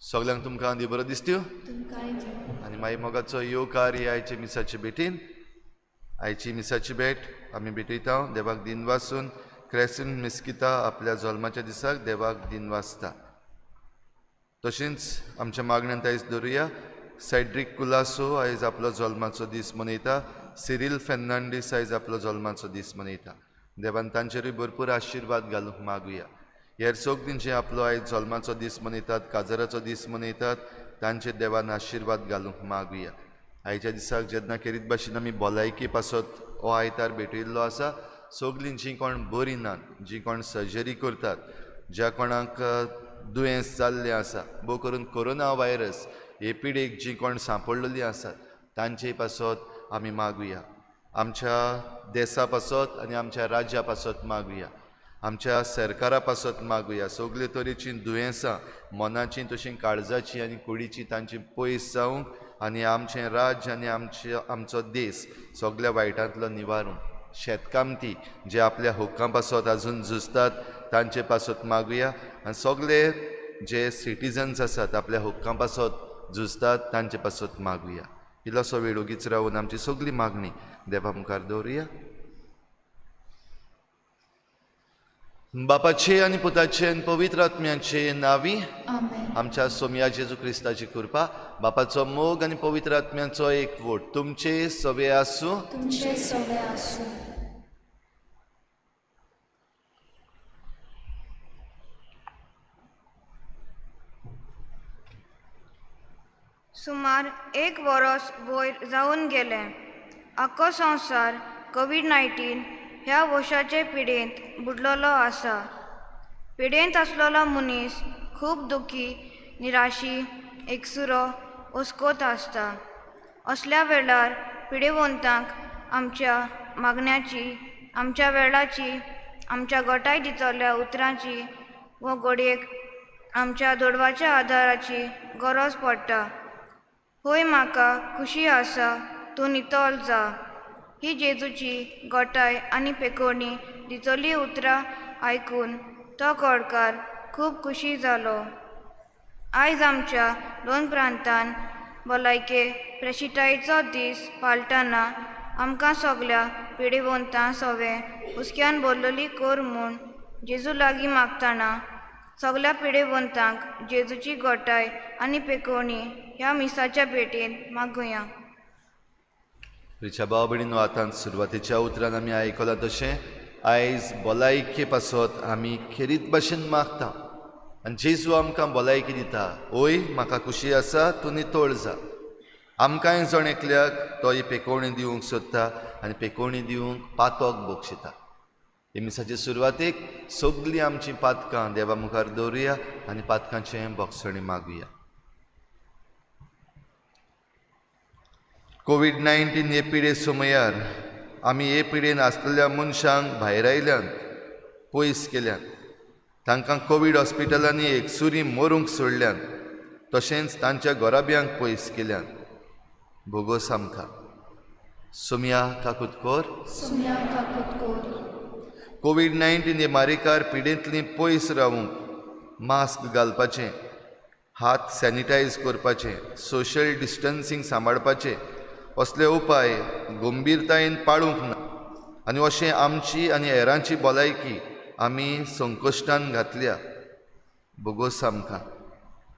सगळ्यांक तुमकां दी बरो दिसत्यो आनी मागीर मोगाचो येवकार ही आयचे मिसाचे भेटीन. आयची मिसाची भेट आमी भेटयता देवाक दिन वासून. क्रेसीन मिस्किता आपल्या जल्माच्या दिसाक देवाक दिन वाचता. तशेंच आमच्या मागण्यांत आयज दवरुया. सेड्रीक कुलासो आयज आपलो जल्माचो दीस मनयता. सिरील फेर्नांडीस आयज आपलो जल्माचो दीस मनयता. देवान तांचेरूय भरपूर आशिर्वाद घालूंक मागुया. हेर सगळीं जे आपलो आयज जल्माचो दीस मनयतात, काजाराचो दीस मनयतात, तांचेर देवान आशिर्वाद घालूंक मागुया. आयच्या दिसाक जेन्ना खेरीत भाशेन आमी भलायकी पासत हो आयतार भेटयल्लो आसा. सगळीं जीं कोण बरीं नात, जीं कोण सर्जरी करतात, ज्या कोणाक दुयेंस जाल्लें आसा, भोव करून कोरोना व्हायरस हे पिडेक जीं कोण सांपडलेलीं आसात तांचे पासत आमी मागुया. आमच्या देसा पासत आनी आमच्या राज्या पासत मागुया. आमच्या सरकारा पासत मागुया. सगळे तरेचीं दुयेंसां मनाचीं तशीं काळजाचीं आनी कुडीचीं तांची पयस जावंक आनी आमचें राज्य आनी आमचो देश सगळ्या वायटांतलो निवारूंक. शेतकामती जे आपल्या हक्कां पासत आजून झुजतात तांचे पासत मागुया. आनी सगळे जे सिटीजन्स आसात आपल्या हक्कां पासत झुजतात तांचे पासत मागुया. इल्लोसो वेळ ओगीच रावून आमची सगळी मागणी देवा मुखार दवरुया. बापाचे आनी पुताचे आनी पवित्र आत्म्याचे नांवी आमच्या सोमया जेजू क्रिस्ताची कृपा, बापाचो मोग आनी पवित्र आत्म्याचो एकवट तुमचे सवे आसूं. तुमचे सवे आसूं. सुमार एक वरस वयर जावन गेलें. आख्खो संवसार कोवीड-19 ह्या वशाचे पिडेंत बुडलेलो आसा. पिडेंत आसलेलो मनीस खूब दुखी, निराशी, एकसुरो, अस्कोत आसता. असल्या वेळार पिडेवंतांक आमच्या मागण्याची, आमच्या वेळाची, आमच्या गोठाय दितल्या उतरांची वो घडयेक आमच्या दोडवाच्या आदाराची गरज पडटा. होय म्हाका खुशी आसा, तूं नितळ जा. ही जेजूची गोठाय आनी पेकोणी दितली उतरां आयकून तो कोडकार खूब खुशी जालो. आयज आमच्या दोन प्रांतान भलायके प्रेशिटायेचो दीस पाळटना आमकां सगल्या पिडेवंतां सवें हुस्क्यान भरलेली कर म्हूण जेजू लागीं मागतना सगल्या पिडेवंतांक जेजूची गोठाय आनी पेकोणी ह्या मिसाच्या भेटेंत मागुया. प्रिच्या भाव भयणीनो, आतां सुरवातेच्या उतरान आमी आयकलां तशें आयज भलायके पासत आमी खेरीत भाशेन मागता आनी जेजू आमकां भलायकी दिता. ओय म्हाका खुशी आसा, तूं नितळ जा. आमकांय जण एकल्याक तो ही पेकोवणी दिवंक सोदता आनी पेकोवणी दिवंक पातक बक्षिता. हे मिसाचे सुरवातेक सगळीं आमचीं पातकां देवा मुखार दवरुया आनी पातकांचें बक्षणी मागुया. कोवीड-19 हे पिडे समयार आमी हे पिडेन आसलेल्या मनशांक भायर आयल्यान, पयस केल्यान, तांकां कोवीड हॉस्पिटलांनी एकसुरी मरूंक सोडल्यान, तशेंच तांच्या घराब्यांक पयस केल्यान. भोगोस आमकां. सोमया काकूत कोर. सोमया काकूत कोर. कोवीड-19 हे मारेकार पिडेंतली पयस रावूंक मास्क घालपाचें, हात सॅनिटायज करपाचें, सोशल डिस्टन्सींग सांबाळपाचें असले उपाय गंभीरतायेन पाळूंक ना आनी अशें आमची आनी हेरांची भलायकी आमी संकश्टान घातल्या. भोगोस आमकां.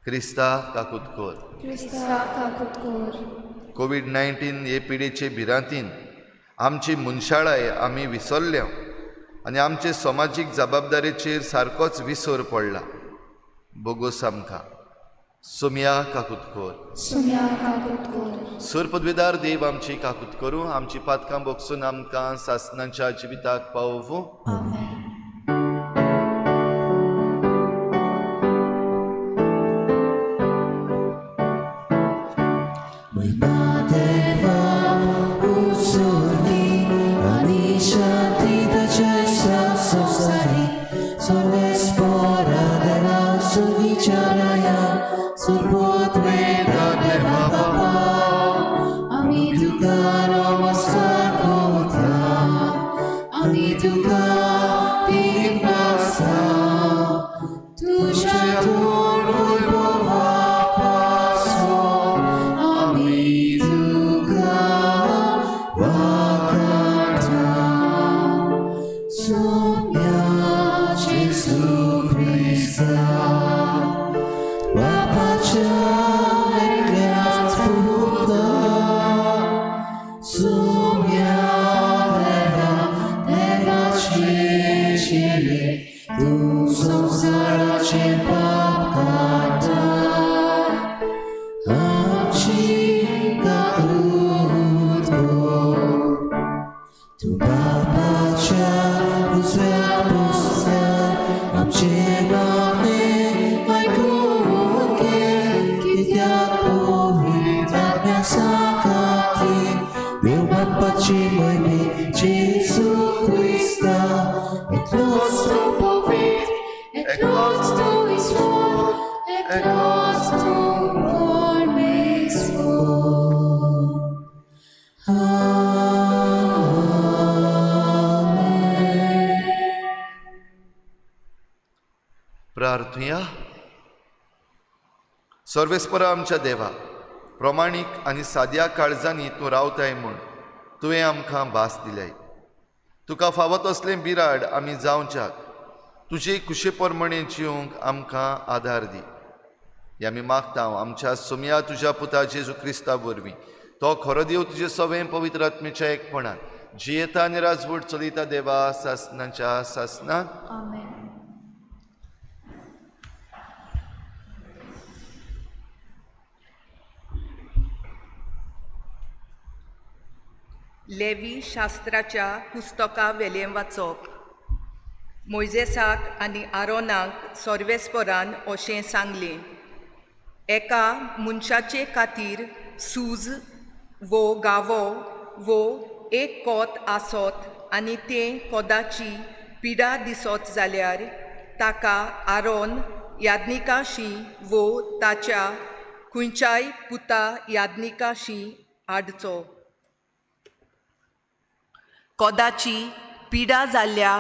क्रिस्ता काकूत कोर. क्रिस्ता काकूत कोर. कोवीड-19 हे पिडेचे भिरांतीन आमची मनशाळाय आमी विसरल्या आनी आमचे समाजीक जबाबदारेचेर सारकोच विसर पडला. भोगोस आमकां. सोमया काकूत कोर. सुम्या काकूत कोर. सूर पदवेदार देव आमची काकूत करूं, आमची पातकां बोगसून आमकां सासणाच्या जिविताक पावोवूं. आमेन. प्रार्थुया. सर्वेस्परा आमच्या देवा, प्रमाणीक आनी साद्या काळजांनी तूं रावताय म्हूण तुवें आमकां भास दिल्याय. तुका फावो तसलें बिराड आमी जावच्याक तुजे कुशे प्रमाणे जिवंक आमकां आदार दी. हे आमी मागता आमच्या सोमया तुज्या पुता जेजू क्रिस्ता वरवीं. तो खरो देव तुजे सवें पवित्र आत्मेच्या एकपणान जियेता आनी राजवट चलयता देवा सासनाच्या सासनाक. आमेन. लेवी शास्त्राच्या पुस्तका वेलें वाचप. मोयजेसाक आनी आरोनाक सर्वेस्परान अशें सांगलें, एका मनशाचे खातीर सूज वो गावो वो एक कोत आसत आनी तें कोदाची पिडा दिसत जाल्यार ताका आरोन याज्ञिकाशी वो ताच्या खंयच्याय पुता याज्ञिकाशी हाडचो. कोदाची पिडा जाल्ल्या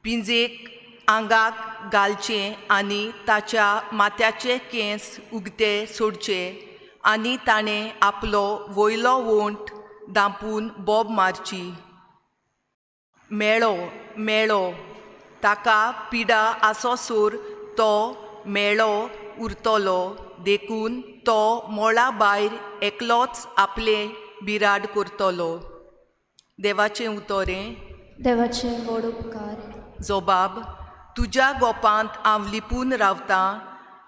पिंजेक आंगाक घालचें आनी ताच्या माथ्याचे केंस उगते सोडचे आनी ताणें आपलो वयलो वोंट दांपून बोब मारची. मेळो मेळो ताका पिडा आसोसर तो मेळो उरतलो, देखून तो मोळा भायर एकलोच आपलें बिराड करतलो. देवाचें उतोरें. देवाचे व्हड उपकार. जोबाब, तुज्या गोपांत हांव लिपून रावतां,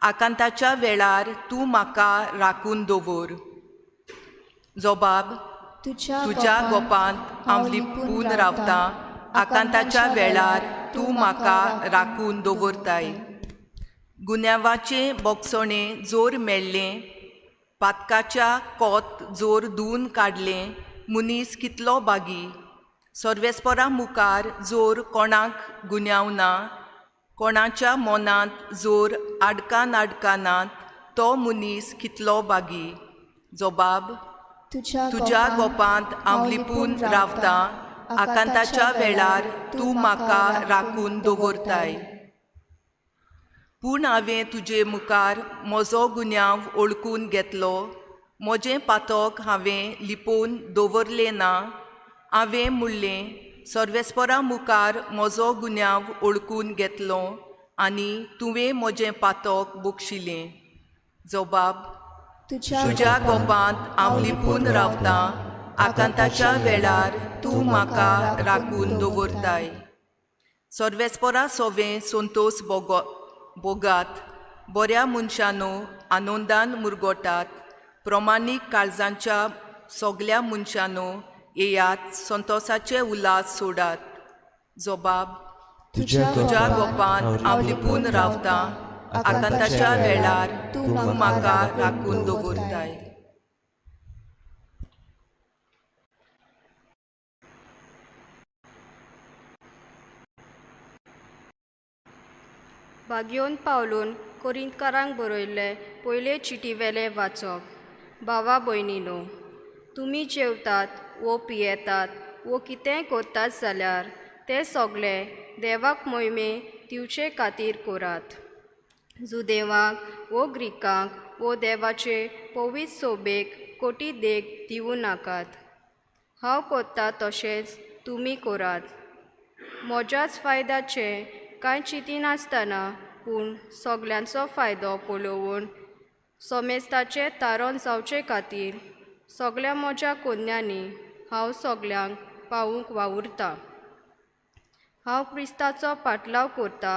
आकांताच्या वेळार तूं म्हाका राखून दवर. जोबाब, तुज्या गोपांत हांव लिपून रावतां, आकांताच्या वेळार तूं म्हाका राखून दवरताय. गुन्यांवाचें बोगसणें जोर मेळ्ळें, पातकाच्या कोत जोर धुवन काडलें, मनीस कितलो बागी. सर्वेस्परा मुखार जोर कोणाक गुन्यांव ना, कोणाच्या मनांत जोर आडकां नाडकां नात, तो मनीस कितलो बागी. जोबाब, तुज्या गोपांत हांव लिपून रावतां, आकांताच्या वेळार तूं म्हाका राखून दवरताय. पूण हांवें तुजे मुखार म्हजो गुन्यांव वळखून घेतलो, म्हजें पातक हांवें लिपोवन दवरलें ना. हांवें म्हणलें, सर्वेस्परा मुखार म्हजो गुन्यांव वळखून घेतलो आनी तुवें म्हजें पातक बक्षिलें. जोबाब, तुज्या गोपांत हांव लिपून रावतां, आकांताच्या वेळार तूं म्हाका राखून दवरताय. सर्वेस्परा सोवें संतोश बोगात, बऱ्या मनशांनो आनंदान मुरगोटात, प्रमाणीक काळजांच्या सगल्या मनशांनो येयात, संतोसाचे उल्हास सोडात। जबाब तुज्या गोपान हांव लिपून रावतां, आकांताच्या वेळार तूं म्हाका राखून दवरताय। बागयोन पावलून कोरिंतकारांक बरयल्ले पयले चिटीवेले वाचप। भावा भयणीनो, तुमी जेवतात वो पियेतात वो कितेंय करतात जाल्यार तें सगळें देवाक मोहिमे दिवचे खातीर करात। जुदेवांक वो ग्रिकांक वो देवाचे पवित्र सोबेक कोटी देख दिवं नाकात। हांव करता तशेंच तुमी करात। म्हज्याच फायद्याचें कांय चिंतिनासतना पूण सगल्यांचो फायदो पळोवन सोमेस्ताचें तारण जावचे खातीर सगल्या म्हज्या कोन्यांनी हांव सगल्यांक पावूंक वावुरतां। हांव क्रिस्ताचो पाटलाव करता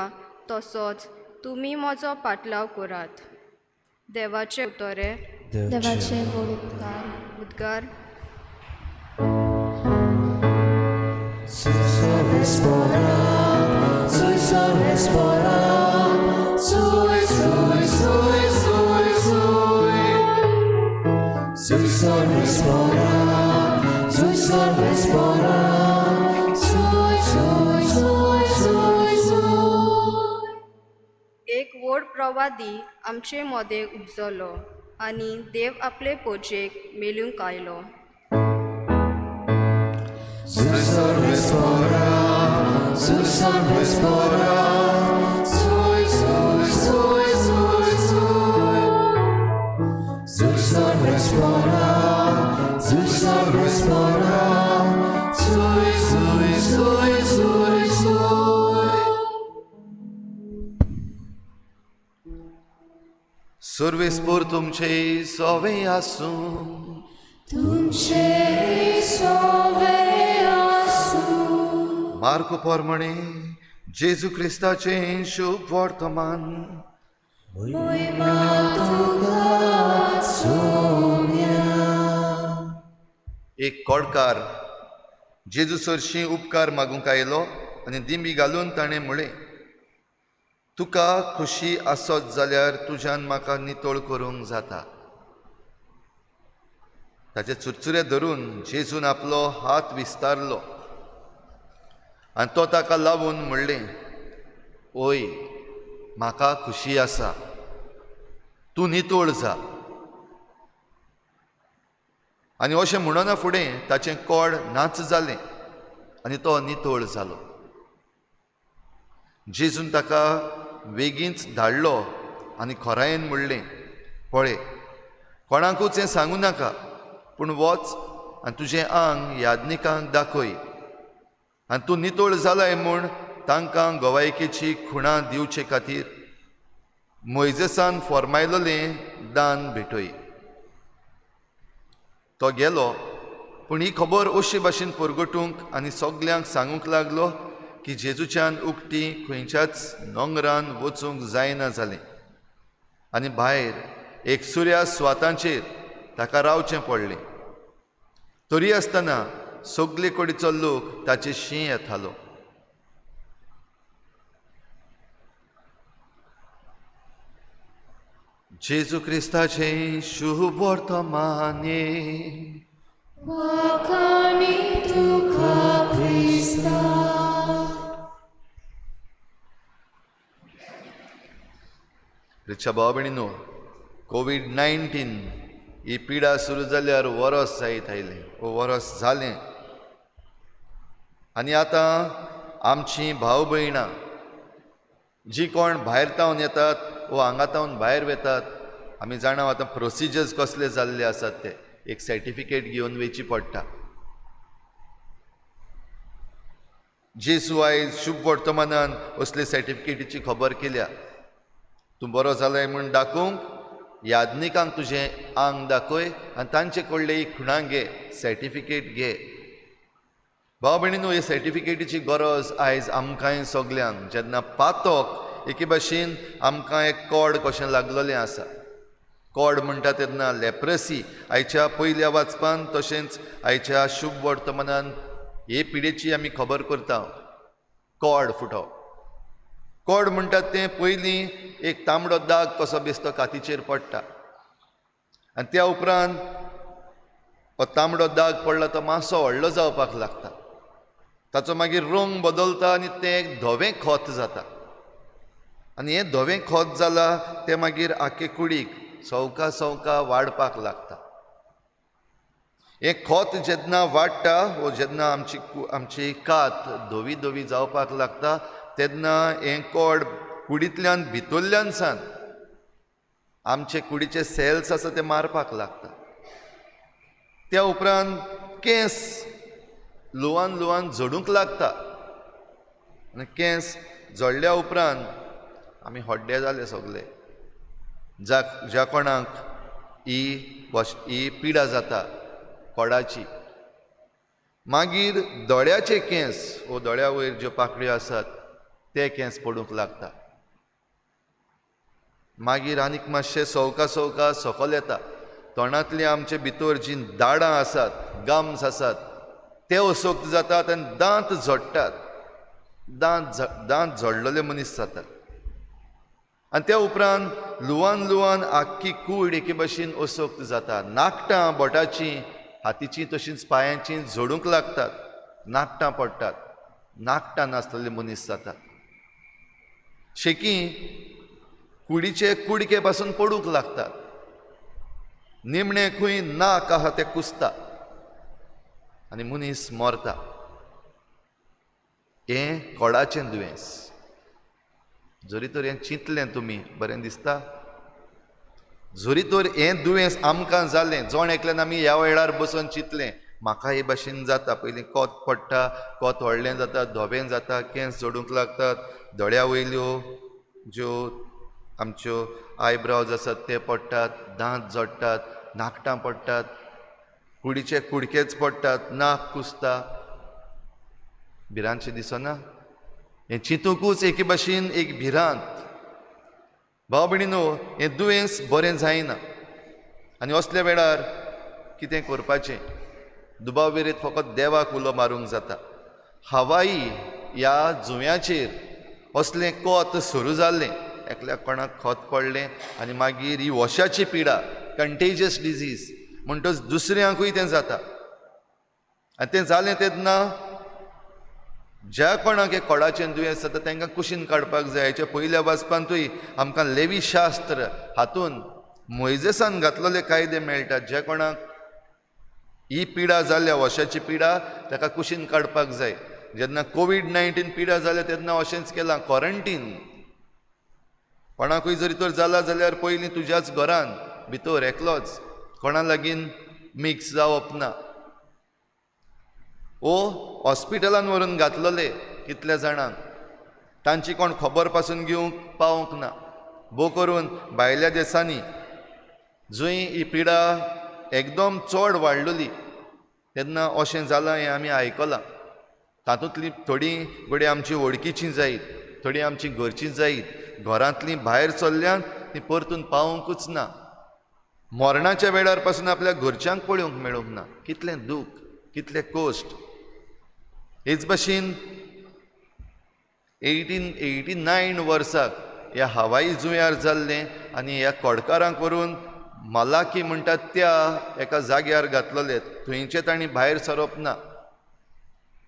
तसोच तुमी म्हजो पाटलाव करात। देवाचे उतरे देवाचे व्हड उपकार। उद्गार। एक व्हड प्रवादी आमचे मदें उपजलो आनी देव आपले पोजेक मेळूंक आयलो। सर्वेस्पोर तुमचे सोवे आसूं। तुमचे सोवे आसूं। मार्को प्रमाणे जेजू क्रिस्ताचें शुभ वर्तमान। मोहिमा तुका सोम्या। एक कोडकार जेजू सरशीं उपकार मागूंक आयलो आनी दिंबी घालून ताणें म्हळें, तुका खुशी आसत जाल्यार तुज्यान म्हाका नितळ करूंक जाता। ताचे चुरचुरे धरून जेजून आपलो हात विस्तारलो आनी तो ताका लावून म्हणलें, ओय, म्हाका खुशी आसा, तूं नितळ जा। आनी अशें म्हणना फुडें ताचें कोड नाच जालें आनी तो नितळ जालो। जेजून ताका वेगींच धाडलो आनी खोरायेन म्हणलें, पळय, कोणाकूच हें सांगू नाका, पूण वच आनी तुजें आंग याज्ञिकांक दाखय आनी तूं नितळ जालाय म्हूण तांकां गवायकेची खुणां दिवचे खातीर मोयजेसान फॉर्मायलोलें दान भेटय। तो गेलो, पूण ही खबर अशे भाशेन परगटूंक आनी सगल्यांक सांगूंक लागलो की जेजूच्यान उक्ती खंयच्याच नोंगरान वचूंक जायना जालें आनी भायर एक सुर्या स्वातांचेर ताका रावचें पडलें। तरी आसतना सगले कडेचो लोक ताचे शीं येतालो। जेजू क्रिस्ताचें शुभ वर्तमान। वाखाणी तुका क्रिस्ता। रिक्षा भाव भयणीनो, कोवीड-19 ही पिडा सुरू जाल्यार वरस जायत आयलें वो वरस जालें आनी आतां आमचीं भाव भयणां जीं कोण भायर तावन येतात वो हांगा तावन भायर वेतात, आमी जाणा आतां प्रोसिजर्स कसले जाल्ले आसात ते, एक सर्टिफिकेट घेवन वयची पडटा। जेजू आयज शुभ वर्तमानान असले सर्टिफिकेटीची खबर केल्या। तूं बरो जालाय म्हूण दाखोवंक याज्ञिकांक तुजें आंग दाखय आनी तांचे कडले खुणां घे, सर्टिफिकेट घे। भाव भयणीनो, हे सर्टिफिकेटीची गरज आयज आमकांय सगल्यांक। जेन्ना पातक एके भाशेन आमकां एक कोड कशें लागलेलें आसा. कोड म्हणटा तेन्ना लेप्रसी आयच्या पयल्या वाचपान तशेंच आयच्या शुभ वर्तमानान हे पिडेची आमी खबर करता. कोड फुटप, कोड म्हणटात तें पयलीं एक तांबडो दाग कसो बेस्तो कातीचेर पडटा आनी त्या उपरांत हो तांबडो दाग पडला तो मातसो व्हडलो जावपाक लागता, ताचो मागीर रंग बदलता आनी तें एक धवें खत जाता. आनी हें धवें खत जालां तें मागीर आख्खे कुडीक सवका सवका वाडपाक लागता. हें खत जेन्ना वाडटा वो जेन्ना आमची आमची कात धवी धवी जावपाक लागता तेन्ना हें कोड कुडींतल्यान भितरल्यान सान आमचे कुडीचे सेल्स आसा ते मारपाक लागता. त्या उपरांत केंस लुवान लुवान झडूंक लागता आनी केंस झडल्या उपरांत आमी हड्डे जाले सगले. ज्या कोणाक ही ही पिडा जाता कोडाची, मागीर दोळ्याचे केंस वो दोळ्या वयर ज्यो पाकळ्यो आसात ते केंस पडूंक लागता. मागीर आनीक मातशें सवका सवका सकल येता. तोंडांतली आमचे भितर जीं दाडां आसात, गम्स आसात ते असक्त जातात आनी दांत झडटात. दांत झडलेले मनीस जातात. आनी त्या उपरांत लुवान लुवान आख्खी कूड एके भाशेन असक्त जाता. नाकटां बोटाचीं, हातीचीं तशींच पांयांचीं झडूंक लागतात, नाकटां पडटात, नाकटां नासलेले मनीस जातात. शेकी कुडीचे कुडके पासून पडूंक लागतात. निमणें खंय नाक आहा तें कुसता आनी मनीस मरता. हें कोडाचें दुयेंस. जरी तर हें चिंतलें तुमी बरें दिसता, जरी तर हें दुयेंस आमकां जालें, जण एकल्यान आमी ह्या वेळार बसून चिंतलें म्हाका हे भाशेन जाता, पयलीं कोत पडटा, कोत व्हडलें जाता, धवें जाता, केंस झडूंक लागतात, दोळ्या वयल्यो ज्यो आमच्यो आयब्रावज आसात ते पडटात, दांत झडटात, नाकटां पडटात, कुडीचे कुडकेच पडटात, नाक कुसता. भिरांतशें दिसना? हें चिंतुकूच एके भाशेन एक भिरांत. भाव भयणीनो, हें दुयेंस बरें जायना आनी असल्या वेळार कितें करपाचें? दुबाव विरेत फकत देवाक उलो मारूंक जाता. हवाई ह्या जुंव्याचेर असलें कोत सुरू जाल्लें, एकल्या कोणाक खत पडलें आनी मागीर ही वशाची पिडा, कंटेजियस डिजीज म्हणटच दुसऱ्यांकूय तें जाता. आनी तें जालें तेन्ना ज्या कोणाक हें कोडाचें दुयेंस जाता तांकां कुशीन काडपाक जाय. हाच्या पयल्या वाचपांतूय आमकां लेवी शास्त्र हातून मोयजेसान घातलेले कायदे मेळटात. ज्या कोणाक ही पिडा जाल्या, वशाची पिडा, ताका कुशीन काडपाक जाय. जेन्ना कोवीड-19 पिडा जाल्या तेन्ना अशेंच केलां, क्वॉरंटीन. कोणाकूय जरी तर जाला जाल्यार पयलीं तुज्याच घरान भितर एकलोच, कोणा लागीं मिक्स जावप ना. ओ हॉस्पिटलान व्हरून घातलेले कितल्या जाणांक, तांची कोण खबर पासून घेवंक पावंक ना. भोव करून भायल्या देशांनी जंय ही पिडा एकदम चड वाडलेली तेन्ना अशें जालां हें आमी आयकलां. तातूंतलीं थोडीं घडये आमची वळखीचीं जायत, थोडीं आमची घरचीं जायत, घरांतलीं भायर सरल्यान तीं परतून पावोंकूच ना. मरणाच्या वेळार पासून आपल्या घरच्यांक पळोवंक मेळूंक ना. कितलें दूख, कितलें कश्ट. हेच भाशेन 1889 वर्साक ह्या हवाई जुंव्यार जाल्लें आनी ह्या कोडकारांक व्हरून मलाकी म्हणटात त्या एका जाग्यार घातलेले. थंयचे तांणी भायर सरप ना,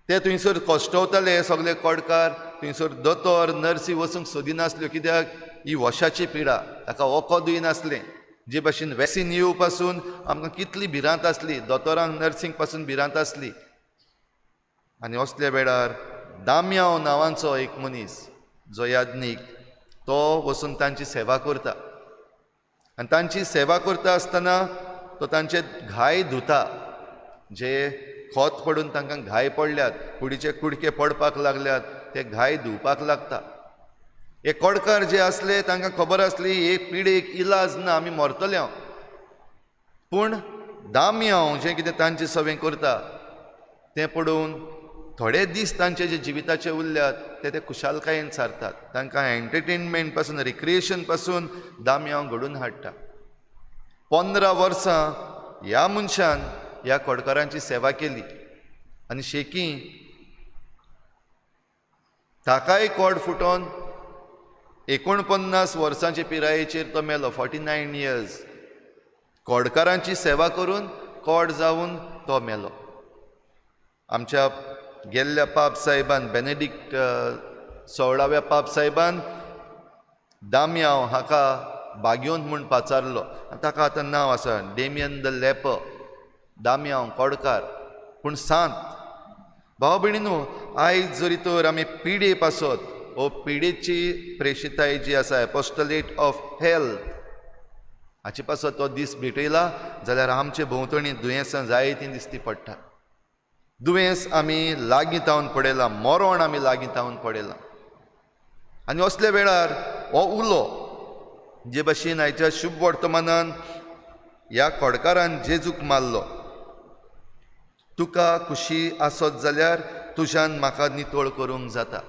ते थंयसर कश्टवताले सगळे कोडकार. थंयसर दोतोर नर्सी वचूंक सोदिनासल्यो, कित्याक ही वशाची पिडा, ताका वखदूय नासलें. जे भाशेन वॅक्सिन येवं पासून आमकां कितली भिरांत आसली, दोतोरांक नर्सींक पासून भिरांत आसली. आनी असल्या वेळार दाम्यांव नांवांचो एक मनीस जो याज्ञीक, तो वचून तांची सेवा करता आनी तांची सेवा करता आसतना तो तांचे घाय धुता. जे खत पडून तांकां घाय पडल्यात, कुडीचे कुडके पडपाक लागल्यात, ते घाय धुवपाक लागता. हे कोडकार जे आसले तांकां खबर आसली हे पिडेक इलाज ना, आमी मरतले. पूण दाम्यांव जें कितें तांचें सवें करता तें पळोवन थोडे दीस तांचे जे जिविताचे उरल्यात ते ते खुशालकायेन सारतात. तांकां एंटरटेनमेंट पासून, रिक्रिएशन पासून दामयांव घडून हाडटा. 15 वर्सां ह्या मनशान ह्या कोडकारांची सेवा केली आनी शेकी ताकाय कोड फुटोन 49 वर्सांचे पिरायेचेर तो मेलो. 49 इयर्स कोडकारांची सेवा करून कोड जावन तो मेलो. आमच्या गेल्ल्या पाप साहेबान, बेनेडिक्ट 16व्या पाप साहेबान दामयांव हाका बाग्योन म्हूण पाचारलो. ताका आतां नांव आसा डेमियन the leper, दामयांव कोडकार, पूण सांत. भाव भयणीनो, आयज जरी तर आमी पिडे पासत हो पिडेची प्रेशिताय जी आसा, एपोस्टलेट ऑफ हेल्थ, हाचे पासत तो दीस भेटयला जाल्यार आमचे भोंवतणी दुयेंसां जायतीं दिसती पडटा. दुयेंस आमी लागीं तावन पडयलां, मरण आमी लागीं तावन पडयलां. आनी असल्या वेळार हो उलो जे भाशेन आयच्या शुभ वर्तमानान ह्या कोडकारान जेजूक मारलो, तुका खुशी आसत जाल्यार तुज्यान म्हाका नितळ करूंक जाता.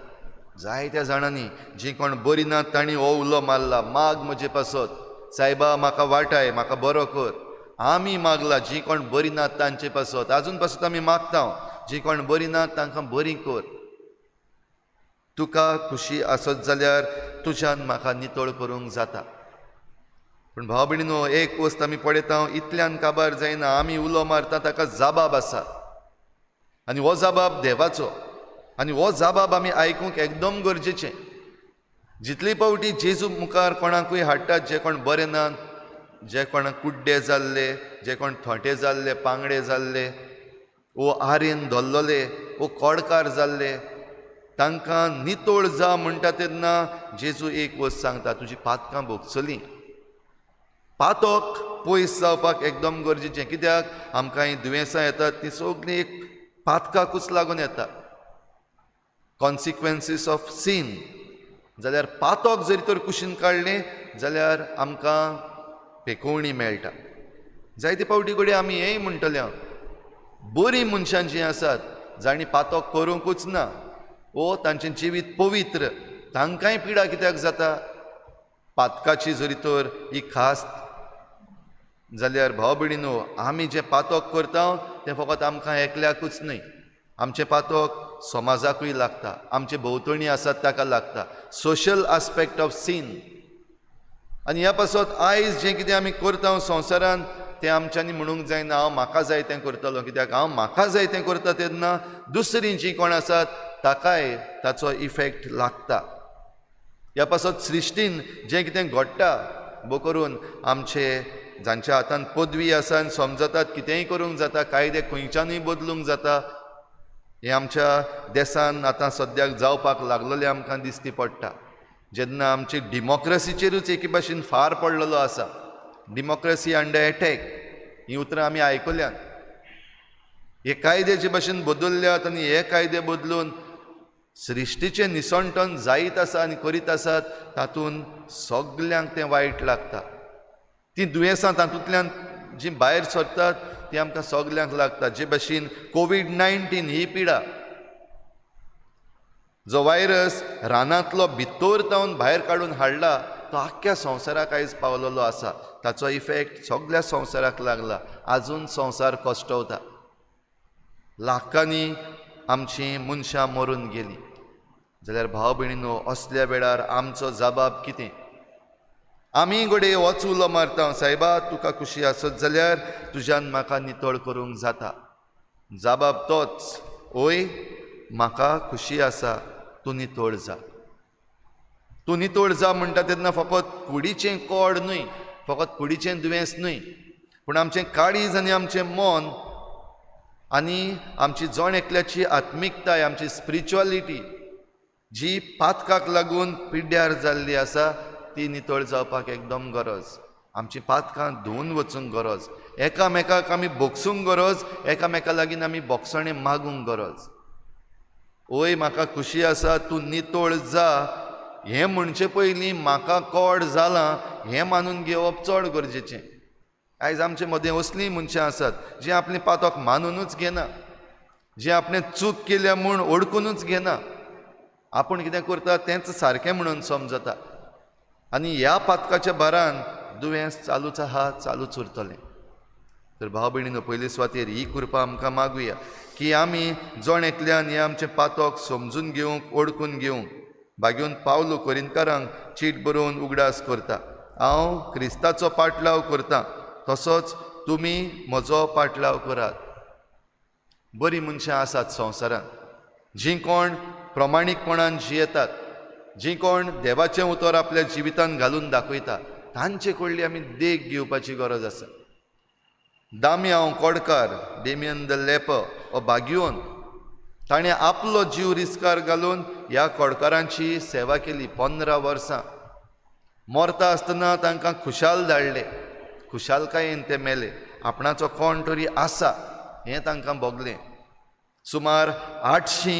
जायत्या जाणांनी जीं कोण बरी ना तांणी हो उलो मारला, माग म्हजे पासत सायबा, म्हाका वाटाय, म्हाका बरो कर. आमी मागला जीं कोण बरी ना तांचे पासत, आजून पासत आमी मागता, जीं कोण बरी ना तांकां बरी कर. तुका खुशी आसत जाल्यार तुज्यान म्हाका नितळ करूंक जाता. पूण भाव भयणीनो, एक वस्त आमी पळयता, इतल्यान काबार जायना. आमी उलो मारता ताका जाबाब आसा आनी हो जाबाब देवाचो, आनी हो जाबाब आमी आयकूंक एकदम गरजेचें. जितली पावटी जेजू मुखार कोणाकूय हाडटात, जे कोण बरे ना, जे कोण कुड्डे जाल्ले, जे कोण थोंटे जाल्ले, पांगडे जाल्ले, वो आरेन धरलेले, वो कोडकार जाल्ले, तांकां नितळ जा म्हणटा तेन्ना जेजू एक वस्त सांगता, तुजी पातकां भोगसलीं. पातक पयस जावपाक एकदम गरजेचें, कित्याक आमकां हीं दुयेंसां येतात तीं सगळीं एक पातकाकूच लागून येता, कॉन्सिक्वेन्सीस ऑफ सीन. जाल्यार पातक जरी तर कुशीन काडलें जाल्यार आमकां पेकोवणी मेळटा. जायते फावटी कडेन आमी हेंय म्हणटले, बरीं मनशां जीं आसात जांणी पातक करूंकूच ना, वो तांचें जिवीत पवित्र, तांकांय पिडा कित्याक जाता? पातकाची जरी तर ही खास जाल्यार भाव भयणीनो, आमी जें पातक करता तें फकत आमकां एकल्याकूच न्हय, आमचें पातक समाजाकूय लागता, आमचे भोंवतणी आसात ताका लागता. Social aspect of scene. आनी ह्या पासत आयज जें कितें आमी करता संवसारान तें आमच्यांनी म्हणूंक जायना हांव म्हाका जाय तें करतलो, कित्याक हांव म्हाका जाय तें करता तेन्ना दुसरीं जीं कोण आसात ताकाय ताचो इफेक्ट लागता. ह्या पासत सृश्टीन जें कितें घडटा बो करून आमचे जांच्या हातान पदवी आसा आनी समजतात कितेंय करूंक जाता, कायदे खंयच्यानूय बदलूंक जाता, हें आमच्या देसान आतां सद्याक जावपाक लागलेलें आमकां दिसती पडटा. जेन्ना आमची डिमॉक्रसीचेरूच एके भाशेन फार पडलेलो आसा, डिमॉक्रसी अंडर एटॅक हीं उतरां आमी आयकल्यात. हे कायदे जे भाशेन बदलल्यात आनी हे कायदे बदलून सृश्टीचें निसणटण जायत आसा आनी करीत आसात, तातूंत सगल्यांक तें वायट लागता. तीं दुयेंसां तातूंतल्यान जीं भायर सरतात ती आमकां सगल्यांक लागता. जे भाशेन कोवीड-19 ही पिडा, जो वायरस रानांतलो भितर तावन भायर काडून हाडला तो आख्ख्या संवसाराक आयज पावलेलो आसा. ताचो इफेक्ट सगल्या संवसाराक लागला, आजून संवसार कश्टवता. लाखांनी आमचीं मनशां मरून गेलीं. जाल्यार भाव भयणीनो, असल्या वेळार आमचो जबाब कितें? आमी घडये होच उलो मारता, सायबा तुका खुशी आसत जाल्यार तुज्यान म्हाका नितळ करूंक जाता. जबाब तोच, ओय म्हाका खुशी आसा, तूं नितळ जा. तूं नितळ जा म्हणटा तेन्ना फकत कुडीचें कोड न्हय, फकत कुडीचें दुयेंस न्हय, पूण आमचें काळीज आनी आमचें मन आनी आमची जण एकल्याची आत्मिकताय, आमची स्पिरिच्युअलिटी जी पातकाक लागून पिड्ड्यार जाल्ली आसा ती नितळ जावपाक एकदम गरज. आमची पातकां धुवन वचूंक गरज, एकामेकाक आमी भोगसूंक गरज, एकामेका लागीं आमी भोगसणें मागूंक गरज. ओय म्हाका खुशी आसा, तूं नितळ जा हें म्हणचे पयलीं म्हाका कोड जालां हें मानून घेवप चड गरजेचें. आयज आमचे मदें असलीं मनशां आसात जीं आपलीं पातक मानुनूच घेना, जे आपणें चूक केल्या म्हूण ओळखुनूच घेना, आपूण कितें करता तेंच सारकें म्हणून समजता आनी ह्या पातकाच्या भारान दुयेंस चालूच आहा, चालूच उरतलें. तर भाव भयणीनो, पयले सुवातेर ही कृपा आमकां मागुया की आमी जण एकल्यान हें आमचें पातक समजून घेवंक, ओळखून घेवंक. भाग्योन पावलो कोरिंतकारांक चीट बरोवन उगडास करता, हांव क्रिस्ताचो पाटलाव करता तसोच तुमी म्हजो पाटलाव करात. बरीं मनशां आसात संवसारांत जीं कोण प्रमाणीकपणान जियेतात, जीं कोण देवाचें उतर आपल्या जिवितान घालून दाखयता, तांचे कडली आमी देख घेवपाची गरज आसा. दाम्यांव कोडकार, डेमियन the लेप हो भाग्योन, ताणें आपलो जीव रिस्कार घालून ह्या कोडकारांची सेवा केली 15 वर्सां. मरता आसतना तांकां खुशाल धाडले, खुशालकायेन ते मेले. आपणाचो कोण तरी आसा हें तांकां भोगलें. सुमार 800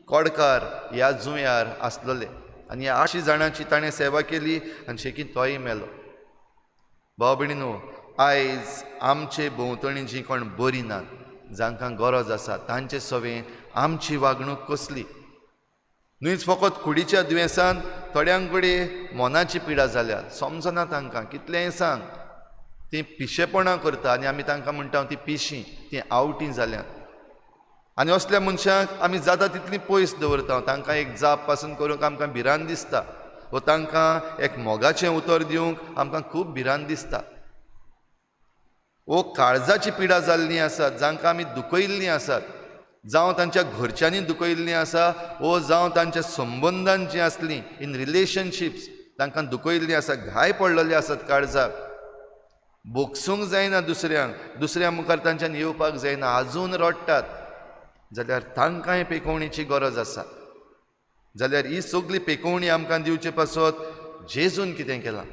कोडकार ह्या जुंव्यार आसलेले आनी ह्या 800 जाणांची ताणें सेवा केली आनी शेकी तोय मेलो. भाव भयणीनो, आयज आमचे भोंवतणी जीं कोण बरीं नात, जांकां गरज आसा, तांचे सवें आमची वागणूक कसली? न्हूच फकत कुडीच्या दुयेंसान थोड्यां कडेन मनाची पिडा जाल्या, समजना तांकां, कितलेंय सांग तीं पिशेपणां करता आनी आमी तांकां म्हणटा ती पिशीं, तीं आवटीं जाल्यात. आनी असल्या मनशांक आमी जाता तितली पयस दवरता. तांकां एक जाप पासून करूंक आमकां भिरांत दिसता वो तांकां एक मोगाचें उतर दिवंक आमकां खूब भिरांत दिसता. वो काळजाची पिडा जाल्लीं आसात, जांकां आमी दुखयल्लीं आसात, जावं तांच्या घरच्यांनी दुखयल्लीं आसा वो जावं तांच्या संबंदान जीं आसलीं इन रिलेशनशिप्स तांकां दुखयल्लीं आसा, घाय पडलेले आसात काळजाक, भोगसूंक जायना दुसऱ्यांक, दुसऱ्या मुखार तांच्यान येवपाक जायना, आजून रडटात, जाल्यार तांकांय पेकोवणेची गरज आसा. जाल्यार ही सगळी पेकोवणी आमकां दिवचे पासत जेजून कितें केलां?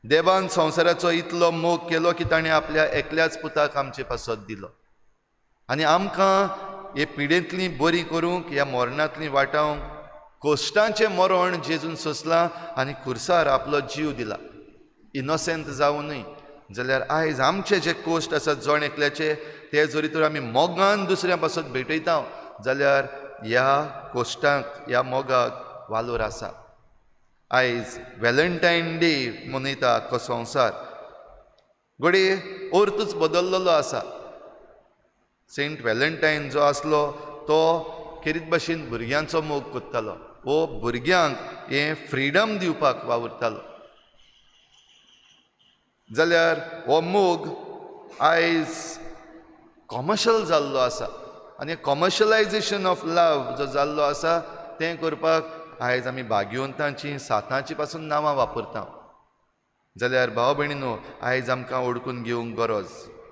देवान संवसाराचो इतलो मोग केलो की ताणें आपल्या एकल्याच पुताक आमचे पासत दिलो आनी आमकां हे पिडेंतली बरी करूंक, ह्या मरणांतली वाटावंक कश्टांचें मरण जेजून सोंसलां आनी खुर्सार आपलो जीव दिला, इनोसेंट जावनूय. जाल्यार आयज आमचे जे कश्ट आसात जण एकल्याचे, ते जरी तर आमी मोगान दुसऱ्या पासत भेटयता जाल्यार ह्या कश्टांक, ह्या मोगाक वालोर आसा. आयज व्हॅलेंटायन डे मनयता आख्खो संवसार, घडये अर्थूच बदल्लेलो आसा. सेंट व्हॅलेंटायन जो आसलो तो खेरीत भाशेन भुरग्यांचो मोग करतालो वो भुरग्यांक हें फ्रिडम दिवपाक वावुरतालो. जाल्यार हो मोग आयज कॉमर्शल जाल्लो आसा आनी कॉमर्शलायजेशन ऑफ लव जो जाल्लो आसा तें करपाक आयज आमी भाग्यवंतांची, सातांची पासून नांवां वापरता. जाल्यार भाव भयणीनो, आयज आमकां ओळखून घेवंक गरज,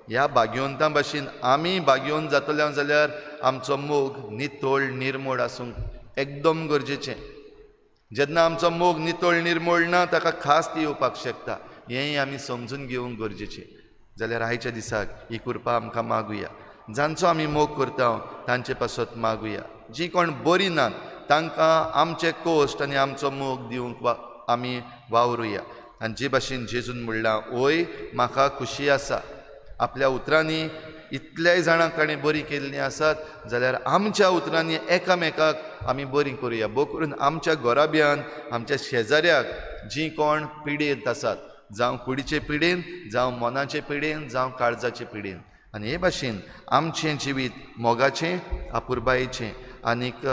ह्या भाग्यवंतां भाशेन आमी भाग्यवंत जातले जाल्यार आमचो मोग नितळ निर्मोळ आसूंक एकदम गरजेचें. जेन्ना आमचो मोग नितळ निर्मोळ ना ताका खास येवपाक शकता, हेंय आमी समजून घेवंक गरजेचें. जाल्यार आयच्या दिसाक ही कृपा आमकां मागुया, जांचो आमी मोग करता तांचे पासत मागुया. जीं कोण बरीं नात तांकां आमचे कश्ट आनी आमचो मोग दिवंक आमी वावरुया. आनी जे भाशेन जेजून म्हणलां, ओय म्हाका खुशी आसा, आपल्या उतरांनी इतल्याय जाणांक ताणें बरीं केल्लीं आसात, जाल्यार आमच्या उतरांनी एकामेकाक आमी बरीं करुया. भोव करून आमच्या घराब्यान, आमच्या शेजाऱ्याक जीं कोण पिडेंत आसात, जावं कुडीचे पिडेन, जावं मनाचे पिडेन, जावं काळजाचे पिडेन, आनी हे भाशेन आमचें जिवीत मोगाचें, आपुरबायेचें आनीक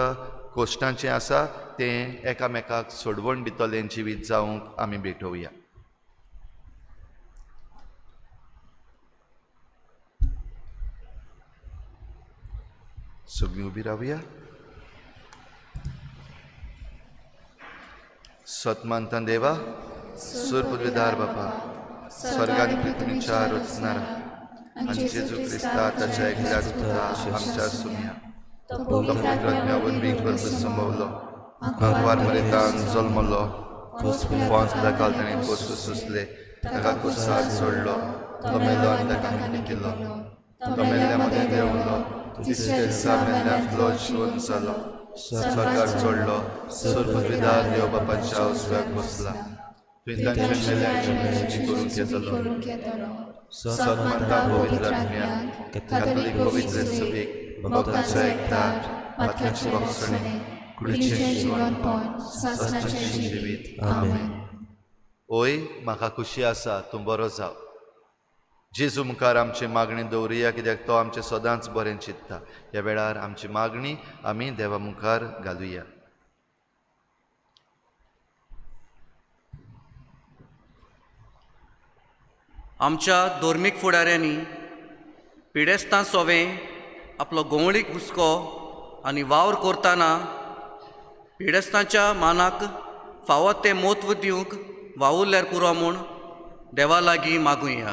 कश्टांचें आसा तें एकामेकाक सोडवण दितलें जिवीत जावंक आमी भेटोवया. सगळीं उबी रावया. सतमानता देवा, सुरपुरविदार बापा, स्वर्गान पृथ्वीच्या रचणारा आनी जेजू क्रिस्ता ताच्या एकल्याच पुता आमच्या सुम्या, तो पवित्र वरवीं गर्भ संभवलो, भगवान मरेतान जल्मलो, 5 दाकाल ताणें कोस सोंसले, ताका कोसार सोडलो, तो मेलो आनी ताका मिटी केलो, तो मेल्ल्या मदें देंवलो, तिसऱ्या दिसा मेल्ल्यांतलो जिवन जालो, स्वर्गार चडलो, सुरपुरविदार देव बापाच्या उजव्याक बसला, थंय तांचे मेल्ल्यांची करूंक येतलो. सतमानता पवित्र आत्म्याक, कॅथोलीक पवित्र सभेक, भक्तांचो एकचार, पातकांची भोगसणी, कुडीचें जिवनपण, सासणाचें जिवीत. आमेन. ओय म्हाका खुशी आसा, तूं बरो जाव. जेजू मुखार आमची मागणी दवरुया, कित्याक तो आमचें सदांच बरें चिंतता. ह्या वेळार आमची मागणी आमी देवा मुखार घालुया. आमच्या धर्मीक फुडाऱ्यांनी पिडेस्तां सोवें आपलो गोंवळीक हुस्को आनी वावर करतना पिडेस्तांच्या मानाक फावो तें म्हत्व दिवंक वावुरल्यार पुरो म्हूण देवा लागीं मागुया.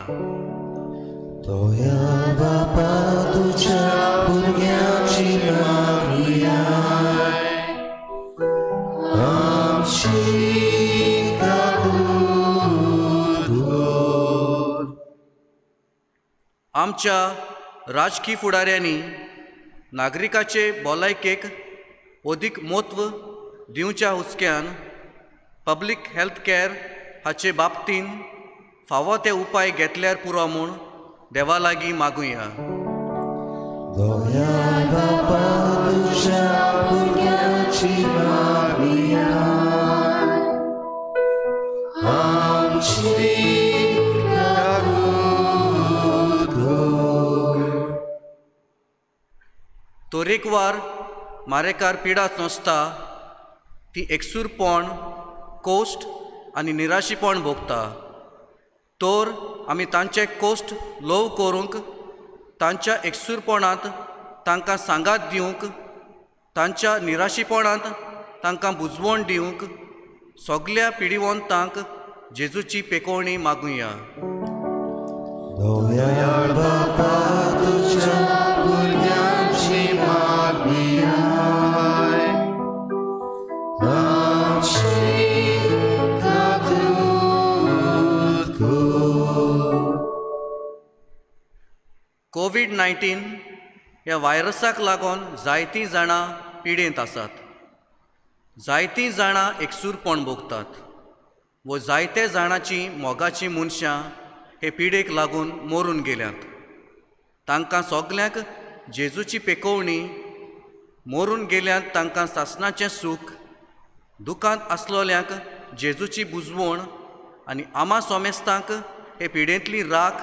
दयाळ बापा तुज्या भुरग्यांची मागुया, आमची काकूत कर. आमच्या राजकी फुडाऱ्यांनी नागरिकाचे भलायकेक अदीक म्हत्व दिवच्या हुस्क्यान पब्लीक हेल्थ कॅर हाचे बाबतीन फावो ते उपाय घेतल्यार पुरो म्हूण देवा लागीं मागुया. दयाळ बापा तुज्या भुरग्यांची मागुया, आमची काकूत कर. तरेकवार मारेकार पिडा सोंसता ती एकसूरपण, कोश्ट आनी निराशीपण भोगता, तर आमी तांचे कोश्ट ल्हव करूंक, तांच्या एकसूरपणांत तांकां सांगात दिवंक, तांच्या निराशीपणांत तांकां बुजवण दिवंक सगल्या पिडिवंतांक जेजूची पेकोवणी मागुया. दयाळ बापा तुज्या भुरग्यांची मागुया, आमची काकूत कर. कोवीड 19 ह्या व्हायरसाक लागून जायतीं जाणां पिडेंत आसात, जायतीं जाणां एकसूरपण भोगतात वो जायते जाणांची मोगाचीं मनशां हे पिडेक लागून मरून गेल्यात. तांकां सगल्यांक जेजूची पेकोवणी, मरून गेल्यात तांकां सासणाचें सूख, दुकांत आसलोल्यांक जेजूची बुजवण आनी आमा सोमेस्तांक हे पिडेंतली राख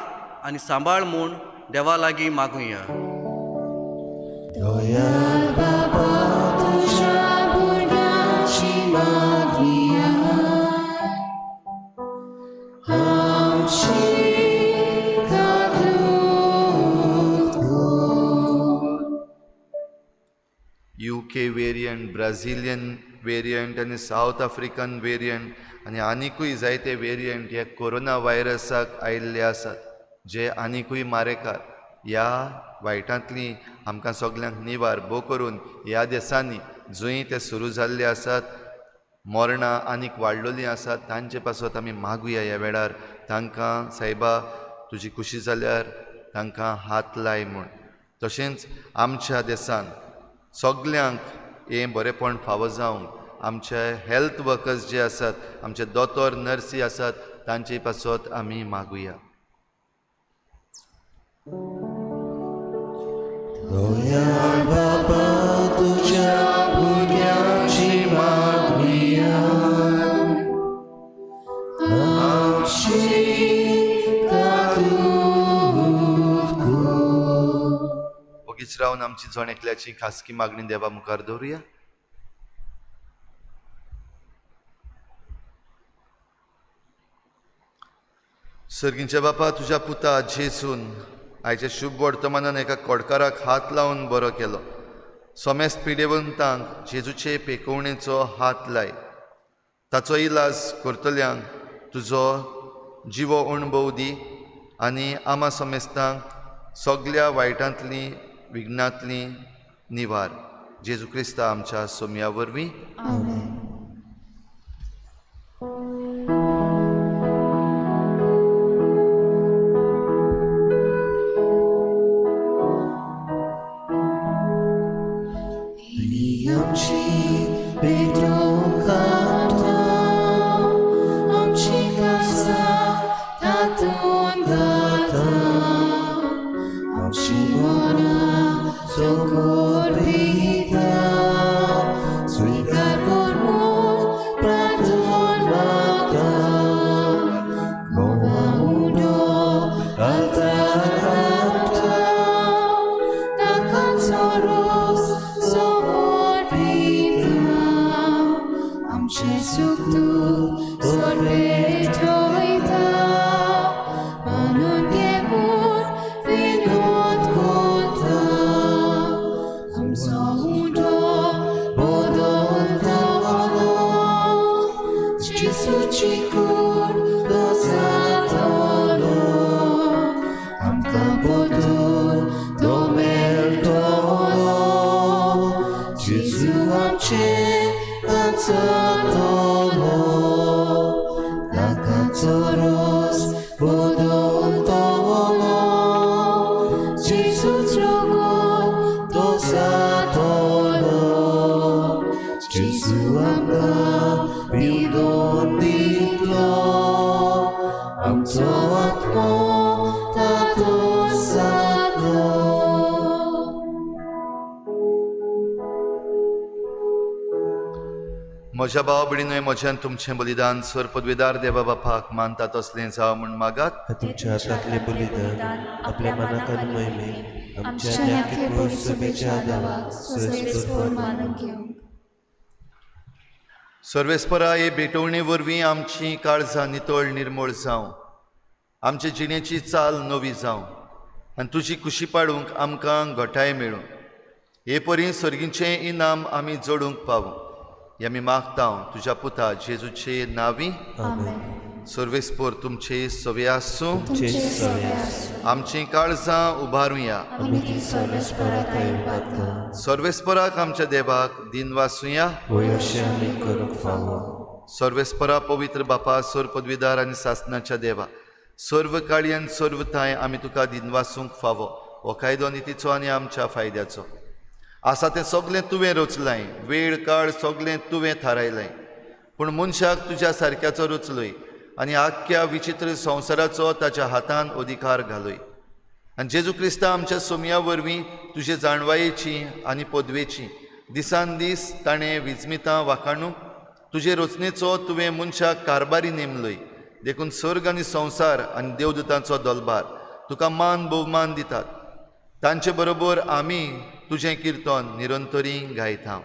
आनी सांबाळ म्हूण देवा लागीं मागुया. दयाळ बापा तुज्या भुरग्यांची मागुया, आमची काकूत कर. UK variant, Brazilian variant आनी सावथ आफ्रिकन वेरियंट आनी आनिकूय जायते वेरियंट हे कोरोना व्हायरसाक आयिल्ले आसात, जे आनिकूय मारेकार. ह्या वायटांतली आमकां सगल्यांक निवार भोव करून ह्या देसांनी जंय ते सुरू जाल्ले आसात, मरणां आनीक वाडलोलीं आसात, तांचे पासत आमी मागुया. ह्या वेळार तांकां सायबा तुजी खुशी जाल्यार तांकां हात लाय म्हूण. तशेंच आमच्या देसान सगल्यांक हें बरेंपण फावो जावंक आमचे हेल्थ वर्कर्स जे आसात, आमचे दोतोर नर्सी आसात, तांचे पासत आमी मागुया. दयाळ बापा तुज्या भुरग्यांची मागुया, आमची काकूत कर. ओगीच रावन आमची जण एकल्याची खासगी मागणी देवा मुखार दवरुया. सर्गींच्या बापा, तुज्या पुता जेजून आयच्या शुभ वर्तमानान एका कोडकाराक हात लावन बरो केलो. सोमेस्त पिडेवंतांक जेजूचे पेकोवणेचो हात लाय. ताचो इलाज करतल्यांक तुजो जिवो अणभव दी आनी आमा समेस्तांक सगल्या वायटांतली विघ्नांतली निवार. जेजू क्रिस्ता आमच्या सोम्या वरवीं. आमेन. आमची पेटोवंक आमची कासा तातूंत गाता, आमची मनां चोखून सुख दुख सोडपेठोयता मानून घे म्हूण विनोद कोता आमचो उंडो बदलतलो जेजूची कूड जातलो आमकां बदल तो मेळटलो जेजू आमचें नाचतलो नाकाचो रोस बदलतलो जेजूच रगत तो जातलो जेजू आमकां पिवोन दितलो आमचो आत्मो तातूंत जातलो. म्हज्या भाव भयणीनूय म्हज्यान तुमचें बलिदान सर पदवेदार देवा बापाक मानता तसलें जावं म्हूण मागात. तुमच्या हातांतलें बलिदान आपल्या मनाक आनी मोहिमेक आमच्या आमच्या ह्या पुरुषसभेच्या आदावाक सोयरेस्पोर मानून घेवंक. सर्वेस्परा हे भेटवणे वरवीं आमची काळजां नितळ निर्मूळ जावं, आमचे जिणेची चाल नवी जावं आनी तुजी खुशी पाडूंक आमकां घटाय मेळूं. हे परी सर्गीचें इनाम आमी जोडूंक पावूं हे आमी मागता तुज्या पुता जेजूचे नांवी. आमेन. सर्वेस्पोर तुमचे सवे आसूं. तुमचे सवे आसूं. आमचीं काळजां उबारुया. आमी ती सर्वेस्पराक उबारता. सर्वेस्पराक आमच्या देवाक दिनवासुया. वय अशें आमी करूंक फावो. सर्वेस्परा पवित्र बापा सर्व पदवीदार आनी सासनाच्या देवा सर्व काळी आनी सर्व थांय आमी तुका दिनवासूंक फावो. हो कायदो नितीचो आनी आमच्या फायद्याचो आसा तें सगलें तुवें रचलाय, वेळ काळ सगलें तुवें थारायलें, पूण मनशाक तुज्या सारक्याचो रचलोय आनी आख्ख्या विचित्र संवसाराचो ताच्या हातान अधिकार घालोय. आनी जेजू क्रिस्ता आमच्या सोमया वरवीं तुजे जाणवायेची आनी पदवेची दिसान दीस ताणें विजमितां वाखाणूंक तुजे रचनेचो तुवें मनशाक कारभारी नेमलोय. देखून सर्ग आनी संवसार आनी देवदूतांचो दलबार तुका मान भोवमान दितात. तांचे बरोबर आमी तुजें किर्तन निरंतरी गायता.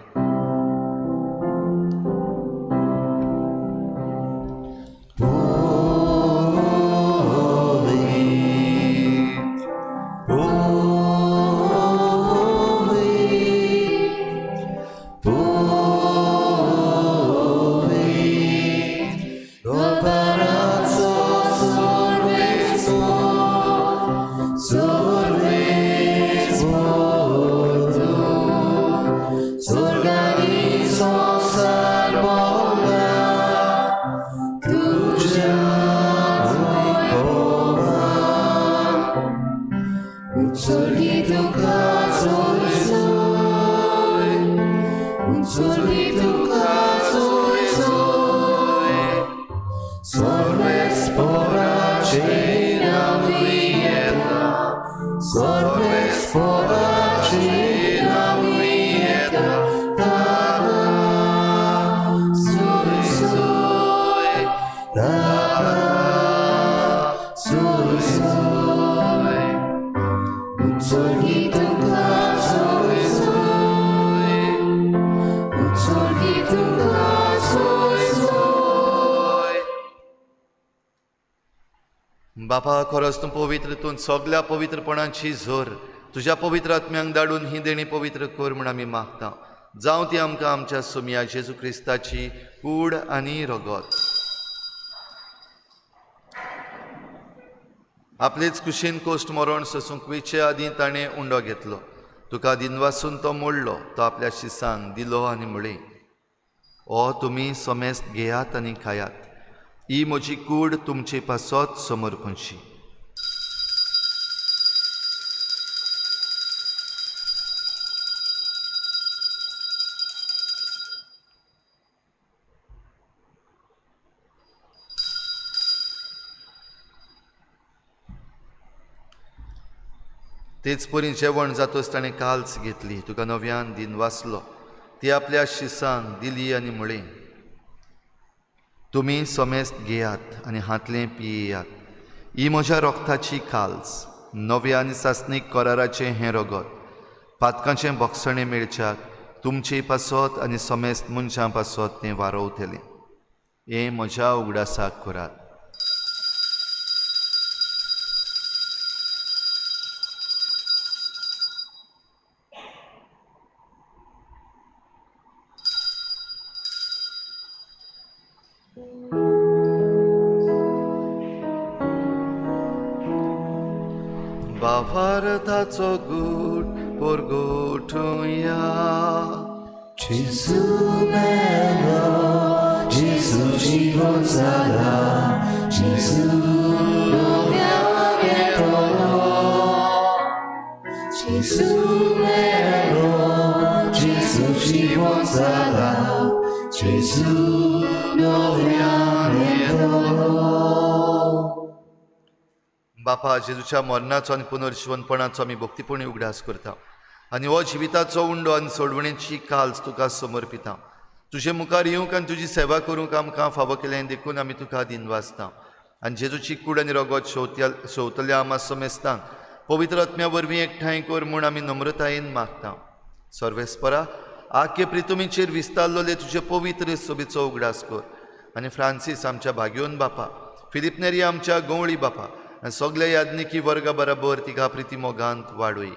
बापा खरोच तूं पवित्र, तूं सगल्या पवित्रपणाची जोर तुज्या पवित्र आत्म्यांक धाडून ही देणी पवित्र कर म्हूण आमी मागता. जावं ती आमकां आमच्या सोमया जेजू क्रिस्ताची कूड आनी रगत. आपलेच कुशीन कोश्ट मरण सोसूंक वयचे आदीं ताणें उंडो घेतलो, तुका दिनवासून तो मोडलो, तो आपल्या शिसांक दिलो आनी म्हळें, ओ तुमी समेस्त घेयात आनी खायात, ही म्हजी कूड तुमचे पासत समर्पणशी. तेच परी जेवण जातच ताणें काल्स घेतली, तुका नव्यान दिनवासलो, ती आपल्या शिसांक दिली आनी म्हळें, तुमी समेस्त घेयात आनी हांतलें पियेयात, ही म्हज्या रोगताची काल्स, नव्या आनी सासणीक कराराचें हें रगत, पातकांचें भोगसणें मेळच्याक तुमचे पासत आनी समेस्त मनशां पासत तें वारोवतलें. हें म्हज्या उगडासाक करात. बाबारथाचो गूट पोरगोठुया. जेजू मेलो, जेजू जिवन जाला, जेजू नव्यान येतलो. जेजू मेलो, जेजू जिवन जाला, जेजू नव्यान येतलो. बापा, जेजूच्या मरणाचो आनी पुनर्जिवनपणाचो आमी भक्तीपणी उगडास करता आनी हो जिविताचो उंडो आनी सोडवणेची काल्स तुका समर्पिता. तुजे मुखार येवंक आनी तुजी सेवा करूंक आमकां फावो केलें देखून आमी तुका दिनवासता. आनी जेजूची कूड आनी रगत शेवतल्या आमा समेस्तांक पवित्र आत्म्या वरवीं एकठांय कर म्हूण आमी नम्रतायेन मागता. सर्वेस्परा, आख्खे प्रितुमीचेर विस्तारलेले तुजे पवित्र सोबीचो उगडास कर आनी फ्रांसीस आमच्या भाग्योन बापा, फिलीप नेरी आमच्या गवळी बापा आनी सगल्या याज्ञिकी वर्गा बराबर तिका प्रिती मोगांत वाडय.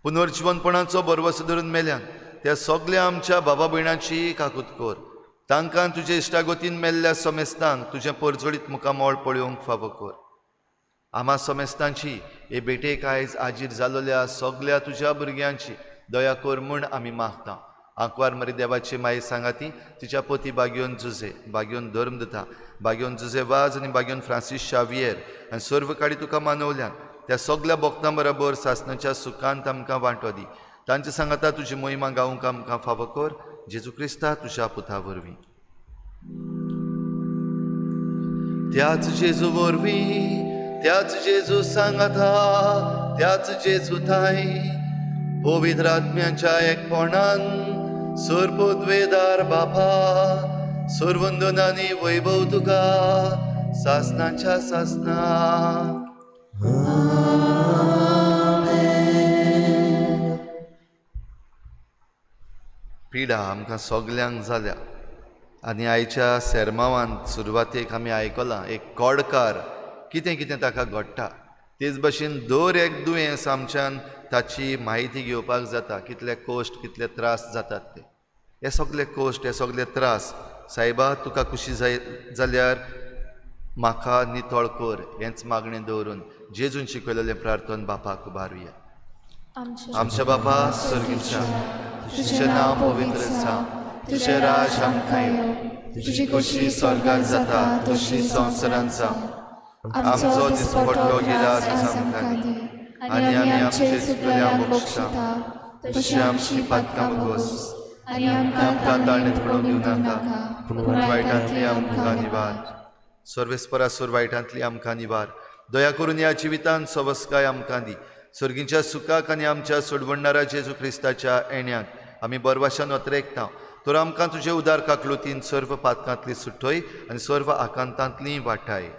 पुनर्जिवनपणाचो बरवसो धरून मेल्यान त्या सगल्या आमच्या बाबा भयणाची काकूत कर. तांकां तुजे इश्टागतीन मेल्ल्या समेस्तांक तुजें परजळीत मुखामळ पळोवंक फावो कर. आमा समेस्तांची हे भेटेक आयज आजीर जालोल्या सगल्या तुज्या भुरग्यांची दया कर म्हूण आमी मागता. आंकवार मरी देवाची माये सांगाती तिच्या पोती बागयोन जुजे, बागयोन धर्म दिता, बागयोन जुजे वाज आनी बागयोन फ्रांसीस शावियर आनी सर्व काडी तुका मानवल्यान त्या सगल्या भक्तां बरोबर सासणाच्या सुखांत आमकां वांटो दी. तांचे सांगाता तुजी मोहिमा गावंक आमकां फावो कर. जेजू क्रिस्ता तुज्या पुता वरवीं. त्याच जेजू वरवीं, त्याच जेजू सांगाता, त्याच जेजू थांय पवित्र आत्म्यांच्या एकपणान सर्वोद्वेदार बापा, सर्वंदनानी वैभव तुका सासनाच्या सासना. पिडा आमकां सगल्यांक जाल्या आनी आयच्या सेर्मावान सुरवातेक आमी आयकलां एक कोडकार कितें कितें ताका घडटा. तेच भशेन दर एक दुयेंस आमच्यान ताची म्हायती घेवपाक जाता, कितले कश्ट कितले त्रास जातात ते. हे सगले कश्ट हे सगले त्रास सायबा तुका खुशी जाय जाल्यार म्हाका नितळ कर हेंच मागणें दवरून जेजून शिकयलेलें प्रार्थन बापाक उबारुया. आमच्या बापा सर्गीच्या, तुजें नांव पवित्र जावं, तुजें राज आमकां येवं, तुजी खोशी स्वर्गात जाता तशी संवसारांत जावं. आमचो दिसपट्टो गिरास आमकां दी आनी आमी आमचे चुकल्यांक बक्षता तशी आमची पातकां भोगोस आनी आमकां ताणें पडूंक दिवं नाका, पूण वायटांतली आमकां निवार. सर्वेस्परासूर वायटांतली आमकां निवार. दया करून ह्या जिवितांत सवस्काय आमकां दी. सर्गीच्या सुखाक आनी आमच्या सोडवणणारा जेजू क्रिस्ताच्या येण्याक आमी बरवाशान अत्रेकता. तर आमकां तुजे उदार काकलुतीन सर्व पातकांतली सुटय आनी सर्व आकांतांतली वाटाय.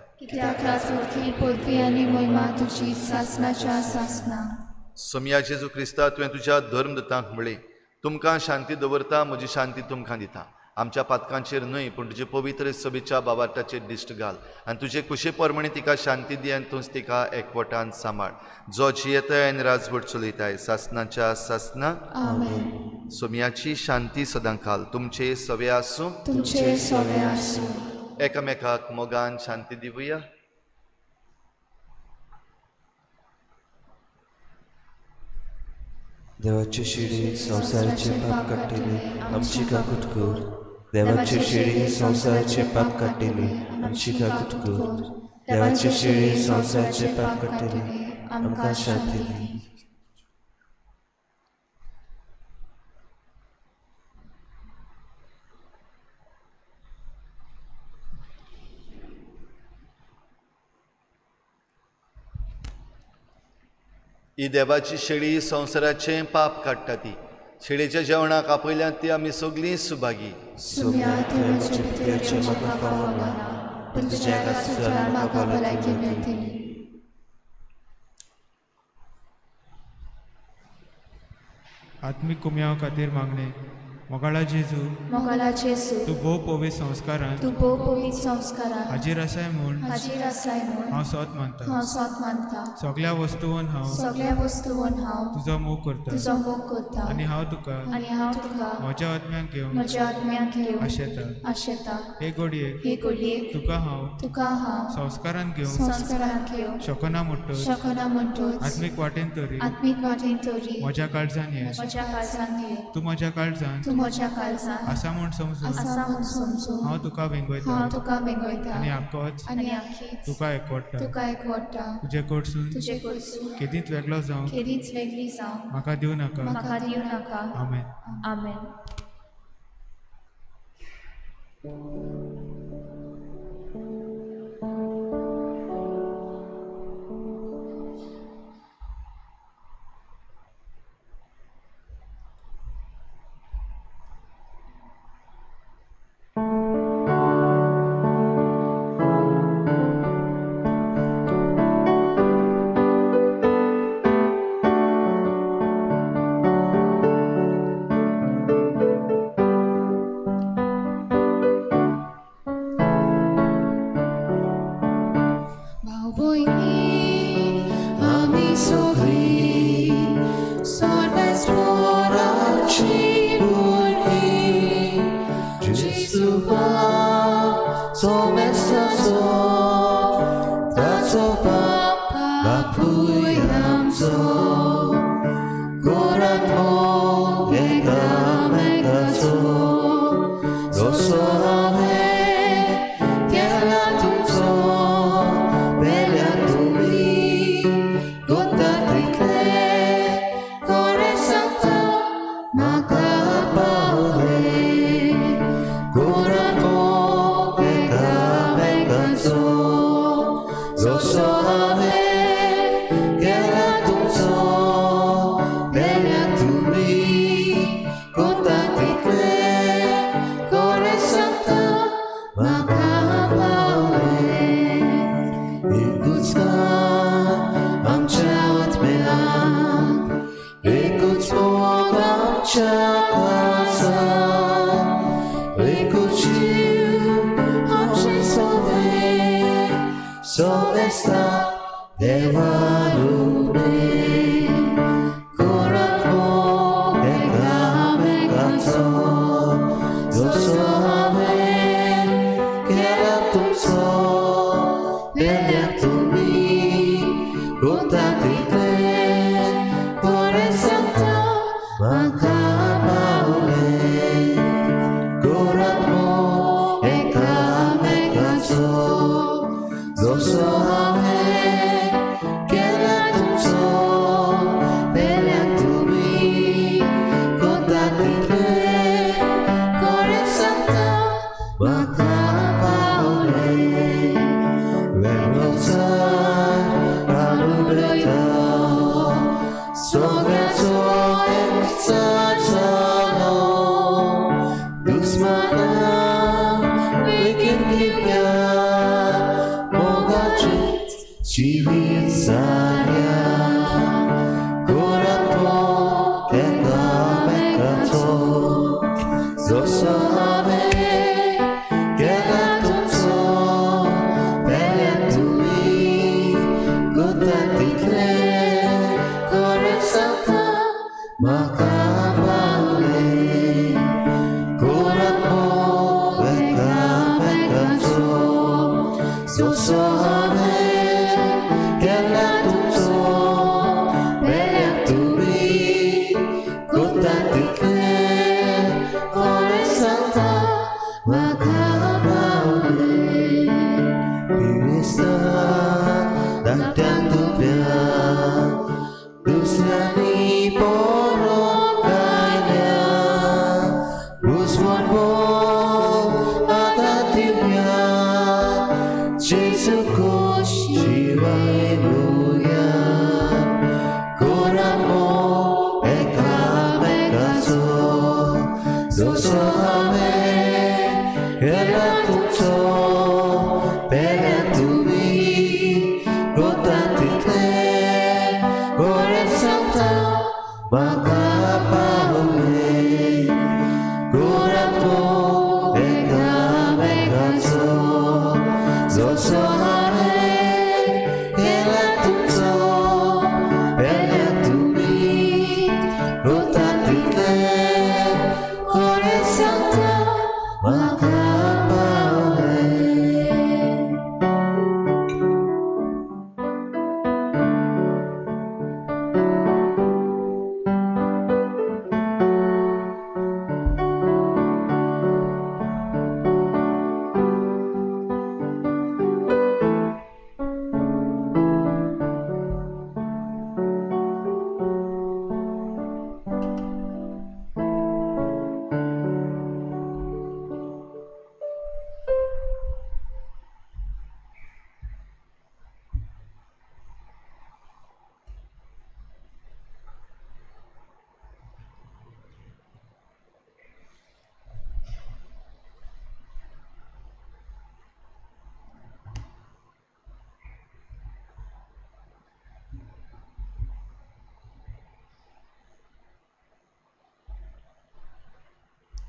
सोमया जेजू क्रिस्ता, तुवें तुज्या धर्मदूतांक म्हळें, तुमकां शांती दवरता, म्हजी शांती तुमकां दिता. आमच्या पातकांचेर न्हय पूण तुजे पवित्र सभेच्या बाबार्टाचेर दिश्ट घाल आनी तुजे कुशे प्रमाणे तिका शांती दी आनी तूंच तिका एकवटान सांबाळ, जो जियेताय आनी राजवट चलयताय सासनाच्या सासना. सोमयाची शांती सदां खाल तुमचे सवे आसूं, तुमचे सवे आसूं. एकामेकाक मोगान शांती दिवया. देवाची शिडी संवसाराचे पाप काडटली आमची काकूट कर. देवाची शिडी संवसाराचे पाप काडटली आमची काकूट कर. देवाची शिडी संवसाराचे पाप काडटली आमकां शांती दी. ही देवाची शेळी संवसाराचें पाप काडटा ती शेळीच्या जेवणाक आपयल्यात ती आमी सगळीं सुभागी. आत्मीक कुमयाव खातीर मागणें. मोगाळा जेजू, मोगाळा जेजू, तूं भोव पवित्र संस्कारान तूं भोव पवित्र संस्कारान हाजीर आसाय म्हूण हाजीर आसाय म्हूण हांव सोत मानता. हांव सोत मानता. सगळ्या वस्तून हांव सगळ्या वस्तून हांव तुजो मोग करता तुजो मोग करता आनी हांव तुका आनी हांव तुका म्हज्या आत्म्याक घेवन म्हज्या आत्म्याक घेवन आशेता. आशेता. हे घडयेक हे घडयेक तुका हांव तुका हांव संस्कारान घेवंक संस्कारान घेवंक शकना म्हणटच शकना म्हणटच आत्मीक वाटेन तरी आत्मीक वाटेन तरी म्हज्या काळजान ये. म्हज्या काळजान ये. तूं म्हज्या काळजान तूं म्हज्या काळजान आसा म्हूण समजून आसा म्हूण समजून हांव तुका वेंगयता हांव तुका वेंगयता आनी आख्खोच आनी आखीच तुका एकवडटा. तुका एकवडटा. तुजे कडसून तुजे कडसून केदींच वेगळो जावंक केदींच वेगळी जावंक म्हाका दिवं नाका. म्हाका दिवं नाका. आमेन. आमेन. आमी सगळीं सर्वेस्पराची भुरगीं, जेजू सोमेस्ताचो ताचो बाप बापूय आमचो, गोरात मोग एकामेकाचो, जसो हांवें केला तुमचो, पेल्या तुमी कोता तितलें खरें सांगता म्हाका पावलें. गोरात मोग एकामेकाचो, जसो हांवें केला तुमचो, पेल्या तुमी कोता तितलें खरें सांगता म्हाका पावलें. एकूच गान आमच्या आत्म्याक, एकूच मोग आमच्या काळजाक, एकूच जीव आमचें सगळें, सोमेस्ता देवा रुपें. करात मोग एकामेकाचो, जसो हांवें केला तुमचो, पेल्या तुमी कोता तितलें खरें सांगता म्हाका पावलें. करात मोग एकामेकाचो, जसो हांवें केला तुमचो, पेल्या तुमी कोता तितलें खरें सांगता म्हाका पावलें. वेगळो चार उलयता, सगळ्याचो एकचार जालो, दुस्मानाक बेगीन दिवया मोगाचें जिवीत साऱ्या. करात मोग एकामेकाचो, जसो हांवें केला तुमचो, पेल्या तुमी कोता तितलें खरें सांगता म्हाका पावलें. करात मोग एकामेकाचो, जसो हांवें केला तुमचो, पेल्या तुमी कोता तितलें खरें सांगता म्हाका पावलें. पिरेस्ता धाकट्यान दुब्या दुसऱ्यांनी पोरोवंक आयल्या, रुजवण मोग आतां दिवया, जेजू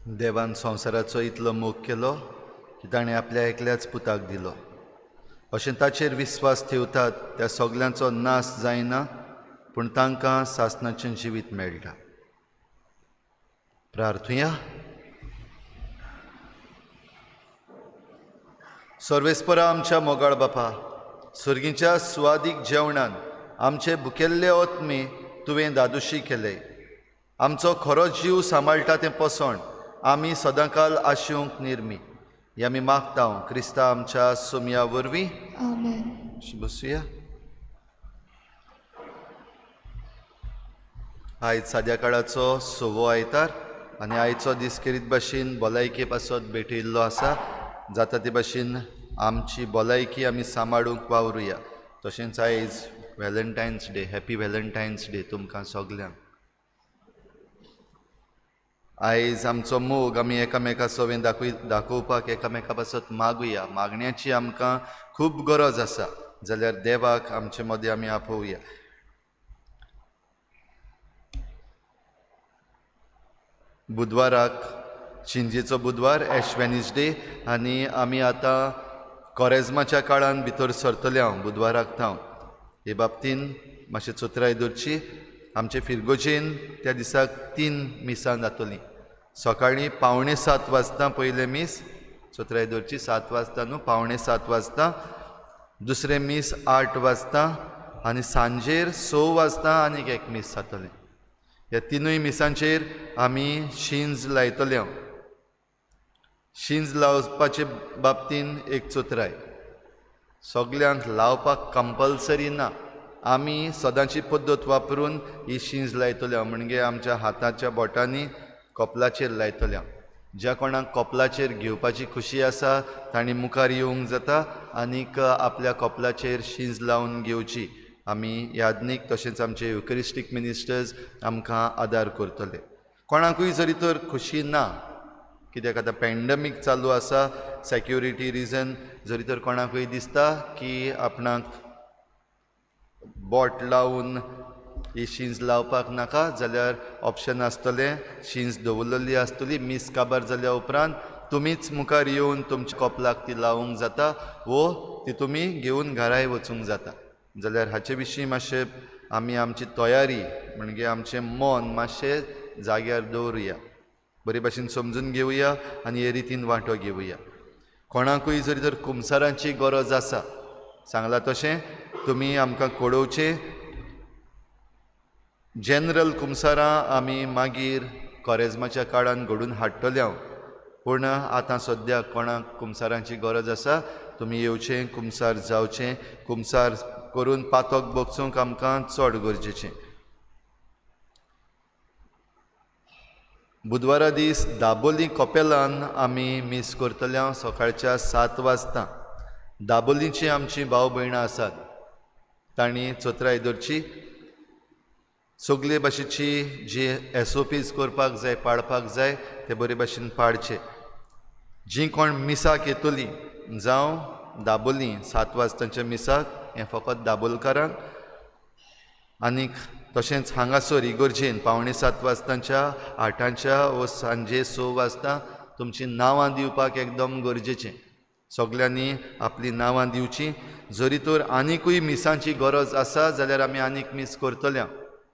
देवान संवसाराचो इतलो मोग केलो की ताणें आपल्या एकल्याच पुताक दिलो. अशें ताचेर विस्वास ठेवतात त्या सगल्यांचो नाश जायना, पूण तांकां सासणाचें जिवीत मेळटा. प्रार्थुया. सर्वेस्परा आमच्या मोगाळ बापा, सर्गीच्या सुवादीक जेवणान आमचे भुकेल्ले ओतमे तुवें दादोशी केले. आमचो खरो जीव सांबाळटा तें पोसण आमी सदांकाल आशेवंक निर्मी. हे आमी मागता क्रिस्ता आमच्या सोमया वरवीं. आमेन. बसुया. आयज साद्या काळाचो सवो आयतार आनी आयचो दीस खेरीत भाशेन भलायके पासत भेटयल्लो आसा. जाता ते भाशेन आमची भलायकी आमी सांबाळूंक वावरुया. तशेंच आयज Valentine's Day, happy Valentine's Day तुमकां सगल्यांक. आयज आमचो मोग आमी एकामेका सवें दाखोवपाक एकामेका पासत मागुया. मागण्याची आमकां खूब गरज आसा, जाल्यार देवाक आमचे मदें आमी आपोवया. बुधवाराक शिंजेचो बुधवार, एश वेनसडे, आनी आमी आतां कोरेज्माच्या काळान भितर सरतले हांव बुधवाराक थावन. हे बाबतीन मातशें चतुराय दवरची. आमचे फिरगोजेन त्या दिसाक 3 मिसां जातलीं. सकाळीं 6:45 वाजता पयलें मीस, चतुराय दवरची, 7 वाजता न्हू, 6:45 वाजता. दुसरें मीस 8 वाजता आनी सांजेर 6 वाजता आनीक एक मीस जातलें. ह्या 3 मिसांचेर आमी शिंज लायतले. हांव शिंज लावपाचे बाबतीन एक चतुराय, सगल्यांक लावपाक कंपल्सरी ना. आमी सदांची पद्दत वापरून ही शिंज लायतले, म्हणजे आमच्या हाताच्या बोटांनी कपलाचेर लायतले. ज्या कोणाक कपलाचेर घेवपाची खुशी आसा तांणी मुखार येवंक जाता आनीक आपल्या कपलाचेर शिंज लावन घेवची. आमी यादनीक तशेंच आमचे युकरिस्टीक मिनिस्टर्स आमकां आदार करतले. कोणाकूय जरी तर खुशी ना, कित्याक आतां पॅन्डमीक चालू आसा, सेक्युरिटी रिजन, जरी तर कोणाकूय दिसता की आपणाक बोट लावन ही शिंज लावपाक नाका, जाल्यार ऑप्शन आसतलें, शिंज दवरलेली आसतली. मीस काबार जाल्या उपरांत तुमीच मुखार येवन तुमच्या कपलाक ती लावंक जाता वो ती तुमी घेवन घराय वचूंक जाता. जाल्यार हाचे विशीं मातशें आमी आमची तयारी म्हणजे आमचें मन मातशें जाग्यार दवरुया, बरे भाशेन समजून घेवया आनी हे रितीन वांटो घेवया. कोणाकूय जरी तर कुमसारांची गरज आसा, सांगलां तशें तुमी आमकां कळोवचें. जनरल कुमसारां आमी मागीर कोरेज्माच्या काळान घडून हाडटले हांव, पूण आतां सद्या कोणाक कुमसारांची गरज आसा तुमी येवचें, कुमसार जावचें. कुमसार करून पातक बगसूंक आमकां चड गरजेचें. बुधवारा दीस दाबोली कपेलान आमी मीस करतले हांव सकाळच्या 7 वाजता. दाबोलीची आमची भाव भयणां आसात, तांणी चतुराय दवरची. सगळे भाशेची जी SOPs करपाक जाय, पाळपाक जाय, ते बरे भाशेन पाळचे. जीं कोण मिसाक येतलीं जावं दाबोली 7 वाजतांच्या मिसाक, हें फकत दाबोलकारांक. आनीक तशेंच हांगासर इगर्जेन 6:45 वाजतांच्या, 8ांच्या वो सांजे 6 वाजता तुमचीं नांवां दिवपाक एकदम गरजेचें. सगल्यांनी आपलीं नांवां दिवचीं. जरी तर आनिकूय मिसांची गरज आसा जाल्यार आमी आनीक मीस करतले,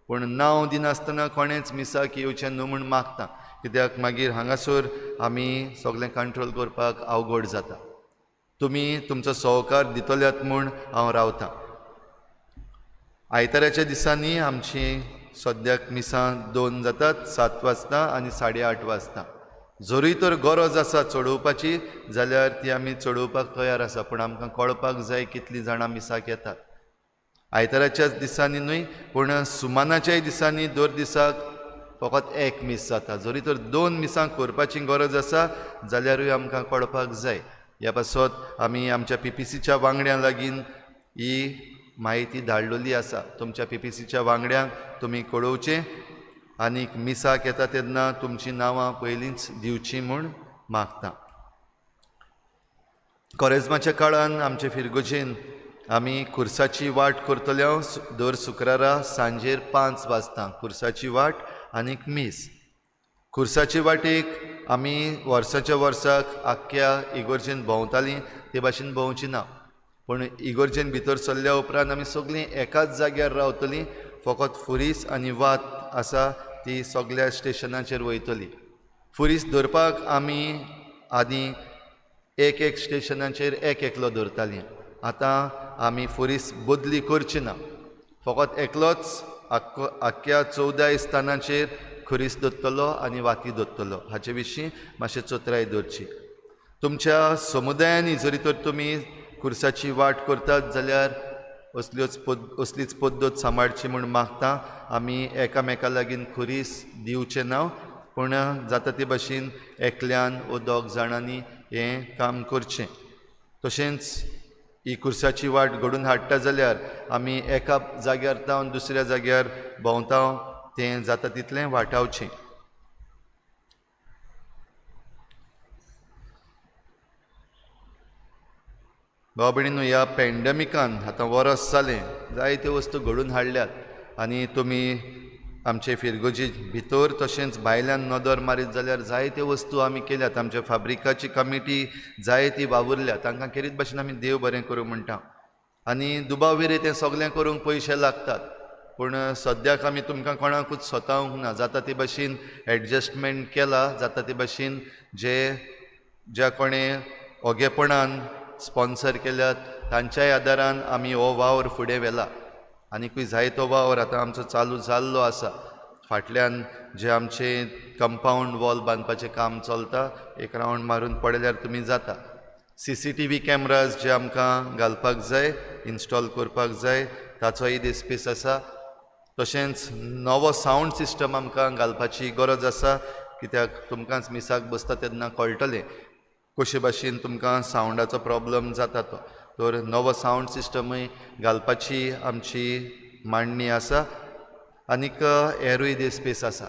पूण नांव दिनासतना कोणेंच मिसाक येवचें न्हू म्हूण मागता, कित्याक मागीर हांगासर आमी सगळें कंट्रोल करपाक अवघड जाता. तुमी तुमचो सहकार दितल्यात म्हूण हांव रावतां. आयताराच्या दिसांनी आमची सद्याक मिसां 2 जातात, 7 वाजता आनी 8:30 वाजता. जरूय तर गरज आसा चडोवपाची जाल्यार ती आमी चडोवपाक तयार आसा, पूण आमकां कळपाक जाय कितलीं जाणां मिसाक येतात. आयताराच्याच दिसांनी न्हय, पूण सुमानाच्याय दिसांनी दर दिसाक फकत 1 मीस जाता. जरी तर 2 मिसां करपाची गरज आसा जाल्यारूय आमकां कळपाक जाय. ह्या पासत आमी आमच्या PPCच्या वांगड्यां लागीं ही म्हायती धाडलेली आसा. तुमच्या PPCच्या वांगड्यांक तुमी कळोवचें आनीक मिसाक येता तेन्ना तुमचीं नांवां पयलींच दिवचीं म्हूण मागता. कोरेज्माच्या काळान आमचे फिरगोजेन आमी खुर्साची वाट करतले हांव दर शुक्रारा सांजेर 5 वाजता खुर्साची वाट आनीक मीस. खुर्साची वाटेक आमी वर्साच्या वर्साक आख्ख्या इगोर्जेन भोंवतालीं ते भाशेन भोंवची ना, पूण इगोर्जेन भितर सरल्या उपरांत आमी सगळीं एकाच जाग्यार रावतलीं. फकत फुरीस आनी वात आसा ती सगळ्या स्टेशनाचेर वयतली. फुरीस धरपाक आमी आदीं एक एक स्टेशनाचेर एक एकलो धरतालीं. आतां आमी फुरीस बदली करची ना, फकत एकलोच आख्ख्या 14 स्थानाचेर खुरीस दवरतलो आनी वाती दवरतलो. हाचे विशीं मातशें चतुराय दवरची. तुमच्या समुदायांनी जरी तर तुमी खुर्साची वाट करतात जाल्यार असलीच पद्दत सांबाळची म्हूण मागता. आमी एकामेका लागीं खुरीस दिवचें ना, पूण जाता ते भाशेन एकल्यान वो दोग जाणांनी हें काम करचें. तशेंच ही खुर्साची वाट घडून हाडटा जाल्यार आमी एका जाग्यार जावन दुसऱ्या जाग्यार भोंवता तें जाता तितलें वाटावचें. भाव भयणींनो, ह्या पॅन्डेमिकान आतां वरस जालें, जायत्यो वस्तू घडून हाडल्यात आनी तुमी आमचे फिरगोजी भितर तशेंच भायल्यान नदर मारीत जाल्यार जायत्यो वस्तू आमी केल्यात. आमच्या फाब्रिकाची कमिटी जायती वावुरल्या, तांकां खेरीत भाशेन आमी देव बरें करूं म्हणटा. आनी दुबाव तें सगळें करूंक पयशे लागतात, पूण सद्याक आमी तुमकां कोणाकूच स्वतावंक ना. जाता ते भाशेन एडजस्टमेंट केला, जाता ते भाशेन जे ज्या कोणें ओगेपणान स्पॉन्सर केल्यात तांच्याय आदारान आमी हो वावर फुडें व्हेला. आनीकूय जायतो वावर आतां आमचो चालू जाल्लो आसा. फाटल्यान जे आमचे कंपावंड वॉल बांदपाचें काम चलता, एक रावंड मारून पळयल्यार तुमी जाता. CCTV cameras जे आमकां घालपाक जाय, इन्स्टॉल करपाक जाय, ताचोय देस्पेस आसा. तशेंच नवो सावंड सिस्टम आमकां घालपाची गरज आसा, कित्याक तुमकांच मिसाक बसता तेन्ना कळटलें कशे भाशेन तुमकां सावंडाचो प्रॉब्लम जाता तो. तर नवो सावंड सिस्टमूय घालपाची आमची मांडणी आसा. आनीक एरूय देस्पेस आसा.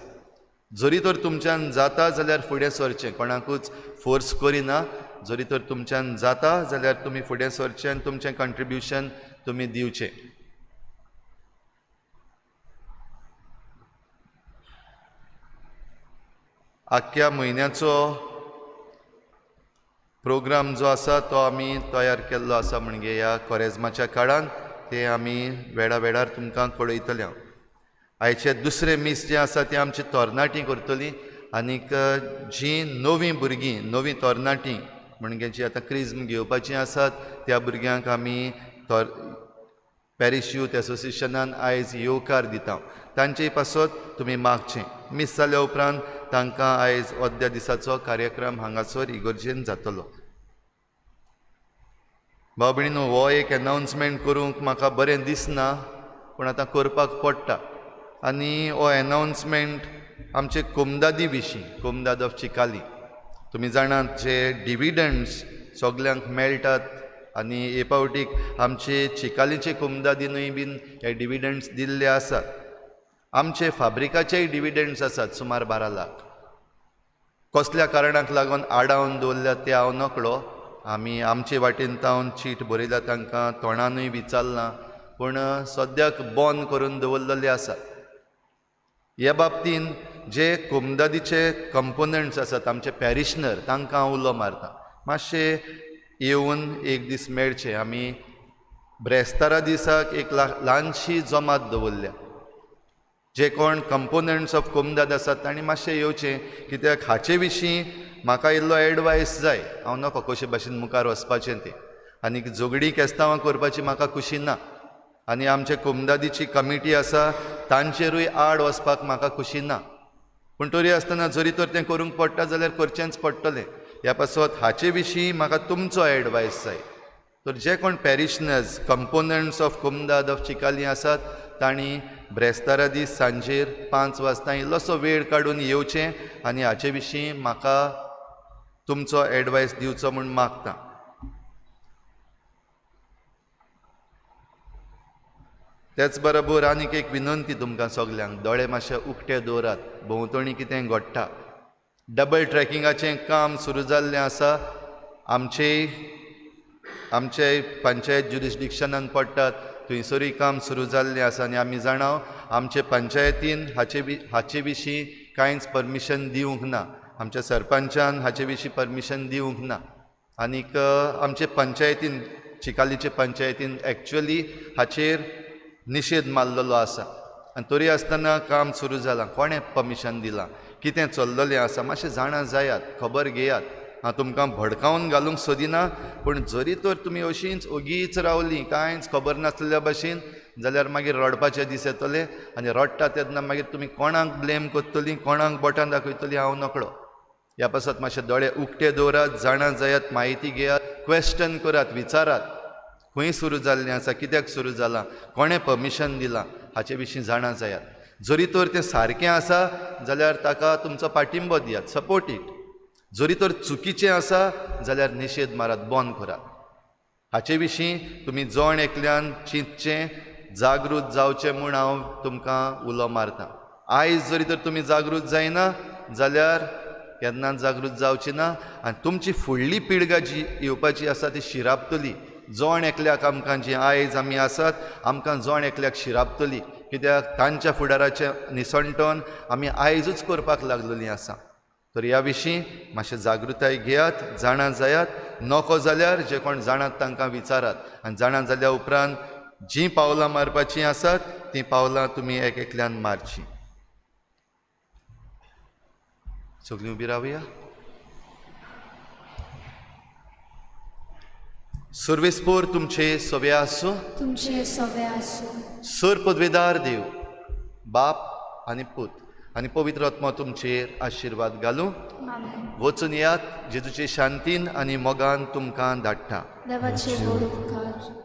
जरी तर तुमच्यान जाता जाल्यार फुडें सरचें, कोणाकूच फोर्स करिना. जरी तर तुमच्यान जाता जाल्यार तुमी फुडें सरचें आनी तुमचें कंट्रिब्युशन तुमी दिवचें. आख्ख्या म्हयन्याचो प्रोग्राम जो आसा तो आमी तयार केल्लो आसा, म्हणजे ह्या कोरेज्माच्या काळान ते आमी वेळा वेळार तुमकां कळयतले. हांव आयचें दुसरें मीस जें आसा तें आमची तरणाटीं करतलीं. आनीक जीं नवीं भुरगीं, नवीं तरणाटीं म्हणजे जीं आतां क्रिज्म घेवपाचीं आसात त्या भुरग्यांक आमी पॅरीश यूथ एसोसिएशनान आयज येवकार दिता. तांचे पासत तुमी मागचें. मीस जाल्या उपरांत तांकां आयज अर्द्या दिसाचो कार्यक्रम हांगासर इगर्जेन जातलो. भाव भयणींनो, हो एक एनावन्समेंट करूंक म्हाका बरें दिसना, पूण आतां करपाक पडटा. आनी हो एनावन्समेंट आमचे कोमदादी विशीं, कोमदाद ऑफ चिकाली. तुमी जाणात जे डिविडंड्स सगल्यांक मेळटात आनी हे फावटीक आमचे चिकालीचे कोमदादीनूय बीन हे डिविडंड्स दिल्ले आसात. आमचे फाब्रिकाचेय डिविडंड्स आसात सुमार 12 लाख. कसल्या कारणाक लागून आडावन दवरल्या ते हांव नकळो. आमी आमचे वाटेन तावन चीट बरयल्या, तांकां तोंडानूय विचारलां, पूण सद्याक बंद करून दवरलेले आसात. ह्या बाबतीन जे कोमदादीचे कंपोनंट्स आसात आमचे पॅरिशनर, तांकां हांव उलो मारता मातशें येवन एक दीस मेळचे. आमी ब्रेस्तारा दिसाक एक ल्हानशी जमात दवरल्या. जे कोण कंपोनंट्स ऑफ कोमदाद आसात तांणी मातशें येवचें, कित्याक हाचे विशीं म्हाका इल्लो एडवायस जाय. हांव नकळो कशे भाशेन मुखार वचपाचें तें, आनीक झगडीं केस्तांवां करपाची म्हाका खुशी ना. आनी आमचे कोमदादीची कमिटी आसा तांचेरूय आड वचपाक म्हाका खुशी ना. पूण तरी आसतना जरी तर तें करूंक पडटा जाल्यार करचेंच पडटलें. ह्या पासत हाचे विशीं म्हाका तुमचो एडवायस जाय. तर जे कोण पॅरिशनर्स कंपोनंट्स ऑफ कोमदाद ऑफ चिकाली आसात तांणी ब्रेस्तारा दीस सांजेर 5 वाजता इल्लोसो वेळ काडून येवचें आनी हाचे विशीं म्हाका तुमचो एडवायस दिवचो म्हूण मागता. त्याच बरोबर आनीक एक विनंती तुमकां सगल्यांक, दोळे मातशे उक्ते दवरात, भोंवतणी कितें घडटा. डबल ट्रॅकिंगाचें काम सुरू जाल्लें आसा. आमचे पंचायत ज्युरिस्डिक्शनान पडटात थंयसरूय काम सुरू जाल्लें आसा. आनी आमी जाणा आमचे पंचायतीन हाचे विशीं कांयच परमिशन दिवंक ना. आमच्या सरपंचान हाचे विशीं परमिशन दिवंक ना आनीक आमचे पंचायतीन, चिकालीचे पंचायतीन एक्चुअली हाचेर निशेध मारलेलो आसा आनी तरी आसतना काम सुरू जालां. कोणें परमिशन दिलां, कितें चल्ललें आसा, मातशें जाणा जायात, खबर घेयात. हांव तुमकां भडकावन घालूंक सोदिना, पूण जरी तर तुमी अशींच ओगीच रावलीं कांयच खबर नासलेल्या भशेन जाल्यार मागीर रडपाचे दीस येतले आनी रडटा तेन्ना मागीर तुमी कोणाक ब्लेम करतलीं, कोणाक बोटां दाखयतलीं हांव नकळो. ह्या पासत मातशे दोळे उक्ते दवरात, जाणा जायात, म्हायती घेयात, क्वेश्चन करात, विचारात खंय सुरू जाल्लें आसा, कित्याक सुरू जालां, कोणें परमिशन दिलां, हाचे विशीं जाणा जायात. जरी तर तें सारकें आसा जाल्यार ताका तुमचो पाठिंबो दियात, सपोर्ट it. जरी तर चुकीचें आसा जाल्यार निशेध मारात, बंद करात. हाचे विशीं तुमी जण एकल्यान चिंतचें, जागृत जावचें म्हूण हांव तुमकां उलो मारतां. आयज जरी तर तुमी जागृत जायना जाल्यार केन्नाच जागृत जावची ना आनी तुमची फुडली पिळगा जी येवपाची आसा ती शिरापतली. जण एकल्याक आमकां जी आयज आमी आसात आमकां जण एकल्याक शिरापतली, कित्याक तांच्या फुडाराचें निसणटण आमी आयजूच करपाक लागलेलीं आसा. तर ह्या विशीं मातशें जागृताय घेयात, जाणा जायात. नको जाल्यार जे कोण जाणात तांकां विचारात आनी जाणा जाल्या उपरांत जीं पावलां मारपाचीं आसात तीं पावलां तुमी एक एकल्यान मारचीं. सगळीं उबी रावया. सर्वेस्पोर तुमचे सवे आसूं, तुमचे सवे आसूं. सर पदवेदार देव बाप आनी पूत आनी पवित्र आत्मा तुमचेर आशिर्वाद घालूं. वचून येयात, जेजूचे शांतीन आनी मोगान तुमकां धाडटा. देवाचे व्हड उपकार.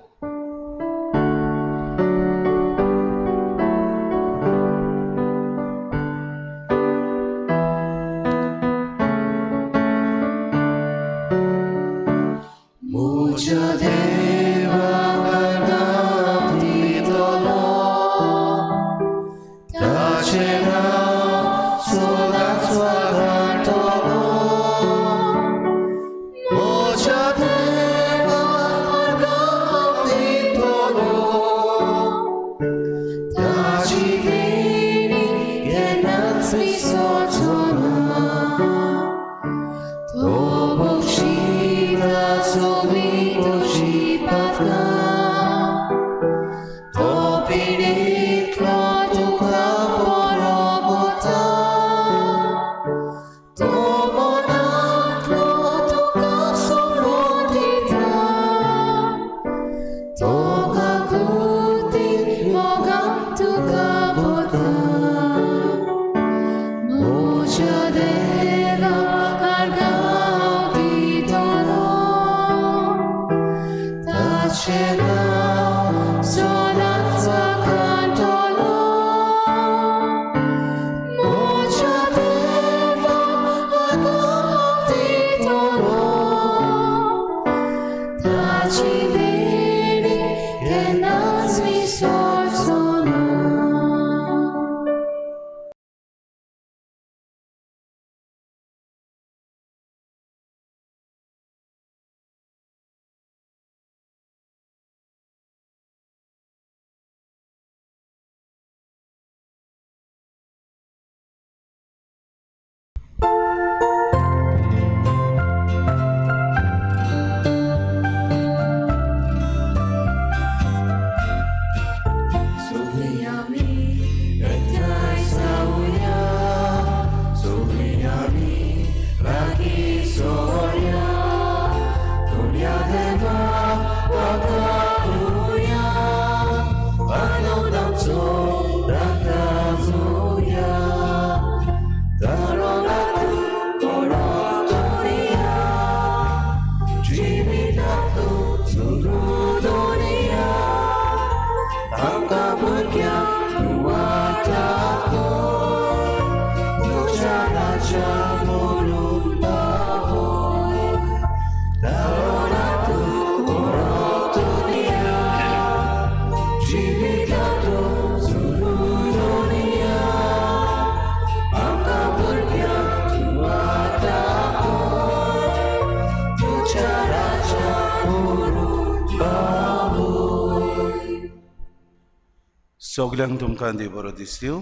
सगल्यांक तुमकां देव बरो दिसल्यो.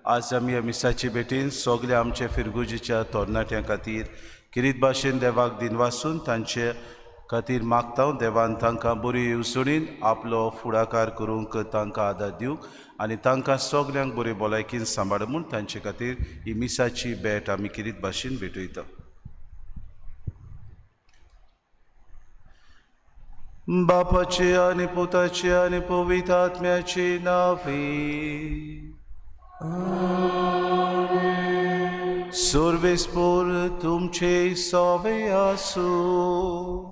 आज आमी ह्या मिसाचे भेटीन सगल्या आमच्या फिरगुजीच्या तरणाट्यां खातीर किरीत भाशेन देवाक दिनवासून तांचे खातीर मागता. देवान तांकां बरी येवजणीन आपलो फुडाकार करूंक तांकां आदार दिवंक आनी तांकां सगल्यांक बरी भलायकीन सांबाळ म्हूण तांचे खातीर ही मिसाची भेट आमी किरीत भाशेन भेटयता. बापाचे आनी पुताचे आनी पवित्र आत्म्याचे नांवे. सर्वेस्पोर तुमचे सवे आसूं.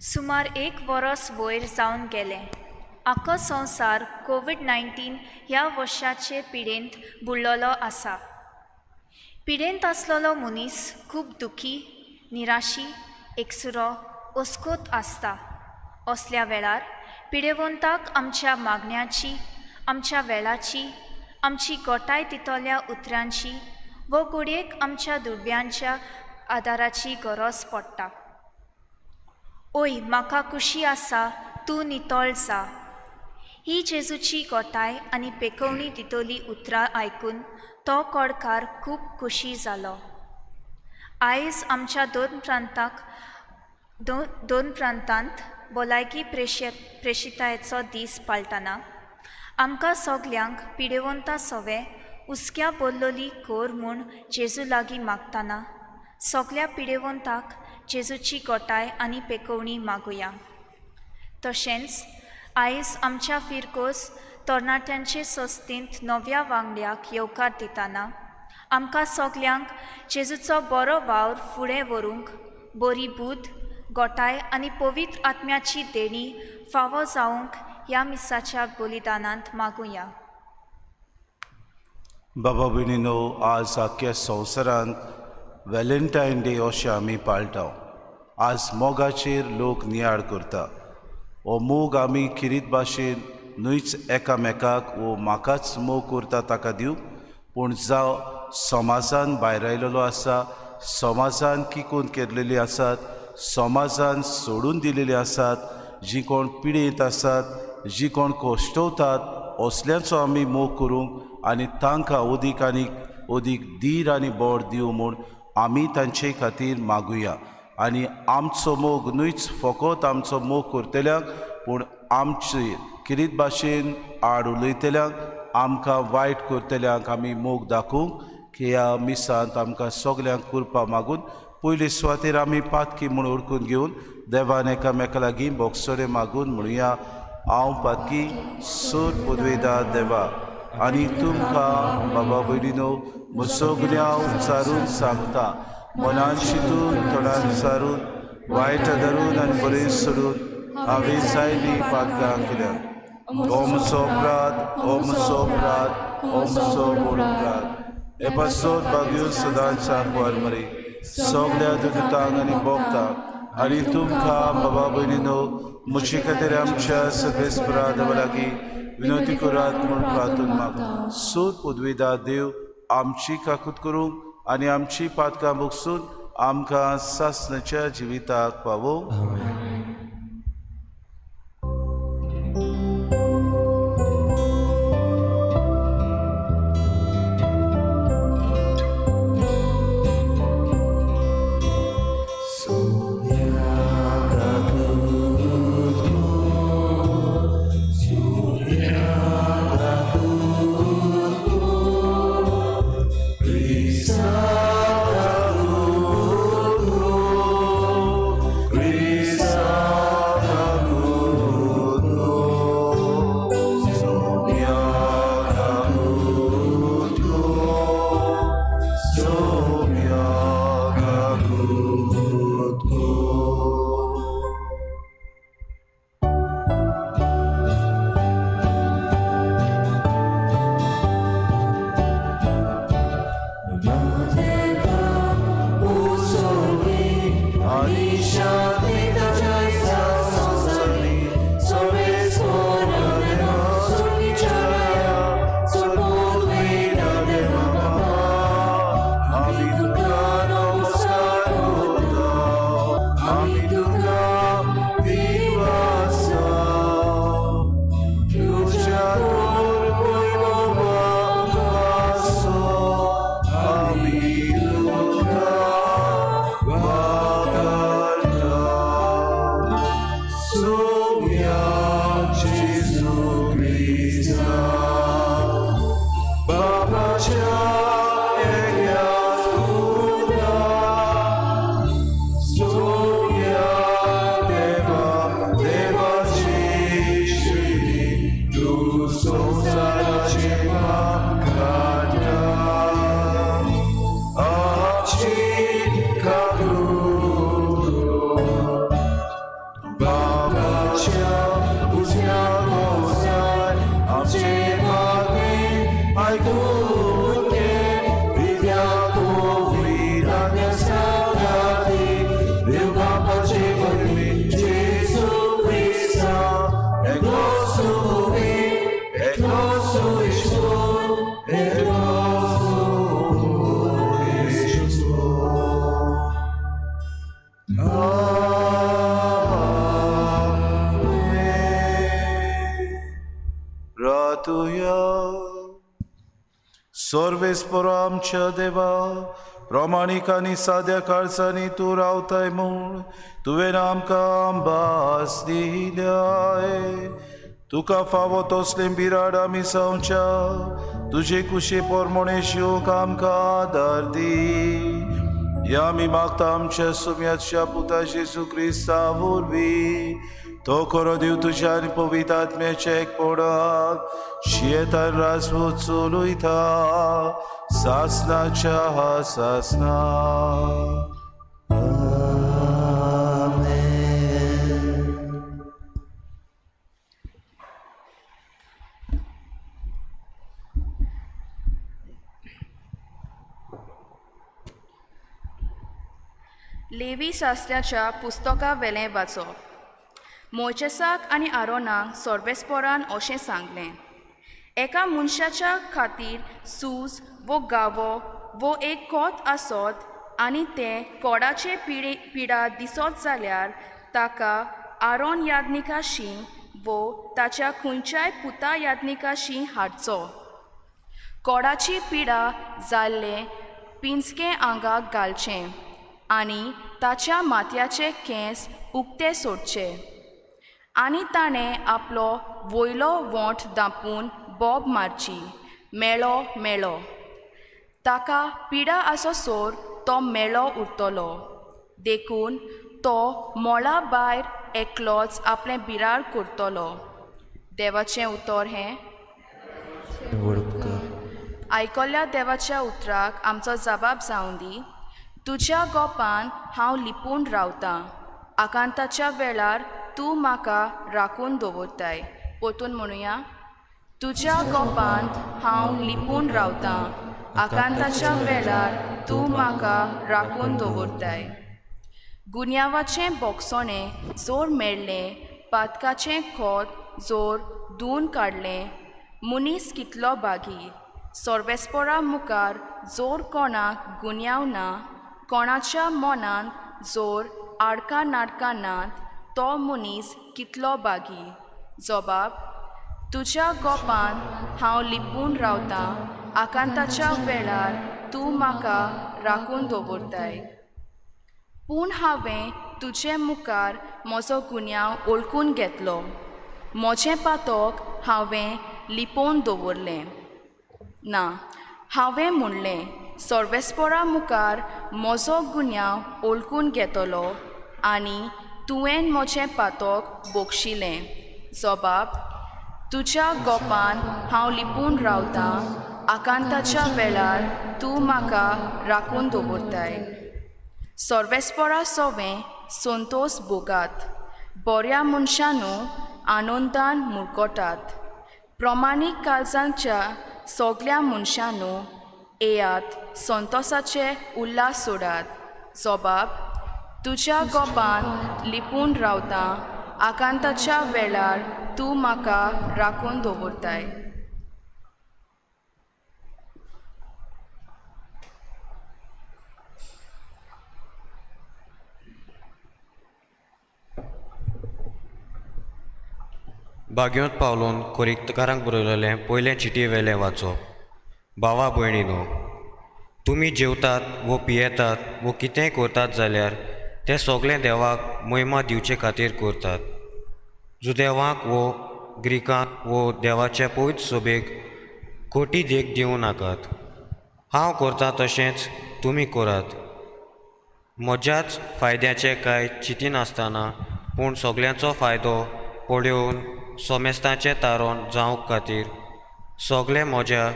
सुमार एक वरस वयर जावन गेलें. आख्खो संवसार कोवीड-19 ह्या वर्षाचे पिडेंत बुडलेलो आसा. पिडेंत आसलेलो मनीस खूब दुखी, निराशी, एकसुरो, अस्कोत आसता. असल्या वेळार पिडेवंताक आमच्या मागण्याची, आमच्या वेळाची, आमची गोटाय दितल्या उतरांची वो घडयेक आमच्या दुडव्यांच्या आदाराची गरज पडटा. ओय म्हाका खुशी आसा, तूं नितळ जा. ही जेजूची गोटाय आनी पेकोवणी दितली उतरां आयकून तो कोडकार खूब खुशी जालो. आयज आमच्या दोन प्रांतांत भलायकी प्रेशितायेचो दीस पाळटना आमकां सगल्यांक पिडेवंता सवे हुस्क्या भरलेली कोर म्हूण जेजू लागीं मागतना सगल्या पिडेवंताक जेजूची गोटाय आनी पेकोवणी मागुया. तशेंच आयज आमच्या फिरकोस तरणाट्यांचे संस्थेंत नव्या वांगड्याक येवकार दितना आमकां सगल्यांक जेजूचो बरो वावर फुडें व्हरूंक बरी बूद, गोटाय आनी पवित्र आत्म्याची देणी फावो जावंक ह्या मिसाच्या बलिदानांत मागुया. बाबा भयणीनो, आज आख्या संवसारांत व्हॅलेंटायन डे अशें आमी पाळटा. आज मोगाचेर लोक नियाळ करता. हो मोग आमी किरीत भाशेन न्हूच एकामेकाक वो म्हाकाच मोग करता ताका दिवंक, पूण जावं समाजान भायर आयलेलो आसा, समाजान किकोन केल्लेली आसात, समाजान सोडून दिलेली आसात, जी कोण पिडेंत आसात, जी कोण कश्टवतात, असल्यांचो आमी मोग करूंक आनी तांकां अदीक आनी अदीक धीर आनी बळ दिवं म्हूण आमी तांचे खातीर मागुया. आनी आमचो मोग न्हूच फकत आमचो मोग करतल्यांक, पूण आमचे किरीत भाशेन आड उलयतल्यांक, आमकां वायट करतल्यांक आमी मोग दाखोवंक की ह्या मिसांत आमकां सगल्यांक कृपा मागून पयले सुवातेर आमी पातकी म्हूण ओळखून घेवन देवान एकामेका लागीं बोगसोडे मागून म्हणुया, हांव पातकी सोर पुदवेदा देवा आनी तुमकां बाबा भयणीनो म्हजो गुन्यांव उच्चारून सांगता, मनान चिंतून तोंडान सारून वायट धरून आनी बरें सोडून हांवें जायतीं पातकां केल्यात. हो म्हजो अपराध, हो म्हजो अपराध, हो म्हजो व्हड अपराध. हे पासत भाग्यो सदांच आंकवार मरे सगल्या दुतांक आनी भोगतांक आनी तुमकां बाबा भयणीनो म्हजे खातीर आमच्या सर्वेस्परा देवा लागीं विनवती करात म्हूण प्रार्थना मागता. सोद पुदवेदा देव आमची काकूत करूंक आनी आमची पातकां भोगसून आमकां सासणाच्या जिविताक पावोवं. Christ. बापाच्या एकल्याच पुता, सोम्या देवा, देवाची शेळी, तूं संवसाराचें पाप काडटा. आमची काकूट कर. बापाच्या उजव्या गोसाय आमचे मागणें आयकून घे. दिव्या कोविडाच्या सांगाती, देव बापाचे महिमे जेजू क्रिस्ता, एकलो सुवी, एकलो सुईश्वर, एकलो सुईश्वर. Amen. रातुया. सर्वेस्पर आमच्या देवा, प्रमाणीक आनी साद्या काळजांनी तूं रावताय म्हूण तुवें आमकां भास दिल्याय. तुका फावो तसलें बिराड आमी जावच्या तुजे कुशे पोरमोणे शिवंक आमकां आदार दी. ह्या आमी मागता आमच्या सुम्याच्या पुता जेजू क्रिस्ता वरवीं. तो खरो देव तुज्या आनी पवित्र आत्म्याच्या एकपणाक शियेतान राजवत चलयता सासनाच्या सासना. लेवी शास्त्राच्या पुस्तका वेलें वाचप. मोयचेसाक आनी आरोनाक सर्वेस्पोरान अशें सांगलें, एका मनशाच्या खातीर सूज वो गावो वो एक कोत आसत आनी तें कोडाचे पिडे पिडा दिसत जाल्यार ताका आरोन याज्ञिकाशी वो ताच्या खंयच्याय पुता याज्ञिकाशी हाडचो. कोडाची पिडा जाल्लें पिंजकें आंगाक घालचें आनी ताच्या माथ्याचे केंस उक्ते सोडचे आनी ताणें आपलो वयलो वोंठ धांपून बोब मारची, मेळो मेळो. ताका पिडा आसोसर तो मेळो उरतलो. देखून तो मोळा भायर एकलोच आपलें बिराड करतलो. देवाचें उतर हें. व्हड उपकार. आयकल्ल्या देवाच्या उतराक आमचो जबाब जावं दी. तुज्या गोपान हांव लिपून रावतां, आकांताच्या वेळार तूं म्हाका राखून दवरताय. परतून म्हणुया. तुज्या गोपान हांव लिपून रावतां, आकांताच्या वेळार तूं म्हाका राखून दवरताय. गुन्यांवाचें बोगसणें जोर मेळ्ळें, पातकाचें खोत जोर धुवन काडलें. मनीस कितलो बागी! सर्वेस्पोरा मुखार जोर कोणाक गुन्यांव ना, कोणाच्या मनांत जोर आडकां नाडकां नात, तो मनीस कितलो बागी! जबाब: तुज्या गोपान हांव लिपून रावतां, आकांताच्या वेळार तूं म्हाका राखून दवरताय. पूण हांवें तुजे मुखार म्हजो गुन्यांव वळखून घेतलो, म्हजें पातक हांवें लिपोवन दवरलें ना. हांवें म्हणलें, सर्वेस्पोरा मुखार म्हजो गुन्यांव वळखून घेतलो आनी तुवें म्हजें पातक बक्षिलें. जबाब: तुज्या गोपान हांव लिपून रावतां, आकांताच्या वेळार तूं म्हाका राखून दवरताय. सर्वेस्पोरा सोवें संतोस भोगात, बऱ्या मनशानू आनंदान मुरकोटात. प्रमाणीक काळजांच्या सगल्या मनशानू येयात, संतोसाचे उल्हास सोडात. जबाब: तुज्या गोपान लिपून रावतां, आकांताच्या वेळार तूं म्हाका राखून दवरताय. भाग्योत पावलोन कोरिंतकारांक बरयलेलें पयलें चिटी वेलें वाचप. भावा भयणीनो, तुमी जेवतात वो पियेतात वो कितेंय करतात जाल्यार तें सगळें देवाक महिमा दिवचे खातीर करतात. जुदेवांक वो ग्रिकांक वो देवाचे पवित्र सभेक खोटी देख दिवं नाकात. हांव करता तशेंच तुमी करात. म्हज्याच फायद्याचें कांय चिंतिनासतना पूण सगल्यांचो फायदो पळोवन सोमेस्तांचें तारण जावंक खातीर सगळें म्हज्या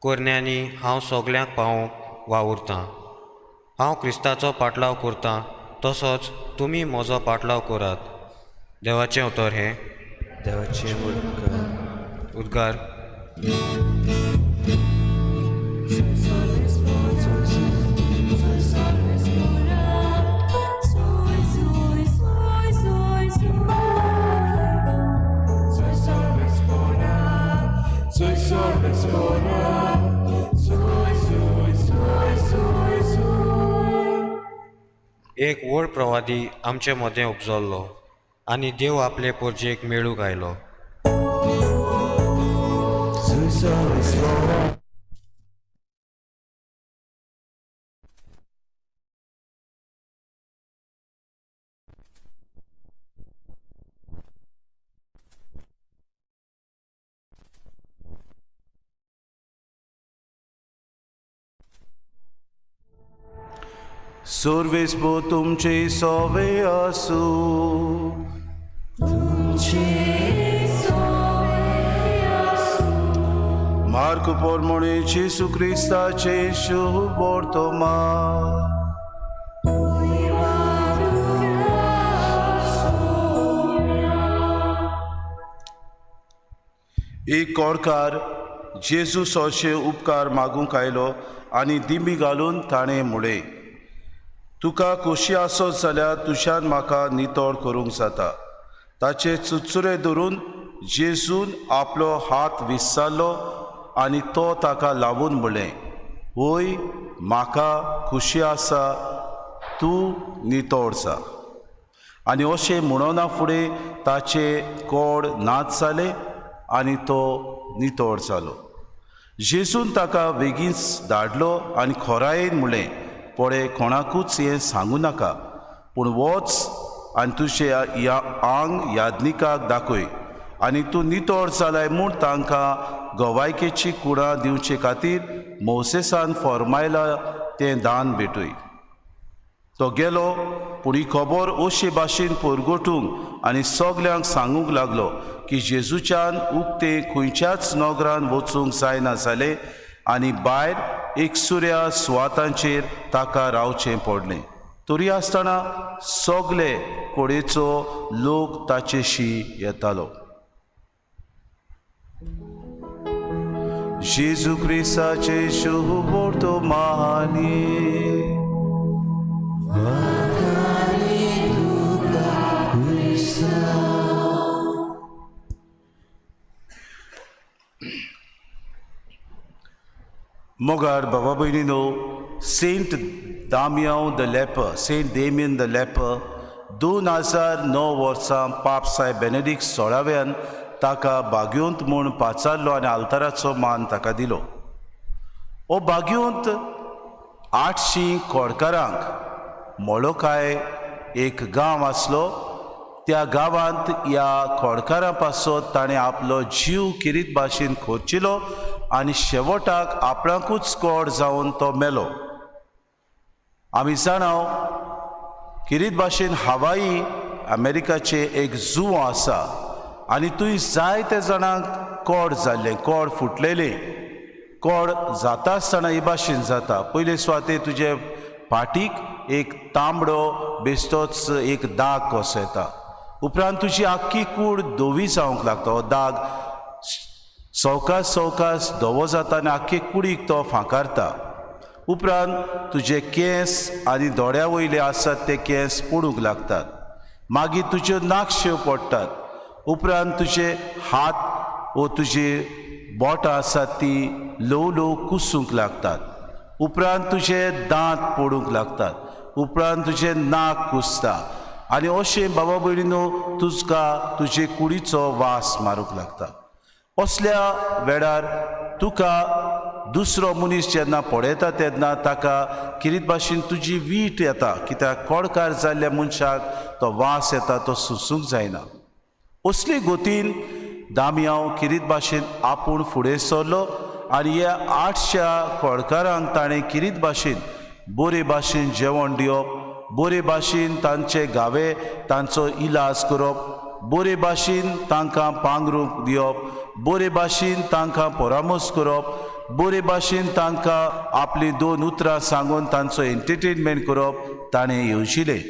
करण्यांनी हांव सगल्यांक पावोवंक वावुरतां. हांव क्रिस्ताचो पाटलाव करतां तसोच तुमी म्हजो पाटलाव करात. देवाचें उतर हें. देवाचें उपकार. उद्गार. एक व्हड प्रवादी आमचे मदें उपजल्लो आनी देव आपले परजेक मेळूंक आयलो. सर्वेस्पो तुमचे सोवे आसूं. मार्क पोरमोणे जेसू क्रिस्ताचे शुभ वर्तमान. एक कोडकार जेजू सोशे उपकार मागूंक आयलो आनी दिमी घालून ताणें म्हळें, तुका खोशी आसत जाल्यार तुज्यान म्हाका नितळ करूंक जाता. ताचे चुचुरे धरून जेजून आपलो हात विसरलो आनी तो ताका लावून म्हळें, वय म्हाका खोशी आसा, तूं नितळ जा. आनी अशें म्हणना फुडें ताचे कोड नाच जाले आनी तो नितळ जालो. जेजून ताका बेगीनच धाडलो आनी खोरायेन म्हळें, पळय कोणाकूच हें सांगू नाका, पूण वच आनी तुजें आंग याज्ञिकाक दाखय आनी तूं नितळ जालाय म्हूण तांकां गवायकेची कुडां दिवचे खातीर मोसेसान फॉर्मायला तें दान भेटय. तो गेलो, पूण ही खबर अशे भाशेन परगटूंक आनी सगल्यांक सांगूंक लागलो की जेजूच्यान उक्तें खंयच्याच नगरान वचूंक जायना जालें आनी भायर एकसुऱ्या सुवातांचेर ताका रावचें पडलें. तरी आसतना सगले कडेचो लोक ताचेशी येतालो. जेजू क्रिस्ताचे शुभ वर्तमानी. मोगार बाबा भयणीनो, Saint Damian the leper, Saint Damian the leper 2009 वर्सां पाप साहेब बेनेडिक्ट सोळाव्यान ताका बाग्योंत म्हूण पाचारलो आनी आल्ताराचो मान ताका दिलो. हो बाग्योंत 800 कोडकारांक मोळोकाय एक गांव आसलो. त्या गांवांत ह्या खोडकारां पासत ताणें आपलो जीव किरीत भाशेन खोर्चिलो आनी शेवटाक आपणाकूच कोड जावन तो मेलो. आमी जाणाव किरीत भाशेन हवाई अमेरिकाचें एक जुंवो आसा आनी थंय जायते जाणांक कोड जाल्लें, कोड फुटलेलें. कोड जाता आसतना ही भाशेन जाता, पयले सुवाते तुजे पाटीक एक तांबडो बेश्टोच एक दाग कसो येता, उपरांत तुजी आख्खी कूड धवी जावंक लागता. हो दाग सवकास सवकास धवो जाता आनी आख्खे कुडीक तो फांकारता. उपरांत तुजे केंस आनी दोळ्या वयले आसात ते केंस पडूंक लागतात, मागीर तुज्यो नाकश्यो पडटात, उपरांत तुजे हात वो तुजी बोटां आसात ती ल्हव ल्हव कुसूंक लागतात, उपरांत तुजे दांत पडूंक लागतात, उपरांत तुजें नाक कुसता आनी अशें बाबा भयणीनो तुजका तुजे कुडीचो वास मारूंक लागता. असल्या वेळार तुका दुसरो मनीस जेन्ना पळयता तेन्ना ताका किरीत भाशेन तुजी वीट येता, कित्याक कोडकार जाल्ल्या मनशाक तो वास येता, तो सोसूंक जायना. असली गोतीन दामयांव किरीत भाशेन आपूण फुडें सरलो आनी ह्या 800 कोळकारांक ताणें किरीत भाशेन बरे भाशेन जेवण दिवप, बरे भाशेन तांचे गावे तांचो इलाज करप, बरे भाशेन तांकां पांगरूंक दिवप, बरे भाशेन तांकां परामर्श करप, बरे भाशेन तांकां आपलीं 2 उतरां सांगून तांचो एंटरटेनमेंट करप ताणें येवजिलें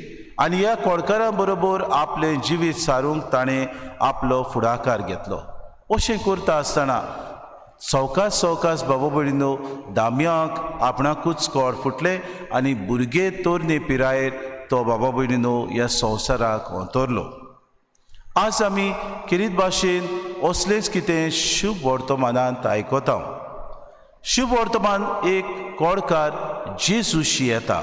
आनी ह्या कोळकारां बरोबर आपलें जिवीत सारूंक ताणें आपलो फुडाकार घेतलो. अशें करता आसतना सवकास सवकास बाबा भयणीनो दामयाक आपणाकूच कोड फुटलें आनी भुरगे तरणे पिरायेर तो बाबा भयणीनो ह्या संवसाराक अंतरलो. आज आमी किरीत भाशेन असलेंच कितें शुभ वर्तमानांत आयकता. शुभ वर्तमान एक कोडकार जेजूशी येता.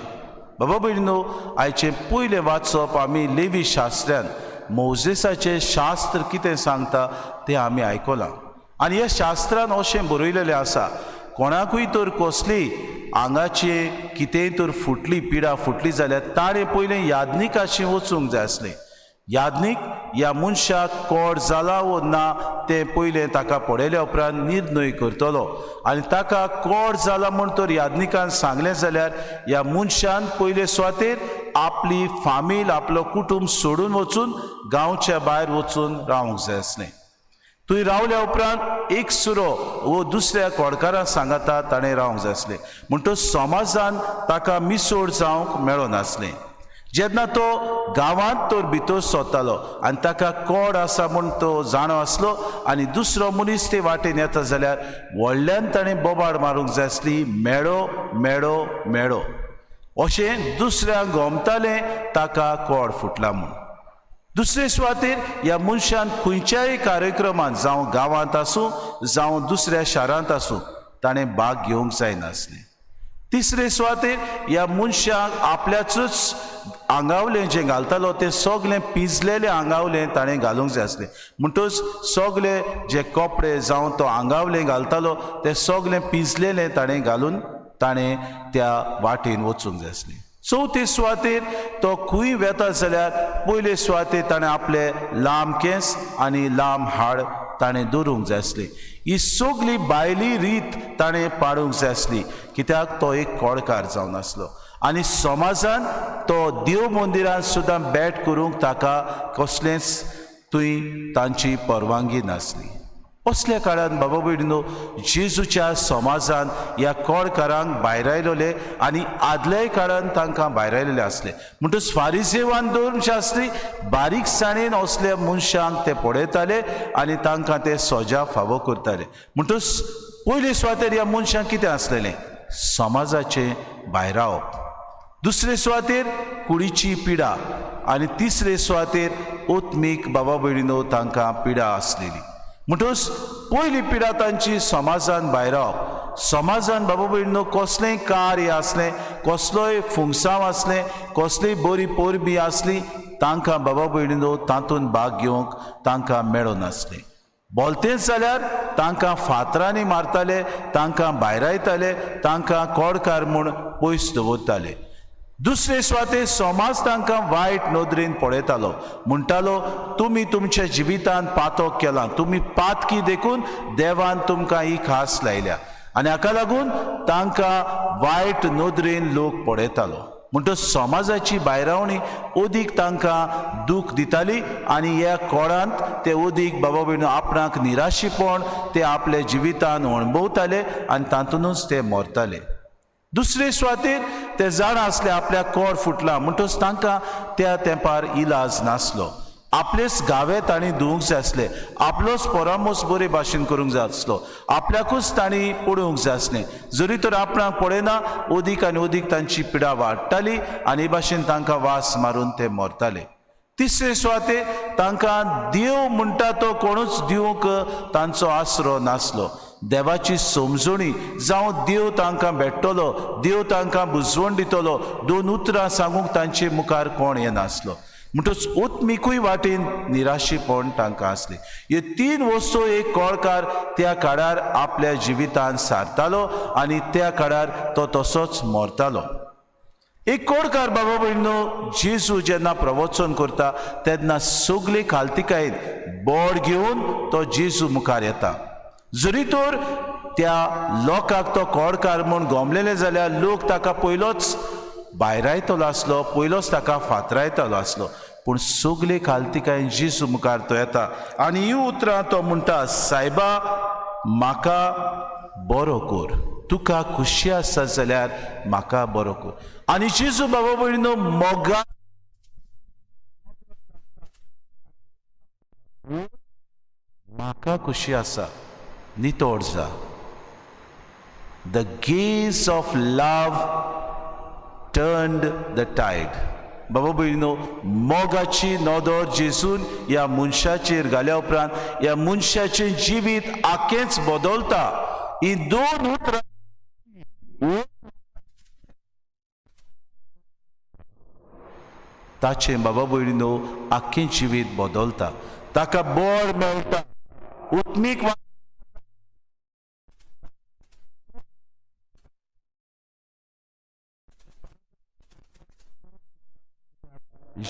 बाबा भयणीनो आयचें पयलें वाचप आमी लेवी शास्त्र्यान मोजेसाचें शास्त्र कितें सांगता तें आमी आयकलां आनी ह्या शास्त्रान अशें बरयलेलें आसा, कोणाकूय तर कसली आंगाचें कितेंय तर फुटली पिडा फुटली जाल्यार ताणें पयलें याज्ञिकाशी वचूंक जाय आसलें. याज्ञीक ह्या मनशाक कोड जाला वो ना तें पयलें ताका पळयल्या उपरांत निर्णय करतलो आनी ताका कोड जाला म्हूण तर याज्ञिकान सांगलें जाल्यार ह्या मनशान पयले सुवातेर आपली फामील आपलो कुटूंब सोडून वचून गांवच्या भायर वचून रावंक जाय आसलें. थंय रावल्या उपरांत एक सुरो वो दुसऱ्या कोडकारां सांगाता ताणें रावंक जाय आसलें. म्हणटच समाजान ताका मिसोड जावंक मेळनासलें. जेन्ना तो गांवांत तर भितर सोदतालो आनी ताका कोड आसा म्हूण तो जाणो आसलो आनी दुसरो मनीस ते वाटेन येता जाल्यार व्हडल्यान ताणें बोबाड मारूंक जाय आसली, मेळो मेळो मेळो अशें दुसऱ्यांक गोमतालें ताका कोड फुटला म्हूण. दुसरे सुवातेर ह्या मनशान खंयच्याय कार्यक्रमांत जावं गांवांत आसूं जावं दुसऱ्या शारांत आसूं ताणें भाग घेवंक जायनासलें. तिसरे सुवातेर ह्या मनशाक आपल्याचूच आंगावलें जें घालतालो तें सगलें पिंजलेलें आंगावलें ताणें घालूंक जाय आसलें. म्हणटच सगले जे कपडे जावं तो आंगावलें घालतालो तें सगलें पिंजलेलें ताणें घालून ताणें त्या वाटेन वचूंक जाय आसलें. चवथे सुवातेर तो खंय वेता जाल्यार पयले सुवातेर ताणें आपले लांब केंस आनी लांब हाड ताणें दवरूंक जाय आसली. ही सगली भायली रीत ताणें पाडूंक जाय आसली, कित्याक तो एक कोडकार जावन आसलो आनी समाजान तो देव मंदिरांत सुद्दां भेट करूंक ताका कसलेंच थंय तांची परवानगी नासली. असल्या काळान बाबा भयणीनो जेजूच्या समाजान ह्या कोडकारांक भायरायलेले आनी आदल्याय काळान तांकां भायरायलेले आसले. म्हणटच फारिजेवान धर्मशास्त्री बारीकसाणेन असल्या मनशांक ते पळयताले आनी तांकां ते सोजा फावो करताले. म्हणटच पयले सुवातेर ह्या मनशांक कितें आसलेलें, समाजाचें भायरावप, दुसरे सुवातेर कुडीची पिडा आनी तिसरे सुवातेर ओत्मीक बाबा भयणीनो तांकां पिडा आसलेली. म्हणटच पयली पिडा तांची समाजान भायरावप. समाजान बाबा भयणीनो कसलेंय कार्य आसलें, कसलोय फुंगसांव आसलें, कसलीय बरी परबी आसली, तांकां बाबा भयणीनो तातूंत भाग घेवंक तांकां मेळनासलें. बोलतेंच जाल्यार तांकां फातरांनी मारताले, तांकां भायरायताले, तांकां कोडकार म्हूण पयस दवरताले. दुसरे सुवातेर समाज तांकां वायट नदरेन पळयतालो, म्हणटालो तुमी तुमच्या जिवितांत पातक केलां, तुमी पातकी देखून देवान तुमकां ही खास लायल्या आनी हाका लागून तांकां वायट नदरेन लोक पळयतालो. म्हणटच समाजाची भायरावणी अदीक तांकां दूख दिताली आनी ह्या कोडांत ते अदीक बाबा भयणीनो आपणाक निराशीपण ते आपल्या जिवितान अणभवताले आनी तातूंतच ते मरताले. दुसरे सुवातेर ते जाणा आसले आपल्याक कोड फुटला, म्हणटच तांकां त्या तेंपार इलाज नासलो. आपलेच गावे तांणी धुवूंक जाय आसले, आपलोच परामर्श बरे भाशेन करूंक जाय आसलो, आपल्याकूच तांणी पळोवंक जाय आसलें. जरी तर आपणाक पळयना अदीक आनी अदीक तांची पिडा वाडटाली आनी हे भाशेन तांकां वास मारून ते मरताले. तिसरे सुवातेर तांकां देव म्हणटा तो कोणूच दिवंक तांचो आसरो नासलो. देवाची समजणी जावं देव तांकां भेट्टलो, देव तांकां बुजवण दितलो, 2 उतरां सांगूंक तांचे मुखार कोण येनासलो. म्हणटच ओत्मिकूय वाटेन निराशीपण तांकां आसलें. ह्यो 3 वस्तू एक कोळकार त्या काळार आपल्या जिवितान सारतालो आनी त्या काळार तो तसोच मरतालो. एक कोडकार बाबा भयणीनो जेजू जेन्ना प्रवचन करता तेन्ना सगली खालतिकायेन बोड घेवन तो जेजू मुखार येता. जरी तर त्या लोकांक तो कोडकार म्हूण गोमलेले जाल्यार लोक ताका पयलोच भायरायतलो आसलो, पयलोच ताका फातरायतलो आसलो. पूण सगले खालतिकायेन जेजू मुखार तो येता आनी ही उतरां तो म्हणटा, सायबा म्हाका बरो कर, तुका खुशी आसा जाल्यार म्हाका बरो कर. आनी जेजू बाबा भयणीनो मोगा म्हाका खुशी आसा, नितळ जा. The gaze of love turned the tide. बाबा भयणीनो मोगाची नदर जेजून ह्या मनशाचेर घाल्या उपरांत ह्या मनशाचें जिवीत आखेंच बदलता. ही दोन उतरां ताचें बाबा भयणीनो आख्खें जिवीत बदलता, ताका बळ मेळटा, उत्मीक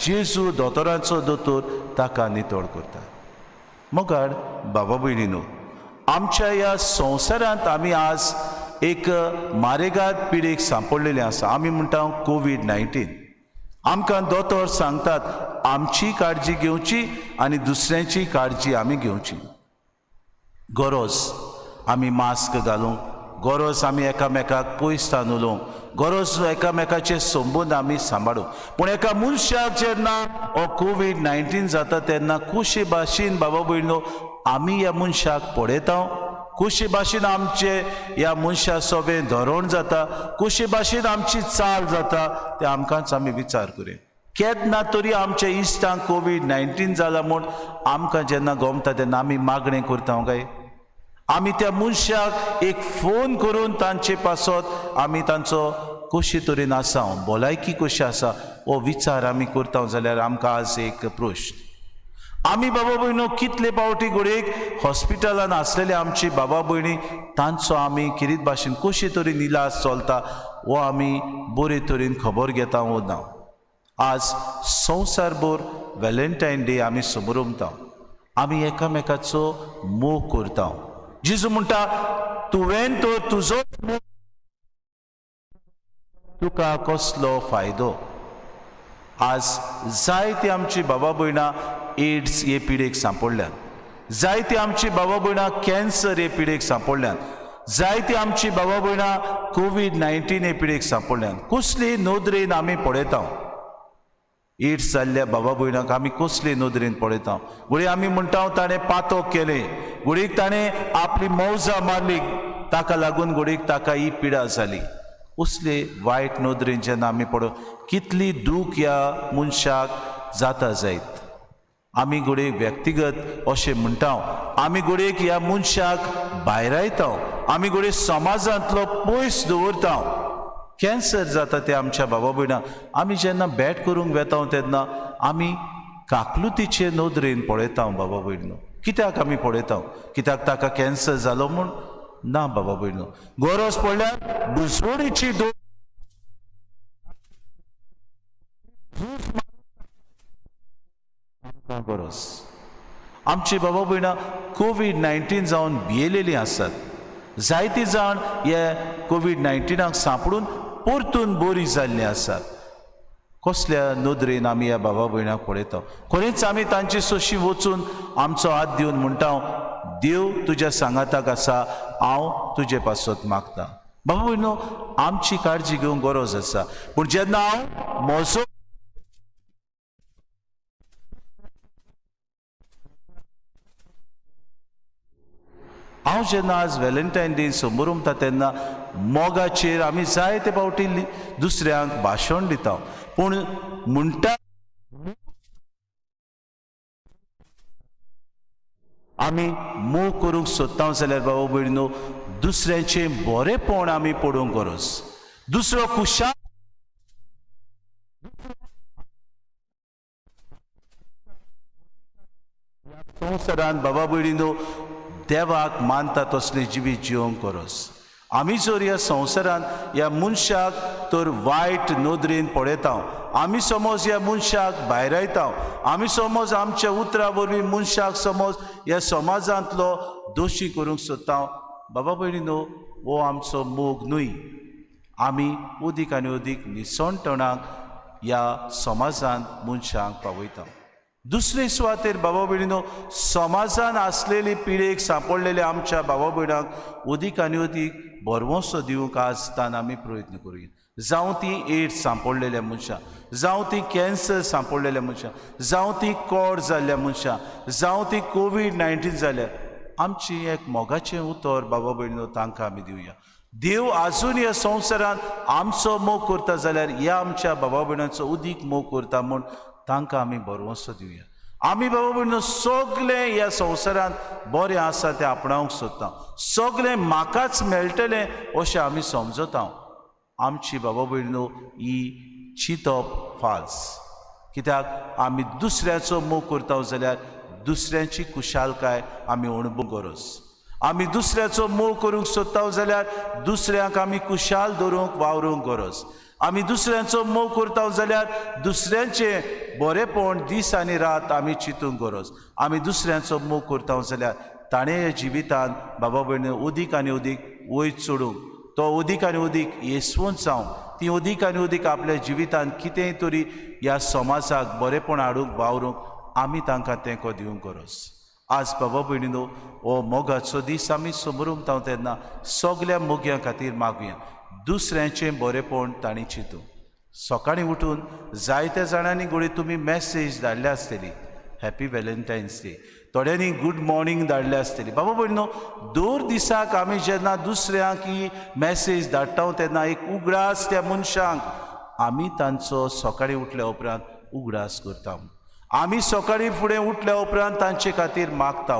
जेजू दोतोराचो दोतोर ताका नितळ करता. मगाड बाबा भयणीनो आमच्या ह्या संवसारांत आमी आज एक मारेगाद पिडेक सांपडलेलें आसा. आमी म्हणटा कोवीड-19. आमकां दोतोर सांगतात आमची काळजी घेवची आनी दुसऱ्यांची काळजी आमी घेवची. गरज आमी मास्क घालूंक, गरज आमी एकामेकाक पयस तान उलोवंक, गरज एकामेकाचे संबंद आमी सांबाळूंक. पूण एका मनशाक जेन्ना हो कोवीड-19 जाता तेन्ना कशे भाशेन बाबा भयणीनो आमी ह्या मनशाक पळयता, कशे भाशेन आमचे ह्या मनशा सोबें धोरण जाता, कशे भाशेन आमची चाल जाता तें आमकांच आमी विचार करूया. केन्ना तरी आमच्या इश्टांक कोवीड-19 जाला म्हूण आमकां जेन्ना गोमता तेन्ना आमी मागणें करता काय? आमी त्या मनशाक एक फोन करून तांचे पासत आमी तांचो कशे तरेन आसा, भलायकी कशी आसा हो विचार आमी करता जाल्यार आमकां आज एक प्रश्न. आमी बाबा भयणो कितले फावटी घडयेक हॉस्पिटलान आसलेले आमची बाबा भयणी तांचो आमी किरीत भाशेन कशे तरेन इलाज चलता हो आमी बरे तरेन खबर घेता वो ना. आज संवसारभर व्हॅलेंटायन डे आमी समरमता, आमी एकामेकाचो मोग करता. जेजू म्हणटा तुवें तर तुजो तुका कसलो फायदो. आज जायते आमची बाबा भयणां एड्स हे पिडेक सांपडल्यात, जायते आमची बाबा भयणां कॅन्सर हे पिडेक सांपडल्यात, जायते आमची बाबा भयणां कोवीड-19 हे पिडेक सांपडल्यात. कसले नदरेन आमी पळयता एड्स जाल्ल्या बाबा भयणांक आमी कसले नदरेन पळयता? घडये आमी म्हणटा ताणें पातक केलें, घडयेक ताणें आपली मौजा मारली, ताका लागून घडयेक ताका ही पिडा जाली. असले वायट नदरेन जेन्ना आमी पळोव कितली दूख ह्या मनशाक जाता जायत. आमी घडयेक व्यक्तिगत अशें म्हणटा, आमी घडयेक ह्या मनशाक भायरायता, आमी घडये समाजांतलो पयस दवरता. कॅन्सर जाता ते आमच्या बाबा भयणांक आमी जेन्ना भेट करूंक वेता तेन्ना आमी काकलुतीचे नदरेन पळयता बाबा भयणो. कित्याक आमी पळयता? कित्याक ताका कॅन्सर जालो म्हूण? ना बाबा भयणो, गरज पडल्यार बुजवणीची गरज. आमची बाबा भयणां कोवीड-19 जावन भियेलेलीं आसात. जायती जाण हे कोवीड-19 सांपडून परतून बरी जाल्लीं आसात. कसल्या नदरेन आमी ह्या बाबा भयणाक पळयता? खरेंच आमी तांची सोशी वचून आमचो हात दिवन म्हणटा, देव तुज्या सांगाताक आसा, हांव तुजे पासत मागता. बाबा भयणो आमची काळजी घेवंक गरज आसा. पूण जेन्ना हांव म्हजो हांव जेन्ना आज व्हॅलेंटायन डे समोर तेन्ना मोगाचेर आमी जायते फावटी दुसऱ्यांक भाशण दिता. पूण म्हणटा आमी मोग करूंक सोदता जाल्यार बाबा भयणीनो दुसऱ्यांचें बरेंपण आमी पडूंक गरज. दुसरो खुशाल संवसारांत बाबा भयणीनो देवाक मानता तसलें जिवीत जिवंक गरज. आमी जर ह्या संवसारांत ह्या मनशाक तर वायट नदरेन पळयता, आमी समज ह्या मनशाक भायरायता, आमी समज आमच्या उतरां वरवीं मनशाक समज ह्या समाजांतलो दोशी करूंक सोदता, बाबा भयणीनो, हो आमचो मोग न्हय. आमी उदीक आनी उदीक निसणटणाक ह्या समाजान मनशांक पावयता. दुसरे सुवातेर बाबा भयणीनो, समाजान आसलेली पिळेक सांपडलेले आमच्या बाबा भयणांक उदीक आनी उदीक भरवंसो दिवंक आसतना आमी प्रयत्न करुया. जावं ती एड्स सांपडलेल्या मनशां, जावं ती कॅन्सर सांपडलेल्या मनशां, जावं ती कोड जाल्ल्या मनशां, जावं ती कोवीड-19 जाल्या, आमची एक मोगाचें उतर बाबा भयणीनो तांकां आमी दिवया. देव आजून ह्या संवसारांत आमचो मोग करता जाल्यार ह्या आमच्या बाबा भयणांचो उदीक मोग करता म्हूण तांकां आमी भरवंसो दिवया. आमी बाबा भयणीनो सगलें ह्या संवसारांत बरें आसा तें आपणावंक सोदता, सगलें म्हाकाच मेळटलें अशें आमी समजता. आमची बाबा भयणीनो ही चिंतप फाल्स. कित्याक आमी दुसऱ्याचो मोग करता जाल्यार दुसऱ्याची खुशालकाय आमी अणभव गरज. आमी दुसऱ्याचो मोग करूंक सोदता जाल्यार दुसऱ्यांक आमी खुशाल दवरूंक वावरूंक गरज. आमी दुसऱ्यांचो मोग करता जाल्यार दुसऱ्यांचें बरेंपण दीस आनी रात आमी चिंतूंक गरज. आमी दुसऱ्यांचो मोग करता जाल्यार ताणें ह्या जिवितांत बाबा भयणी उदीक आनी उदीक वयर चडूंक, तो उदीक आनी उदीक येसवंत जावं, ती उदीक आनी उदीक आपल्या जिवितांत कितेंय तरी ह्या समाजाक बरेंपण हाडूंक वावरूंक आमी तांकां तेंको दिवंक गरज. आज बाबा भयणीनो हो मोगाचो दीस आमी समरूंक तेन्ना सगल्या मोग्यां खातीर मागुया दुसऱ्यांचें बरेंपण तांणी चिंतूं. सकाळीं उठून जायत्या जाणांनी घडये तुमी मॅसेज धाडल्या आसतली, हॅपी व्हॅलेंटायन्स डे, थोड्यांनी गूड मॉर्निंग धाडल्या आसतली. बाबा भयणीनो, दर दिसाक आमी जेन्ना दुसऱ्यांक ही मॅसेज धाडटा तेन्ना एक उगडास त्या मनशांक आमी तांचो सकाळीं उठल्या उपरांत उगडास करता. आमी सकाळीं फुडें उठल्या उपरांत तांचे खातीर मागता.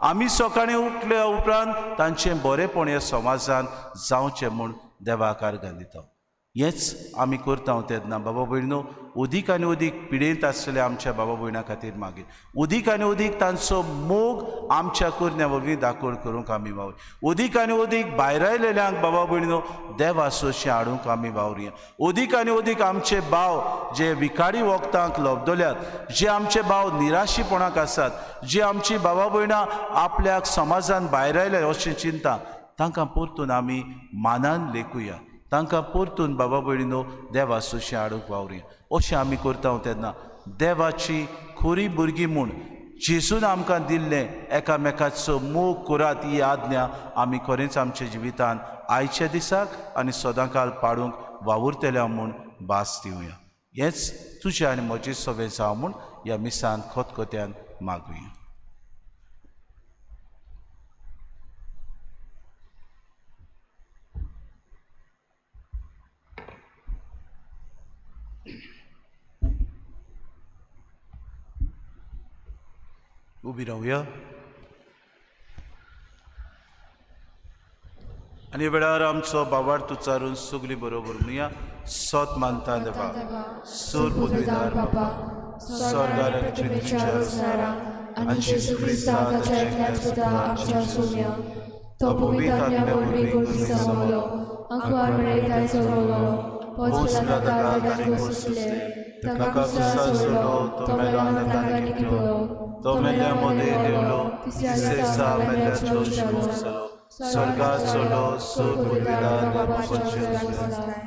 आमी सकाळीं उठल्या उपरांत तांचें बरेंपण ह्या समाजान जावचें म्हूण देवाक आर्गां दिता. हेंच आमी करता तेन्ना बाबा भयणीनो उदीक आनी उदीक पिडेंत आसलेल्या आमच्या बाबा भयणां खातीर मागीर उदीक आनी उदीक तांचो मोग आमच्या करण्या वरवीं दाखोवण करूंक आमी वावर. उदीक आनी उदीक भायर आयलेल्यांक बाबा भयणीनो देवा सोशें हाडूंक आमी वावरुया. उदीक आनी उदीक आमचे भाव जे विखारी वखदांक लब्दल्यात, जे आमचे भाव निराशीपणाक आसात, जे आमची बाबा भयणां आपल्याक समाजान भायर आयल्या अशें चिंता, तांकां परतून आमी मानान लेखुया, तांकां परतून बाबा भयणीनो देवा सोशें हाडूंक वावरुया. अशें आमी करता तेन्ना देवाची खरी भुरगीं म्हूण जेजून आमकां दिल्लें एकामेकाचो मोग करात ही आज्ञा आमी खरेंच आमच्या जिवितांत आयच्या दिसाक आनी सदांकाल पाडूंक वावुरतल्या म्हूण भास दिवया. हेंच तुजें आनी म्हजें सगळें जावं म्हूण ह्या मिसान खतखत्यान मागुया. उबी रावया आनी वेळार आमचो बाबार्थ उच्चारून सगळीं बरोबर म्हणया. सत मानता देवा, सूर पदवीदार बाबा, स्वर्गार आनी जेजू क्रिस्ता ताच्या एकल्याच पुता आमच्या सुम्या, तो पवित्र आत्म्या वरवीं गोरवी जावलो, आंकवार मेळयताय चलवलो, पोंच पिलाताक घोसले, ताका क्रुसार सोडलो, तो मेलो आनी ताका निखळो, तो मेल्या मदें देंवलो, तिसरे दिसा मेल्ल्याचो जिवो जालो, स्वर्गात चडलो, सूर पदवीदार देवाच्या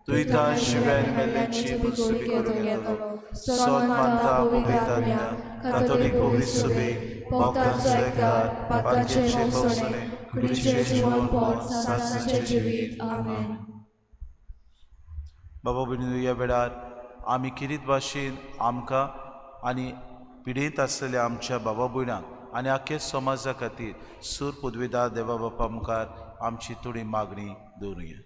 तुयता शिव्यान मेल्ल्याची मनसुबी करून घेतलो. सत मानता पवित्र आत्म्या, कातोलीक पवित्र सुबी, भक्तांचो एकदार, पातकांचें भोगसणें, कुडीचें जिवनपण, सासणाचें जिवीत. आमेन. बाबा भयणीनो, ह्या वेळार आमी किरीत भाशेन आमकां आनी पिडेंत आसलेल्या आमच्या बाबा भयणांक आनी आख्या समाजा खातीर सूर पदवीदार देवा बापा मुखार आमची थोडी मागणी दवरुया.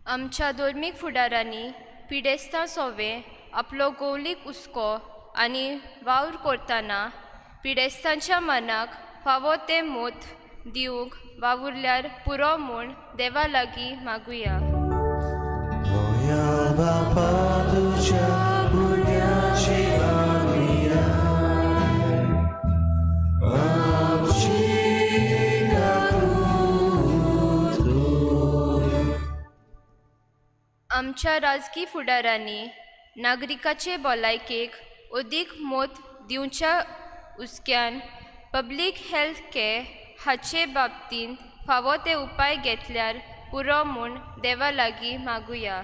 आमच्या धर्मीक फुडारांनी पिडेस्तां सोवे आपलो गौलीक हुस्को आनी वावर करतना पिडेस्तांच्या मनाक फावो तें मोत दिवंक वावुरल्यार पुरो म्हूण देवा लागीं मागुया. आमच्या राजकी फुडारांनी नागरिकाचे भलायकेक अदीक मोत दिवच्या हुस्क्यान पब्लीक हेल्थ केअर हाचे बाबतींत फावो ते उपाय घेतल्यार पुरो म्हूण देवा लागीं मागुया.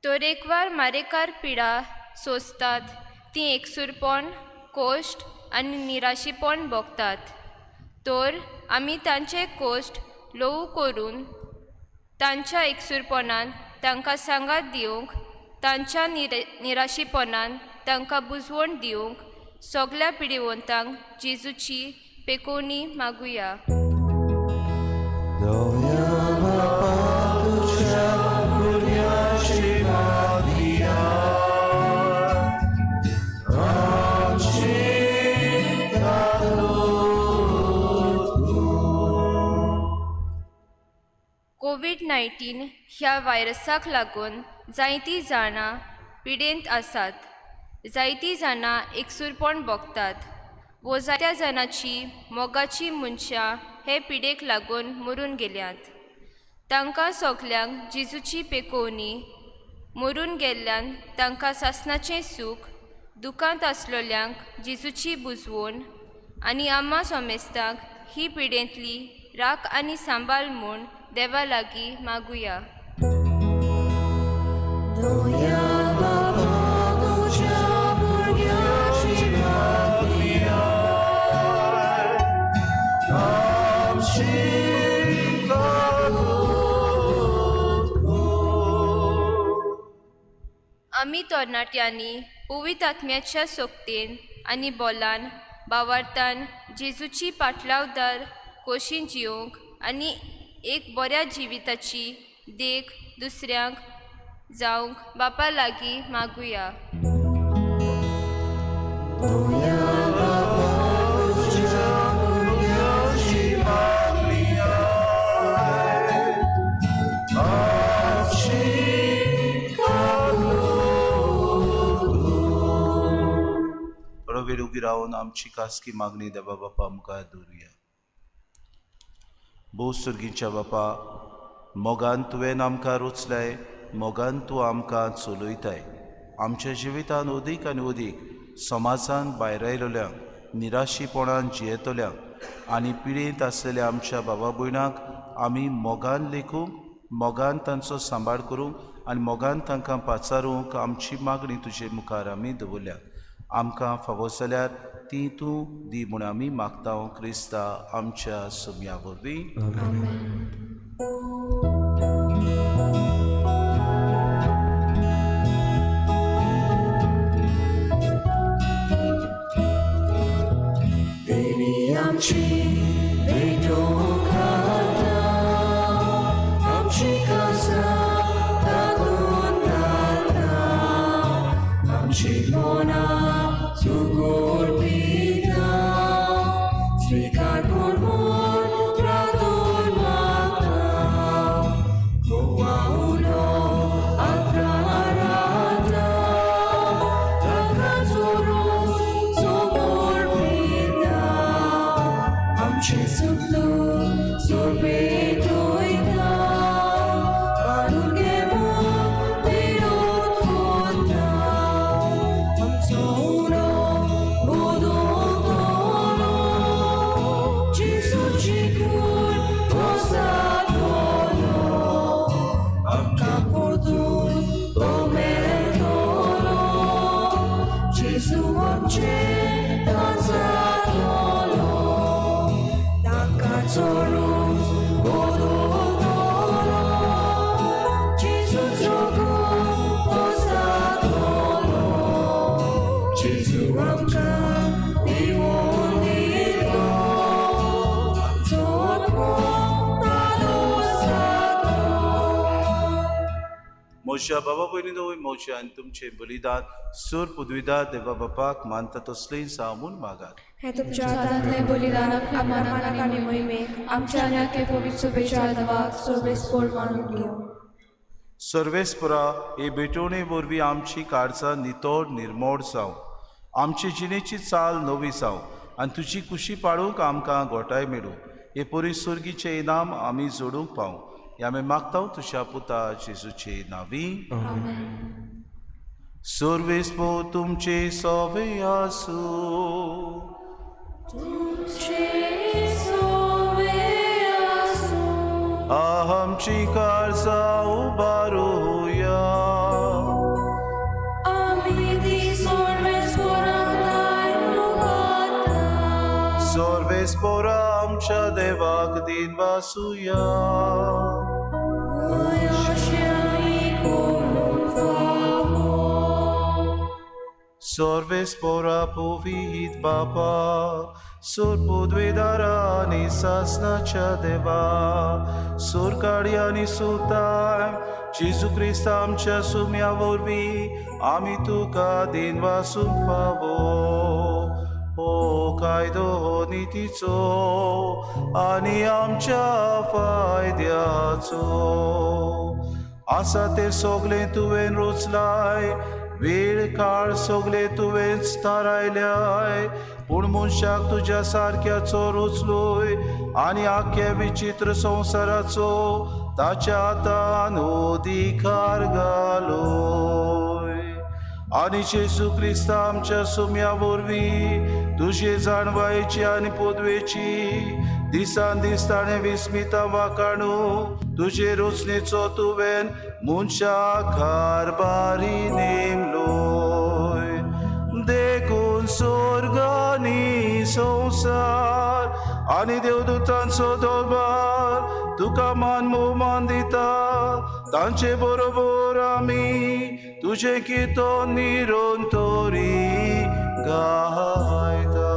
तरेकवार मारेकार पिडा सोंसतात तीं एकसुरपण, कोश्ट आनी निराशीपण भोगतात, तर आमी तांचे कोश्ट ल्हवू करून तांच्या एकसुरपणान तांकां सांगात दिवंक, तांच्या निराशीपणान तांकां बुजवण दिवंक सगल्या पिडिवंतांक जेजूची पेकोवणी मागुया. कोवीड-19 ह्या व्हायरसाक लागून जायतीं जाणां पिडेंत आसात, जायतीं जाणां एकसुरपण भोगतात वो जायत्या जाणांची मोगाचीं मनशां हे पिडेक लागून मरून गेल्यांत. तांकां सगल्यांक जेजूची पेकोवणी, मरून गेल्ल्यान तांकां सासणाचें सूख, दुखांत आसलेल्यांक जेजूची बुजवण आनी आमा सोमेस्तांक ही पिडेंतली राख आनी सांबाळ म्हूण देवा लागीं मागुया. आमी तरणाट्यांनी पवित्र आत्म्याच्या सोकतेन आनी बोलान बावार्थान जेजूची पाटलावदार कोशीन जिवंक आनी एक बऱ्या जिविताची देख दुसऱ्यांक जावंक बापा लागीं मागुया. थोडो वेळ उबी रावन आमची खासगी मागणी देवा बापा मुखार दवरुया. भोव सुर्गीच्या बापा, मोगान तुवें आमकां रोचलाय, मोगान तूं आमकां चलयताय. आमच्या जिवितान अदीक आनी अदीक समाजान भायर आयलेल्यांक, निराशीपणान जियेतल्यांक आनी पिडेंत आसलेल्या आमच्या बाबा भयणांक आमी मोगान लेखूंक, मोगान तांचो सांबाळ करूंक आनी मोगान तांकां पाचारूंक आमची मागणी तुजे मुखार आमी दवरल्या. आमकां फावो जाल्यार ती तूं दी म्हूण आमी मागता क्रिस्ता आमच्या सुम्या वरवीं. म्हज्या बाबा भयणीनो, म्हजें आनी तुमचें बलिदान सूर पुदविदा देवा बापाक मानता तसलें जावं म्हूण मागात. हें तुमच्या हातांतलें बलिदान आपल्या मानाक आनी मोहिमेक आमच्या आनी आख्या पवित्र शुभेच्छा देवाक सर्वेस्पोर मानून घेवं. सर्वेस्परा हे भेटवणे वरवीं आमची काळजां नितळ निर्मोड जावं आमचे जिणेची चाल नवी जावं आनी तुजी कुशी पाळूंक आमकां गोठाय मेळूं. हे परी सुर्गीचें इनाम आमी जोडूंक पावूं. हें आमी मागता तुज्या पुता जेजूचे नांवी. सर्वेस्पो तुमचे सवे आसूं. आमची काळजां उबारुया. सर्वेस्पोरा आमच्या देवाक दिन वासुया. सर्वेस्पोरा पवित बापा, सोर पदवेदारा आनी सासनाच्या देवा, सोरकाडी आनी सुताय जेजू क्रिस्त आमच्या सुम्या वरवीं आमी तुका दिन वासूंक फावो. हो कायदो हो नितीचो आनी आमच्या फायद्याचो आसा तें सगळें तुवें रचलाय. वेळ काळ सगळे तुवेंच थारायल्याय, पूण मनशाक तुज्या सारक्याचो रचलोय आनी आख्या विचित्र संवसाराचो ताच्या हातान अधिकार घालोय. आनी जेजू क्रिस्त आमच्या सुम्या वरवीं तुजे जाणवायेची आनी पदवेची दिसान दीस ताणें विस्मिता वाकाणू तुजे रचनेचो तुवें मनशाक कारभारी नेमलोय. देखून स्वर्ग आनी संवसार आनी देवदूतांचो दरबार तुका मान भोवमान दिता. तांचे बरोबर आमी तुजें किर्तन निरंतरी गायता.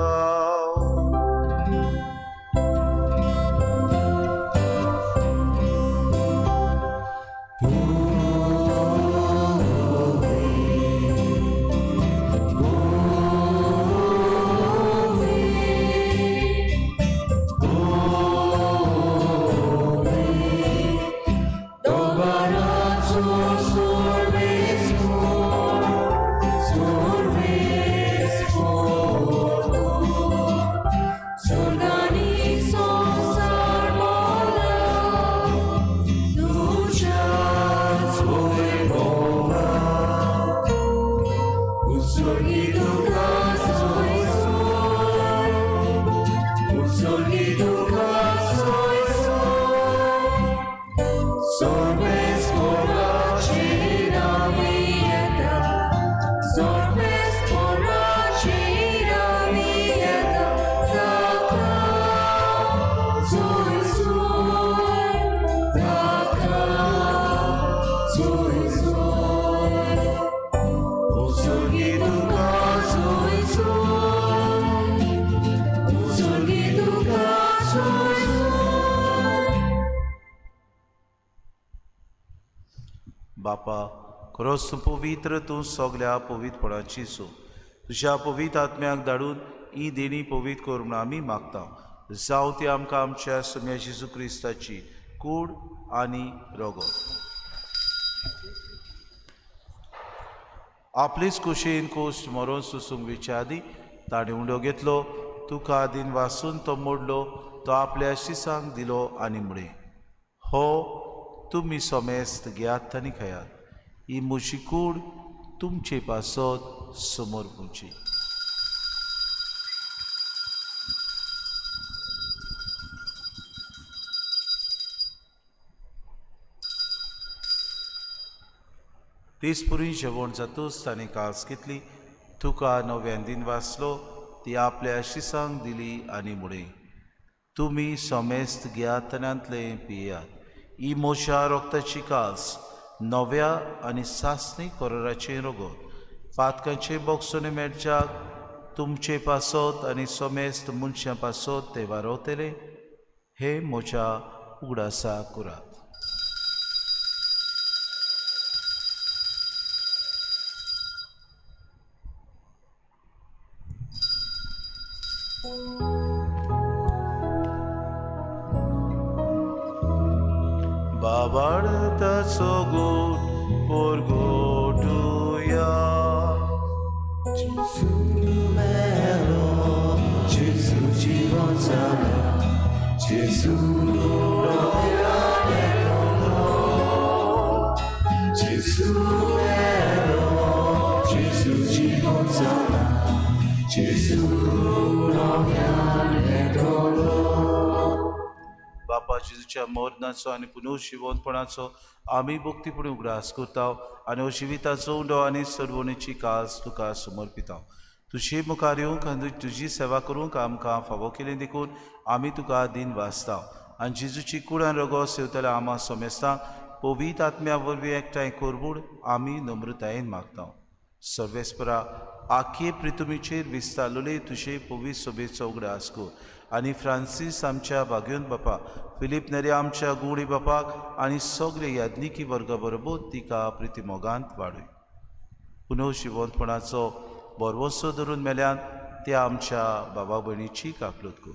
बापा, खरोच तूं पवित्र, तूं सगल्या पवित्रपणाची सो तुज्या पवित्र आत्म्याक धाडून ही देणी पवित्र कर म्हूण आमी मागता. जावं ती आमकां आमच्या सुम्या जेजू क्रिस्ताची कूड आनी रगत. आपलेच कुशीन कोश्ट मरोन सोसूंक वेच्या आदीं ताणें उंडो घेतलो, तुका दिन वासून तो मोडलो, तो आपल्या शिसांक दिलो आनी म्हळें, हो तुमी सोमेस्त घेयात आनी खायात, ही म्हजी कूड तुमचे पासत समोर पुची. तीस पुरी जेवण जातूच ताणें कास घेतली, तुका नव्यान दिन वाचलो, ती आपल्या शिसांक दिली आनी म्हळें, तुमी सोमेस्त घेयात आनी पियात, ही म्हज्या रक्ताची कास नव्या आनी सासणी कोराचें रगत पातकांचे बोगसोने मेळच्याक तुमचे पासत आनी सोमेस्त मनशां पासत ते वारवतले. हे म्हज्या उगडासा करात. बाबाडताचो गोट पोरगोटुया. जाला, जेजू नव्यान येतलो, जेजू येलो, जेजू जिवंत जाला, जेजू नव्यान येतलो. बापा जेजूच्या मरणाचो आनी पुनर्जिवंतपणाचो आमी भक्तीपुणी उगडास करता आनी हो जिविताचो उंडो आनी सरवणेची कास तुका समर्पिता. तुजे मुखार येवंक आनी तुजी सेवा करूंक आमकां फावो केली देखून आमी तुका दिन वाचता आनी जेजूची कुडान रगो सेवतल्या आमा समेस्तांक पवित्र आत्म्या वरवीं एकठांय करबूड आमी नम्रतायेन मागता. सर्वेस्परा आखे प्रितुमीचेर विस्तारलेले तुजे पवित्र सोबेचो उगडास कर आनी फ्रांसीस आमच्या भाग्योन बापा, फिलीप नेरे आमच्या गुवडी बापाक आनी सगळे याज्ञिकी वर्गा बरोबर तिका प्रितिमोगांत वाडय. पुनर्जिवंतपणाचो बरवसो धरून मेल्यान त्या आमच्या बाबा भयणीची काकलूत कर.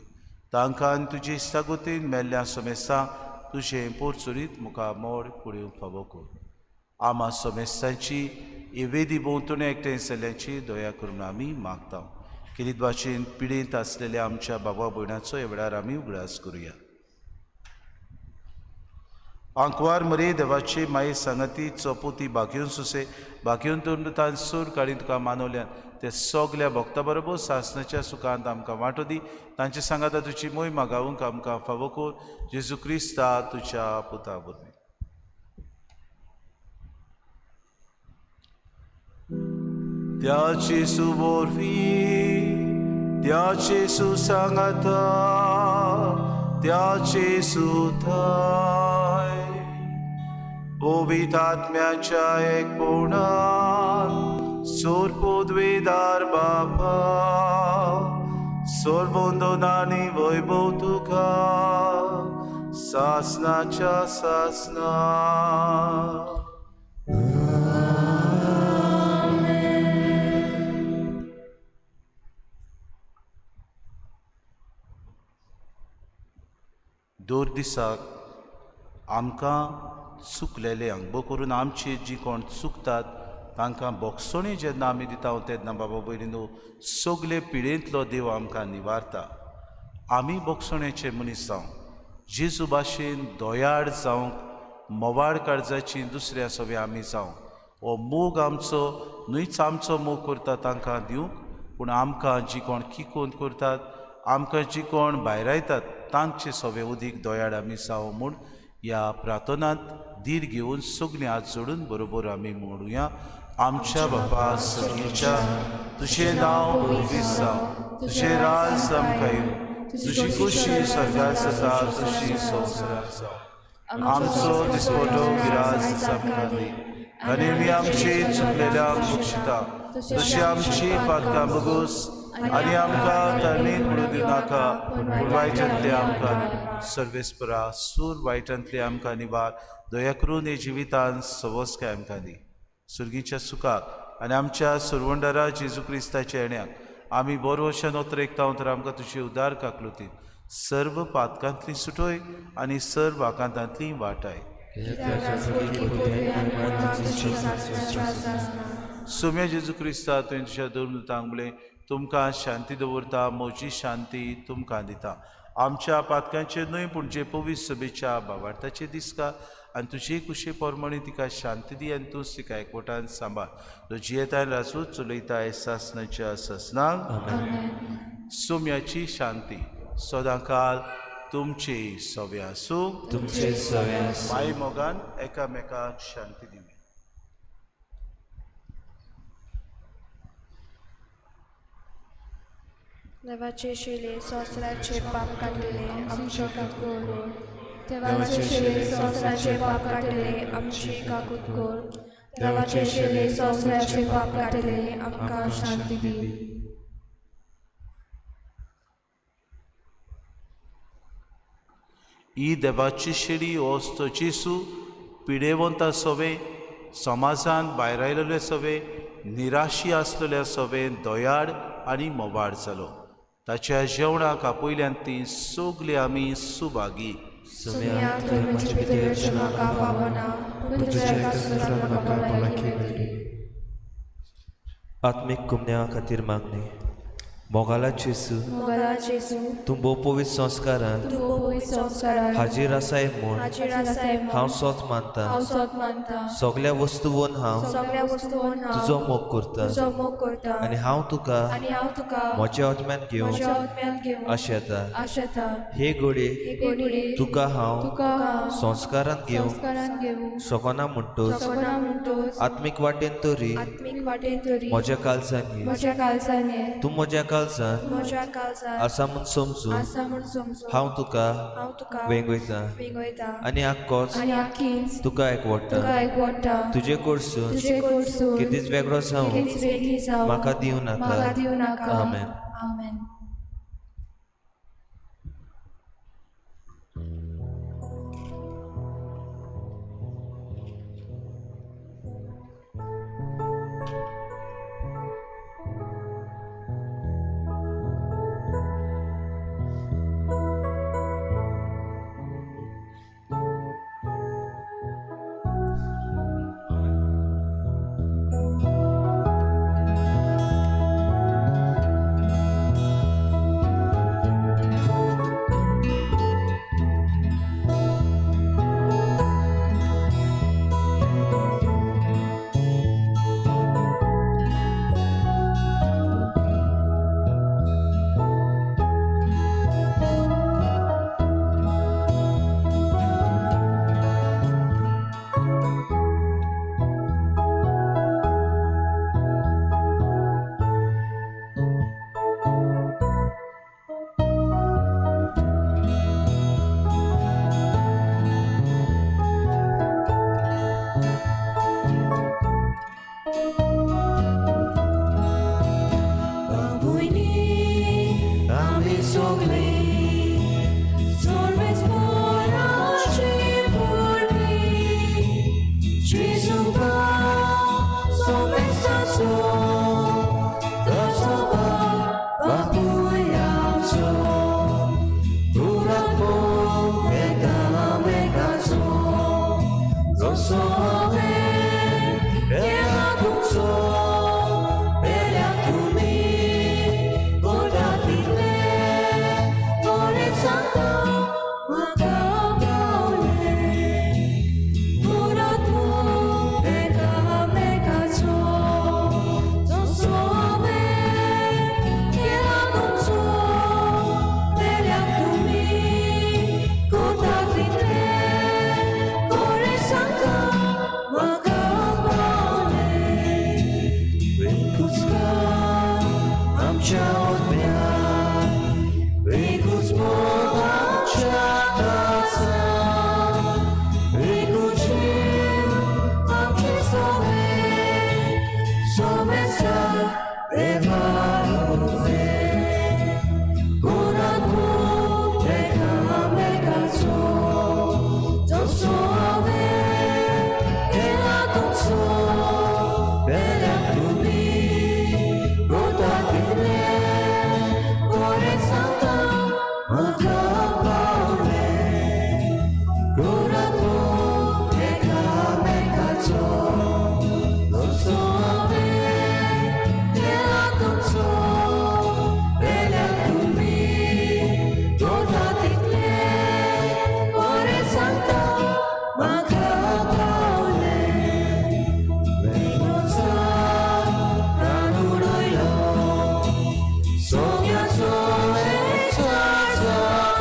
तांकां आनी तुजे इश्टागतीन मेल्ल्या समेस्तांक तुजें पोरचुरीत मुखार मोड पळोवंक फावो कर. आमा समेस्तांची एवेदी भोंवतणी एकठांय जाल्ल्याची दया करून आमी मागता. खेरीत भाशेन पिडेंत आसलेल्या आमच्या बाबा भयणाचो ह्या वेळार आमी उगडास करुया. आंकवार मरे देवाची माये सांगाती चपोती बागेवन सुसे बागेवन तोंड सूर काडीन तुका मानवल्यान ते सगल्या भक्ता बरोबर सासनाच्या सुखांत आमकां वांटो दी. तांचे सांगाता तुजी मोय मागावंक आमकां फावो कर, जेजू क्रिस्ता तुज्या पुता वरवीं. त्या जेजू वरवीं, त्या जेजू सांगाता, त्या जेजू थाय पवित्र आत्म्याच्या एकपणान सोरपोद्वेदार बापा सोरबंदनानी वैभव तुका सासनाच्या सासना. दर दिसाक आमकां चुकलेले अंगबो करून आमचे जी कोण चुकतात तांकां बोगसोणी जेन्ना आमी दिता तेन्ना बाबा भयणीनो सगले पिडेंतलो देव आमकां निवारता. आमी बोगसोणेचे मनीस जावं, जेजू भाशेन दयाळ जावंक, मोवाळ काळजाची दुसऱ्या सवे आमी जावं. हो मोग आमचो न्हयच आमचो मोग करता तांकां दिवंक, पूण आमकां जी कोण किकोंत करतात, आमकां जी कोण भायरायतात तांचे सवे उदीक दयाळ आमी जावं म्हूण ह्या प्रार्थनांत धीर घेवन सगळीं हात जोडून बरोबर आमी म्हणुया. आमच्या बापा सगळीच्या तुजें नांव पवित्र जावं, तुजें राज आमकां येवं, तुजी खुशी स्वर्गार जाता तशी संवसारार जावं. आमचो दिसपटो गिराज आमकां दी आनी आमी आमची चुकलेल्यांक बक्षिता तशी आमची पातकां बगूस आनी आमकां तरणीत पडूं दिवनाका, पूण वायटांतले आमकां सर्वेस्परा सूर वायटांतले आमकां निवार. दया करून हे जिवितान सवस्काय आमकां दी. सुर्गीच्या सुखाक आनी आमच्या सुरवंडारा जेजू क्रिस्ताच्या येण्याक आमी बरोवशान ओतरेकता तर आमकां तुजी उदार काकलुतीन सर्व पातकांतली सुटोय आनी सर्व आकांतांतली वाटाय. सोम्या जेजू क्रिस्ता तुवें तुज्या दोन दुतांक म्हणलें, तुमकां शांती दवरता, म्हजी शांती तुमकां दिता. आमच्या पातकांचेर न्हय पूण जे पवित्र सभेच्या भावार्थाचे दिसता आनी तुजे कुशे प्रमाणे तिका शांती दी आनी तूंच तिका एकवटान सांबाळ. तो जियेताय राजू चलयताय सासनाच्या सासनाक. सोम्याची शांती सदांकाल तुमचे सवे आसूं, तुमचे सवे आसूं. माय मोगान एकामेकाक शांती दिवी. देवाचे शिले संवसाराचे पाप काडटले आमचो काकूत कर. देवाचे शिले संवसाराचे पाप काडटले आमची काकूत कर. देवाचे शिले संवसाराचे पाप काडटले आमकां शांती दी. ही देवाची शेडी वस्त जेजू पिडेवंता सवे, समाजान भायर आयलेले सवे, निराशी आसलेल्या सवे दयाळ आनी मोवाळ जालो. ताच्या जेवणाक आपयल्यान ती सगली आमी सुभागी. आत्मीक कुमण्या खातीर मागणी. मोगाला जेजू, मोगाला जेजू, तूं भोव पवित्र संस्कारान तूं पवित्र संस्कारान हाजीर आसाय म्हूण हाजीर आसाय म्हूण हांव सोत मानता. हांव सोत मानता. सगल्या वस्तूवन हांव सगळ्या वस्तून हांव तुजो मोग करता तुजो मोग करता आनी हांव तुका आनी हांव तुका म्हज्या आत्म्यान म्हज्या घेवंक आत्म्यान घेवंक आशेता. आशेता. हे घडये हे घडये तुका हांव तुका हांव संस्कारान घेवंक संस्कारान घेवंक शकना म्हणटच शकना म्हणटच आत्मीक वाटेन तरी आत्मीक वाटेन तरी म्हज्या काळजान ये. म्हज्या काळजान ये. तूं म्हज्या काळजान म्हज्या काळजान आसा म्हूण समजून आसा म्हूण समजून हांव तुका हांव तुका वेंगयता वेंगयता आनी आक्कोच आनी आखीच तुका एकवटा. तुका एकवटा. तुजे कडसून तुजे कडसून कितेंच वेगळो जावंक कितेंच वेगळी जावंक म्हाका दिवं नाका. म्हाका दिवं नाका. आमेन. आमेन. So, so, so, so.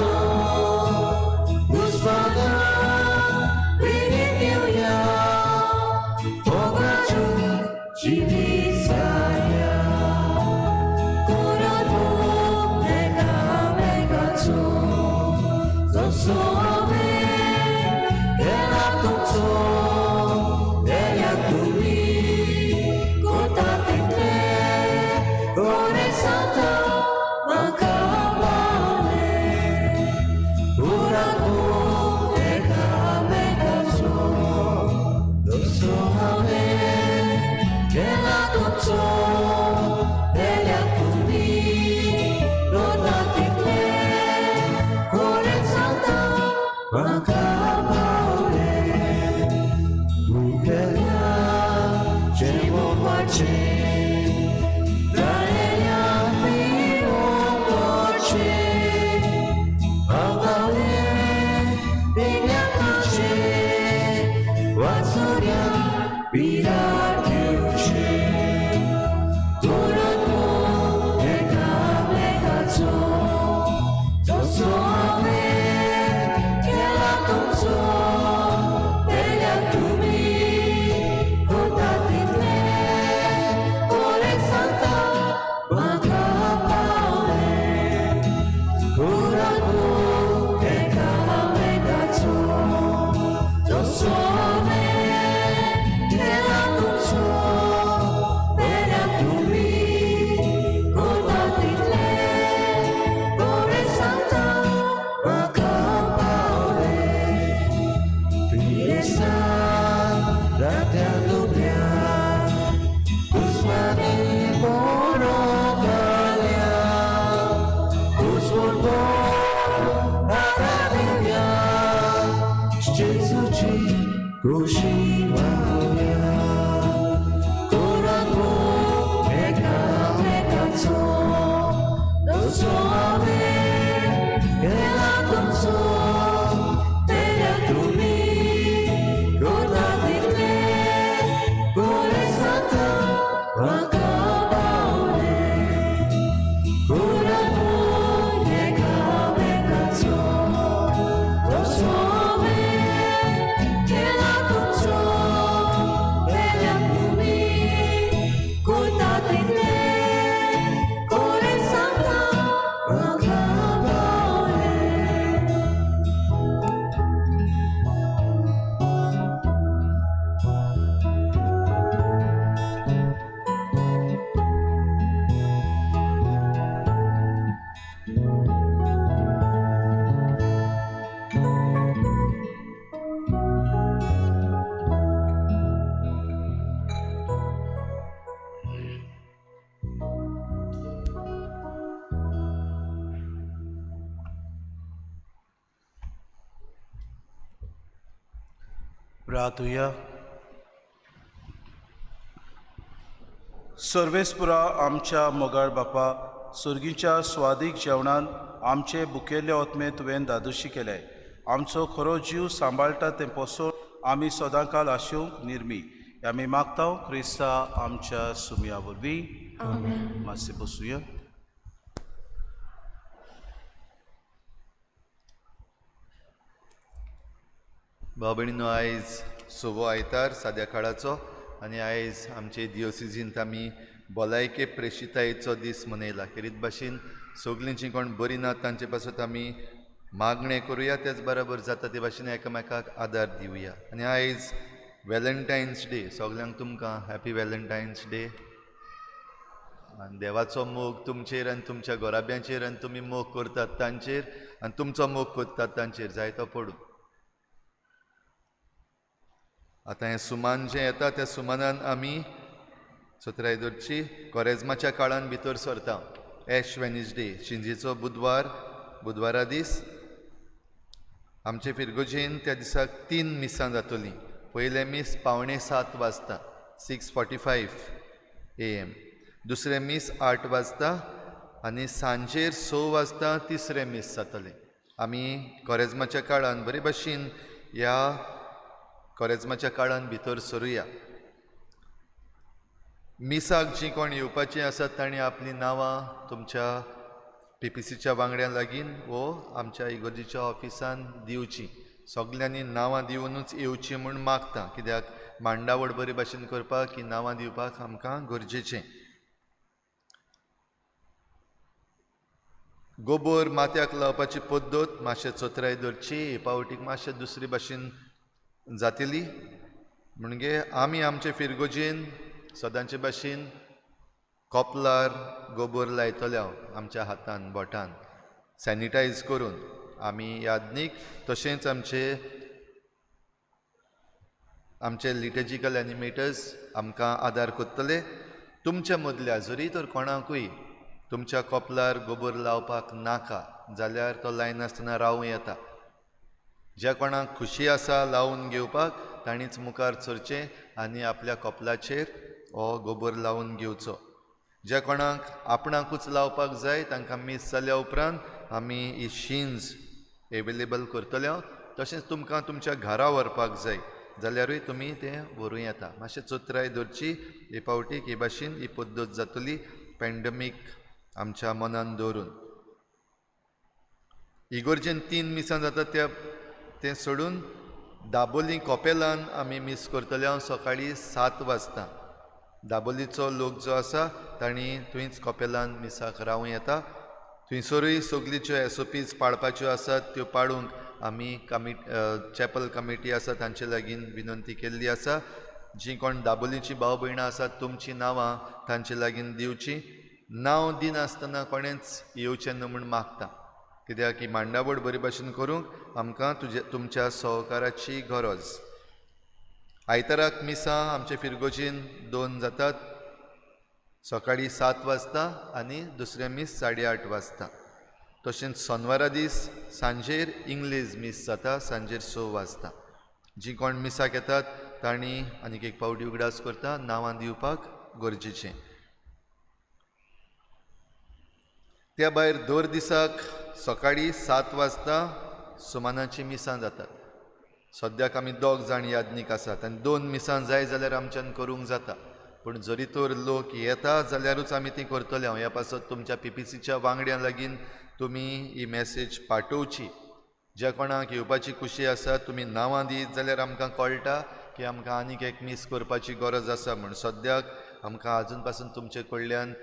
प्रार्थुया. सर्वेस्पुरा आमच्या मोगाळ बापा, सुर्गीच्या स्वादीक जेवणान आमचे बुकेल्ले ओतमे तुवें दादोशी केले. आमचो खरो जीव सांबाळटा तें पोसोन आमी सदांकाल आशेवंक निर्मी आमी मागता क्रिस्ता आमच्या सुमया वरवीं. मातशें बसुया. भाव भयणीनो, आयज सवो आयतार साद्या काळाचो आनी आयज आमचे दियोसिजींत आमी भलायके प्रेशितायेचो दीस मनयला. खेरीत भाशेन सगलीं जीं कोण बरीं ना तांचे पासत आमी मागणें करुया, तेच बराबर जाता ते भाशेन एकामेकाक आदार दिवया. आनी आयज वेलेंटायन्स डे, सगल्यांक तुमकां हॅपी वेलेंटायन्स डे. आनी देवाचो मोग तुमचेर आनी तुमच्या घराब्यांचेर आनी तुमी मोग करतात तांचेर आनी तुमचो मोग करतात तांचेर जायतो पडूं. आतां हें सुमान जें येता त्या सुमानान आमी सतराय दरची कोरेजमाच्या काळान भितर सरता. एश वेनिसडे, शिंजेचो बुधवार, बुधवारा दीस आमचे फिरगोजेन त्या दिसाक 3 मिसां जातलीं. पयलें मीस 6:45 वाजता, 6:45 AM, दुसरें मीस 8 वाजता आनी सांजेर 6 वाजता तिसरें मीस जातलें. आमी कोरेजमाच्या काळान बरे भाशेन ह्या कोरेजमाच्या काळान भितर सरुया. मिसाक जीं कोण येवपाचीं आसात तांणी आपलीं नांवां तुमच्या पीपीसीच्या वांगड्यां लागीं वो आमच्या इगोर्जीच्या ऑफिसान दिवचीं. सगल्यांनी नांवां दिवनूच येवचीं म्हूण मागता, कित्याक मांडावळ बरे भाशेन करपाक ही नांवां दिवपाक आमकां गरजेचें. गोबोर माथ्याक लावपाची पद्दत मातशें चोत्राय धरची, हे पावटीक मातशें दुसरी भाशेन जातली. म्हणजे आमी आमचे फिरगोजेन सदांचे भाशेन कोपलार गोबोर लायतले आमच्या हातान बोटान सॅनिटायज करून आमी यादनीक, तशेंच आमचे आमचे लिटर्जिकल एनिमेटर्स आमकां आदार करतले. तुमच्या मदल्या जरी तर कोणाकूय तुमच्या कोपलार गोबोर लावपाक नाका जाल्यार तो लायनासतना रावूं येता. ज्या कोणाक खुशी आसा लावन घेवपाक तांणीच मुखार सरचें आनी आपल्या कोपलाचेर हो गोबोर लावन घेवचो. ज्या कोणाक आपणाकूच लावपाक जाय तांकां मीस जाल्या उपरांत आमी ही शिन्स एवेलेबल करतले. तशेंच तुमकां तुमच्या घरा व्हरपाक जाय जाल्यारूय तुमी तें व्हरूं येता. मातशें चोत्राय धरची हे पावटीक हे भाशेन ही पद्दत जातली पॅन्डमीक आमच्या मनान दवरून. इगोर्जेन 3 मिसां जाता त्या तें सोडून दाबोली कोपेलान आमी मीस करतले सकाळीं 7 वाजता. दाबोलीचो लोक जो आसा तांणी थंयच कोपेलान मिसाक रावूं येता. थंयसरूय सगळ्यो ज्यो एसओपीज पाळपाच्यो आसात त्यो पाळूंक आमी चॅपल कमिटी आसा तांचे लागीं विनंती केल्ली आसा. जीं कोण दाबोलीचीं भाव भयणां आसात तुमचीं नांवां तांचे लागीं दिवचीं. नांव दिनासतना कोणेंच येवचें न्हू म्हूण मागता, कित्याक ही मांडावळ बरे भाशेन करूंक आमकां तुमच्या सहकाराची गरज. आयताराक मिसां आमचे फिरगोजीन 2 जातात, सकाळीं 7 वाजता आनी दुसरें मीस 8:30 वाजता. तशेंच सोनवारा दीस सांजेर इंग्लीश मीस जाता, सांजेर 6 वाजता. जीं कोण मिसाक येतात तांणी आनीक एक पावटी उगडास करता नांवां दिवपाक गरजेचें. त्या भायर दर दिसाक सकाळीं 7 वाजता सुमानाचीं मिसां जातात. सद्याक आमी 2 जाण यादनीक आसात आनी 2 मिसां जाय जाल्यार आमच्यान करूंक जाता, पूण जरी तर लोक येता जाल्यारूच आमी ती करतले. हांव ह्या पासत तुमच्या पीपीसीच्या वांगड्यां लागीं तुमी ही मॅसेज पाठोवची. ज्या कोणाक येवपाची खुशी आसा तुमी नांवां दीत जाल्यार आमकां कळटा की आमकां आनीक एक मीस करपाची गरज आसा म्हूण. सद्याक आमकां आजून पासून तुमचे कडल्यान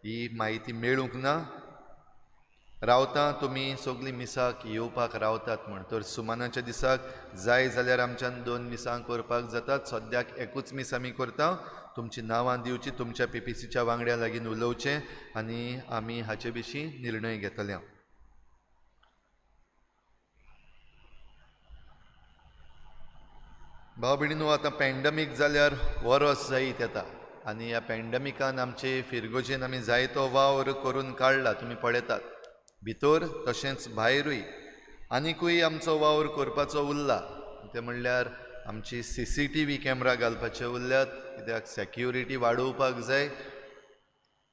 ही म्हायती मेळूंक ना. रावता तुमी सगळीं मिसाक येवपाक रावतात म्हूण, तर सुमानाच्या दिसाक जाय जाल्यार आमच्यान 2 मिसां करपाक जातात. सद्याक एकूच मीस आमी करता. तुमचीं नांवां दिवचीं, तुमच्या पीपीसीच्या वांगड्यां लागीं उलोवचें आनी आमी हाचे विशीं निर्णय घेतले. भाव भयणीनो, आतां पॅन्डमीक जाल्यार वरस जायत येता आनी ह्या पॅन्डमिकान आमचे फिरगोजेन आमी जायतो वावर करून काडला, तुमी पळयतात भितर तशेंच भायरूय. आनिकूय आमचो वावर करपाचो उरला, तें म्हणल्यार आमची CCTV camera घालपाचे उरल्यात, कित्याक सेक्युरिटी वाडोवपाक जाय.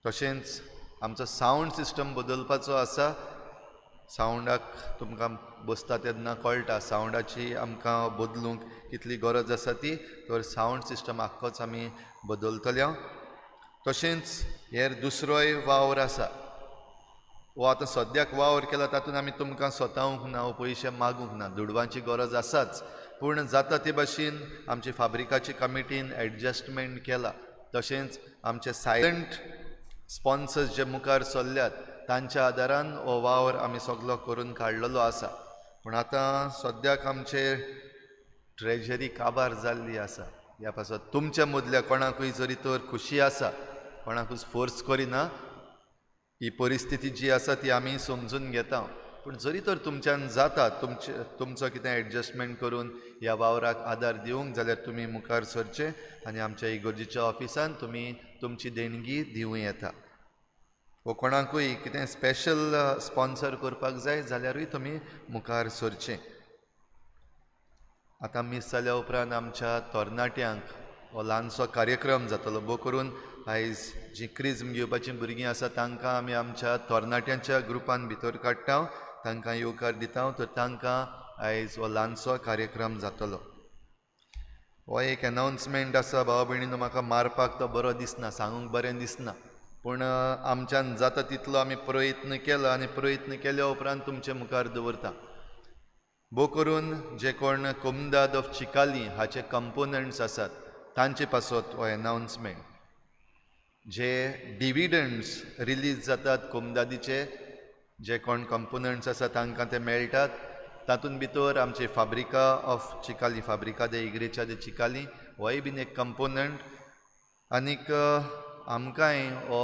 तशेंच आमचो सावंड सिस्टम बदलपाचो आसा. सावंडाक तुमकां बसता तेन्ना कळटा सावंडाची आमकां बदलूंक कितली गरज आसा ती, तर सावंड सिस्टम आख्खोच आमी बदलतले. तशेंच हेर दुसरोय वावर आसा, वो आतां सद्याक वावर केला तातूंत आमी तुमकां स्वतावंक ना, पयशे मागूंक ना, दुडवांची गरज आसाच, पूण जाता ते भाशेन आमची फाब्रिकाची कमिटीन एडजस्टमेंट केला. तशेंच आमचे सायलंट स्पॉन्सर्स जे मुखार सरल्यात तांच्या आदारान हो वावर आमी सगलो करून काडलेलो आसा. पूण आतां सद्याक आमचे ट्रेजरी काबार जाल्ली आसा. ह्या पासत तुमच्या मदल्या कोणाकूय जरी तर खुशी आसा, कोणाकूच फोर्स करिना, ही परिस्थिती जी आसा ती आमी समजून घेता, पूण जरी तर तुमच्यान जाता तुमचे तुमचो कितें एडजस्टमेंट करून ह्या वावराक आदार दिवंक जाल्यार तुमी मुखार सरचें आनी आमच्या इगर्जीच्या ऑफिसान तुमी तुमची देणगी दिवं येता. वो कोणाकूय कितें स्पेशल स्पॉन्सर करपाक जाय जाल्यारूय तुमी मुखार सरचें. आतां मीस जाल्या उपरांत आमच्या तरणाट्यांक हो ल्हानसो कार्यक्रम जातलो. भोव करून आयज जी क्रिज्म घेवपाचीं भुरगीं आसा तांकां आमी आमच्या तरणाट्यांच्या ग्रुपान भितर काडटा, तांकां येवकार दिता, तर तांकां आयज हो ल्हानसो कार्यक्रम जातलो. हो एक एनावन्समेंट आसा भाव भयणीनो, म्हाका मारपाक तो बरो दिसना, सांगूंक बरें दिसना, पूण आमच्यान जाता तितलो आमी प्रयत्न केला आनी प्रयत्न केल्या उपरांत तुमचे मुखार दवरता. भोव करून जे कोण कोमदाद ऑफ चिकाली हाचे कंपोनंट्स आसात तांचे पासत हो एनावन्समेंट. जे डिविडंड्स रिलीज जातात कोमदादीचे, जे कोण कंपोनंट्स आसा तांकां ते मेळटात, तातूंत भितर आमचे फाब्रिका ऑफ चिकाली, फाब्रिका दे इग्रेच्या दे चिकाली होय बीन एक कंपोनंट. आनीक आमकांय हो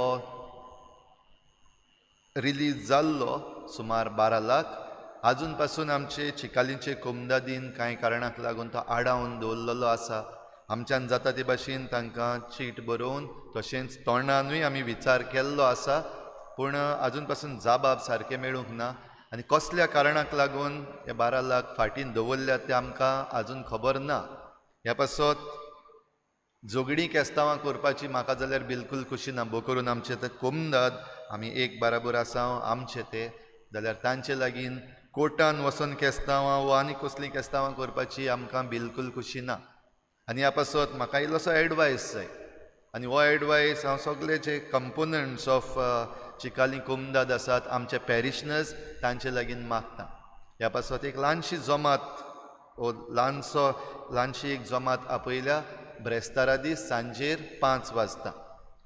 रिलीज जाल्लो सुमार 12 लाख. आजून पासून आमचे चिकालीचे कोमदादीन कांय कारणाक लागून तो आडावन दवरलेलो आसा. आमच्यान जाता ते भाशेन तांकां चीट बरोवन तशेंच तोंडानूय आमी विचार केल्लो आसा, पूण आजून पासून जाबाब सारकें मेळूंक ना आनी कसल्या कारणाक लागून हे 12 लाख फाटीन दवरल्यात ते आमकां आजून खबर ना. ह्या पासत झगडीं केस्तांवां करपाची म्हाका जाल्यार बिलकूल खुशी ना. भोव करून आमचे ते कोमदाद आमी एक बराबर आसा आमचे ते, जाल्यार तांचे लागीं कोर्टान वचून केस्तांवां वा आनी कसलीं केस्तांवां करपाची आमकां बिलकूल खुशी ना. आनी ह्या पासत म्हाका इल्लोसो एडवायस जाय आनी हो एडवायस हांव सगळे जे कंपोनंट्स ऑफ चिकाली कोमदाद आसात आमचे पॅरिशनर्स तांचे लागीं मागता. ह्या पासत एक ल्हानशी जमात वो ल्हानशी एक जमात आपयल्या ब्रेस्तारा दीस सांजेर 5 वाजता.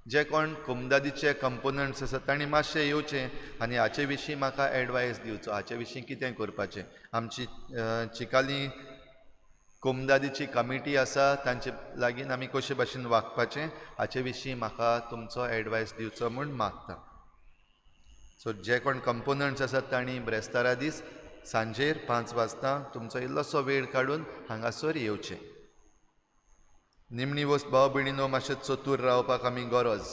जे कोण कोमदादीचे कंपोनंट्स आसात तांणी मातशें येवचें आनी हाचे विशीं म्हाका एडवायस दिवचो, हाचे विशीं कितें करपाचें. आमची चिकाली कोमदादीची कमिटी आसा तांचे लागीं आमी कशे भाशेन वागपाचें हाचे विशीं म्हाका तुमचो एडवायस दिवचो म्हूण मागता. सो जे कोण कंपोनंट्स आसात तांणी ब्रेस्तारा दीस सांजेर 5 वाजता तुमचो इल्लोसो वेळ काडून हांगासर येवचें. निमणी वस्त भाव भयणीनो, मातशें चतूर रावपाक आमी गरज.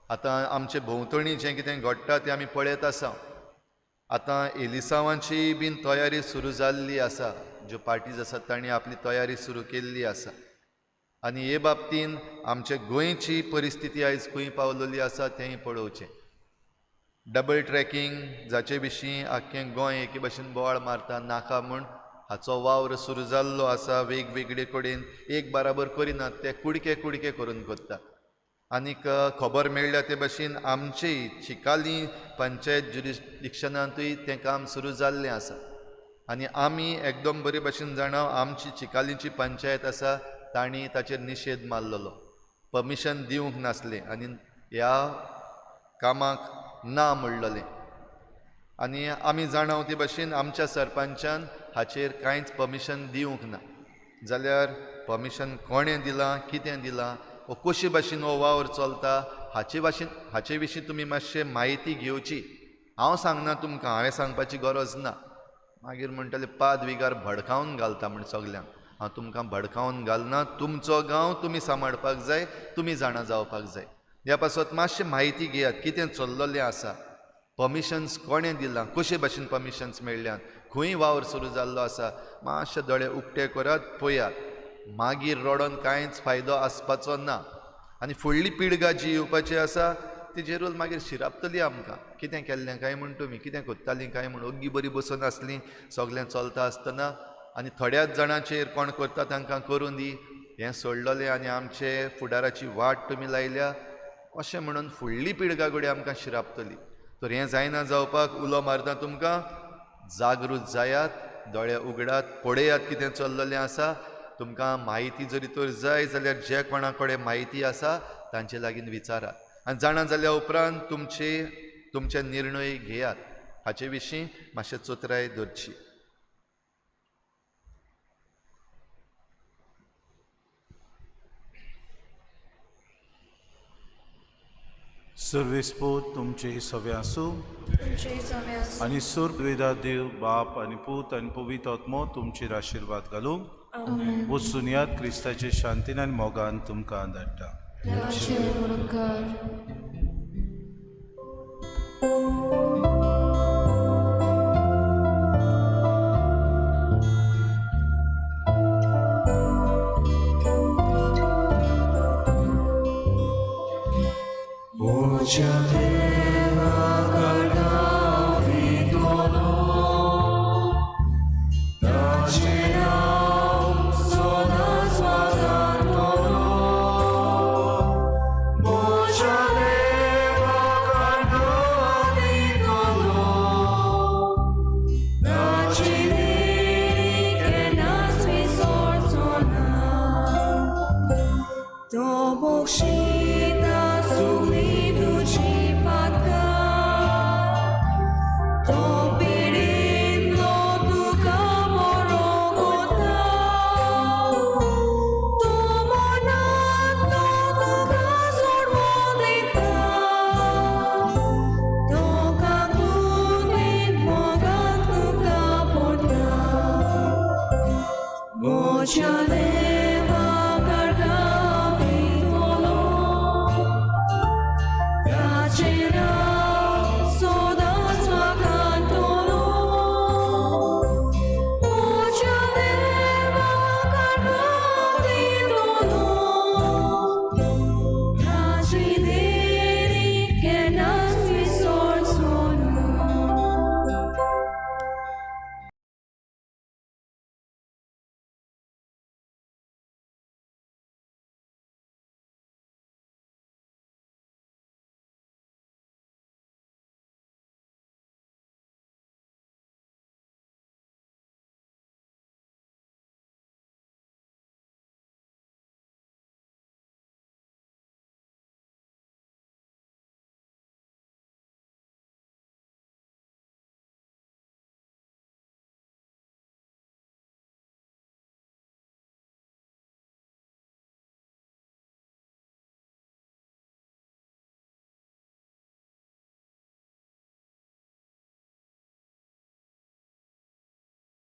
आतां आमचे भोंवतणी जें कितें घडटा तें आमी पळयत आसा. आतां एलिसांवांची बीन तयारी सुरू जाल्ली आसा, ज्यो पार्टीज आसात तांणी आपली तयारी सुरू केल्ली आसा आनी हे बाबतीन आमचे गोंयची परिस्थिती आयज खंय पावलेली आसा तेंय पळोवचें. डबल ट्रॅकिंग जाचे विशीं आख्खें गोंय एके भाशेन बोवाळ मारता नाका म्हूण, हाचो वावर सुरू जाल्लो आसा. वेगवेगळे कडेन एक बराबर करिनात, ते कुडके कुडके करून करता. आनीक खबर मेळ्ळ्या ते भाशेन आमची चिकाली पंचायत ज्युरिस्डिक्शनांतूय तें काम सुरू जाल्लें आसा आनी आमी एकदम बरे भाशेन जाणा आमची चिकालीची पंचायत आसा तांणी ताचेर निशेध मारलेलो, परमिशन दिवंक नासलें आनी ह्या कामाक ना म्हणलेलें. आनी आमी जाणा ते भाशेन आमच्या सरपंचान हाचेर कांयच परमिशन दिवंक ना. जाल्यार परमिशन कोणें दिलां, कितें दिलां, वो कशे भाशेन हो वावर चलता हाचे विशीं तुमी मातशें म्हायती घेवची. हांव सांगना तुमकां, हांवें सांगपाची गरज ना. मागीर म्हणटले पाद विगार भडकावन घालता म्हण सगल्यांक. हांव तुमकां भडकावन घालना, तुमचो गांव तुमी सांबाळपाक जाय, तुमी जाणा जावपाक जाय. ह्या पासत मातशें म्हायती घेयात कितें चल्ललें आसा, परमिशन्स कोणें दिलां, कशे भाशेन परमिशन्स मेळ्ळ्यात, खंय वावर सुरू जाल्लो आसा. मातशे दोळे उक्ते करात, पळयात. मागीर रडोन कांयच फायदो आसपाचो ना. आनी फुडली पिळगा जी येवपाची आसा ती जेरूल मागीर शिरापतली आमकां, कितें केल्लें काय म्हूण, तुमी कितें करतालीं काय म्हूण. ओग्गी बरी बसून आसलीं सगळें चलता आसतना, आनी थोड्याच जाणांचेर कोण करता तांकां करूं दी हें सोडलेलें आनी आमचे फुडाराची वाट तुमी लायल्या अशें म्हणून फुडली पिळगा घडये आमकां शिरापतली. तर हें जायना जावपाक उलो मारता तुमकां, जागृत जायात, दोळे उगडात, पळयात कितें चल्लेलें आसा. तुमकां म्हायती जरी तर जाय जाल्यार जे कोणा कडेन म्हायती आसा तांचे लागीं विचारात आनी जाणा जाल्या उपरांत तुमचे निर्णय घेयात. हाचे विशीं मातशें चतुराय दवरची. सर्वेस्पोत तुमचे सवे आसूं आनी सुर्वेदा देव बाप आनी पूत आनी पवित्र आत्मो तुमचेर आशिर्वाद घालूं. वचून क्रिस्ताचे शांतीन आनी मोगान तुमकां धाडटा. Chale.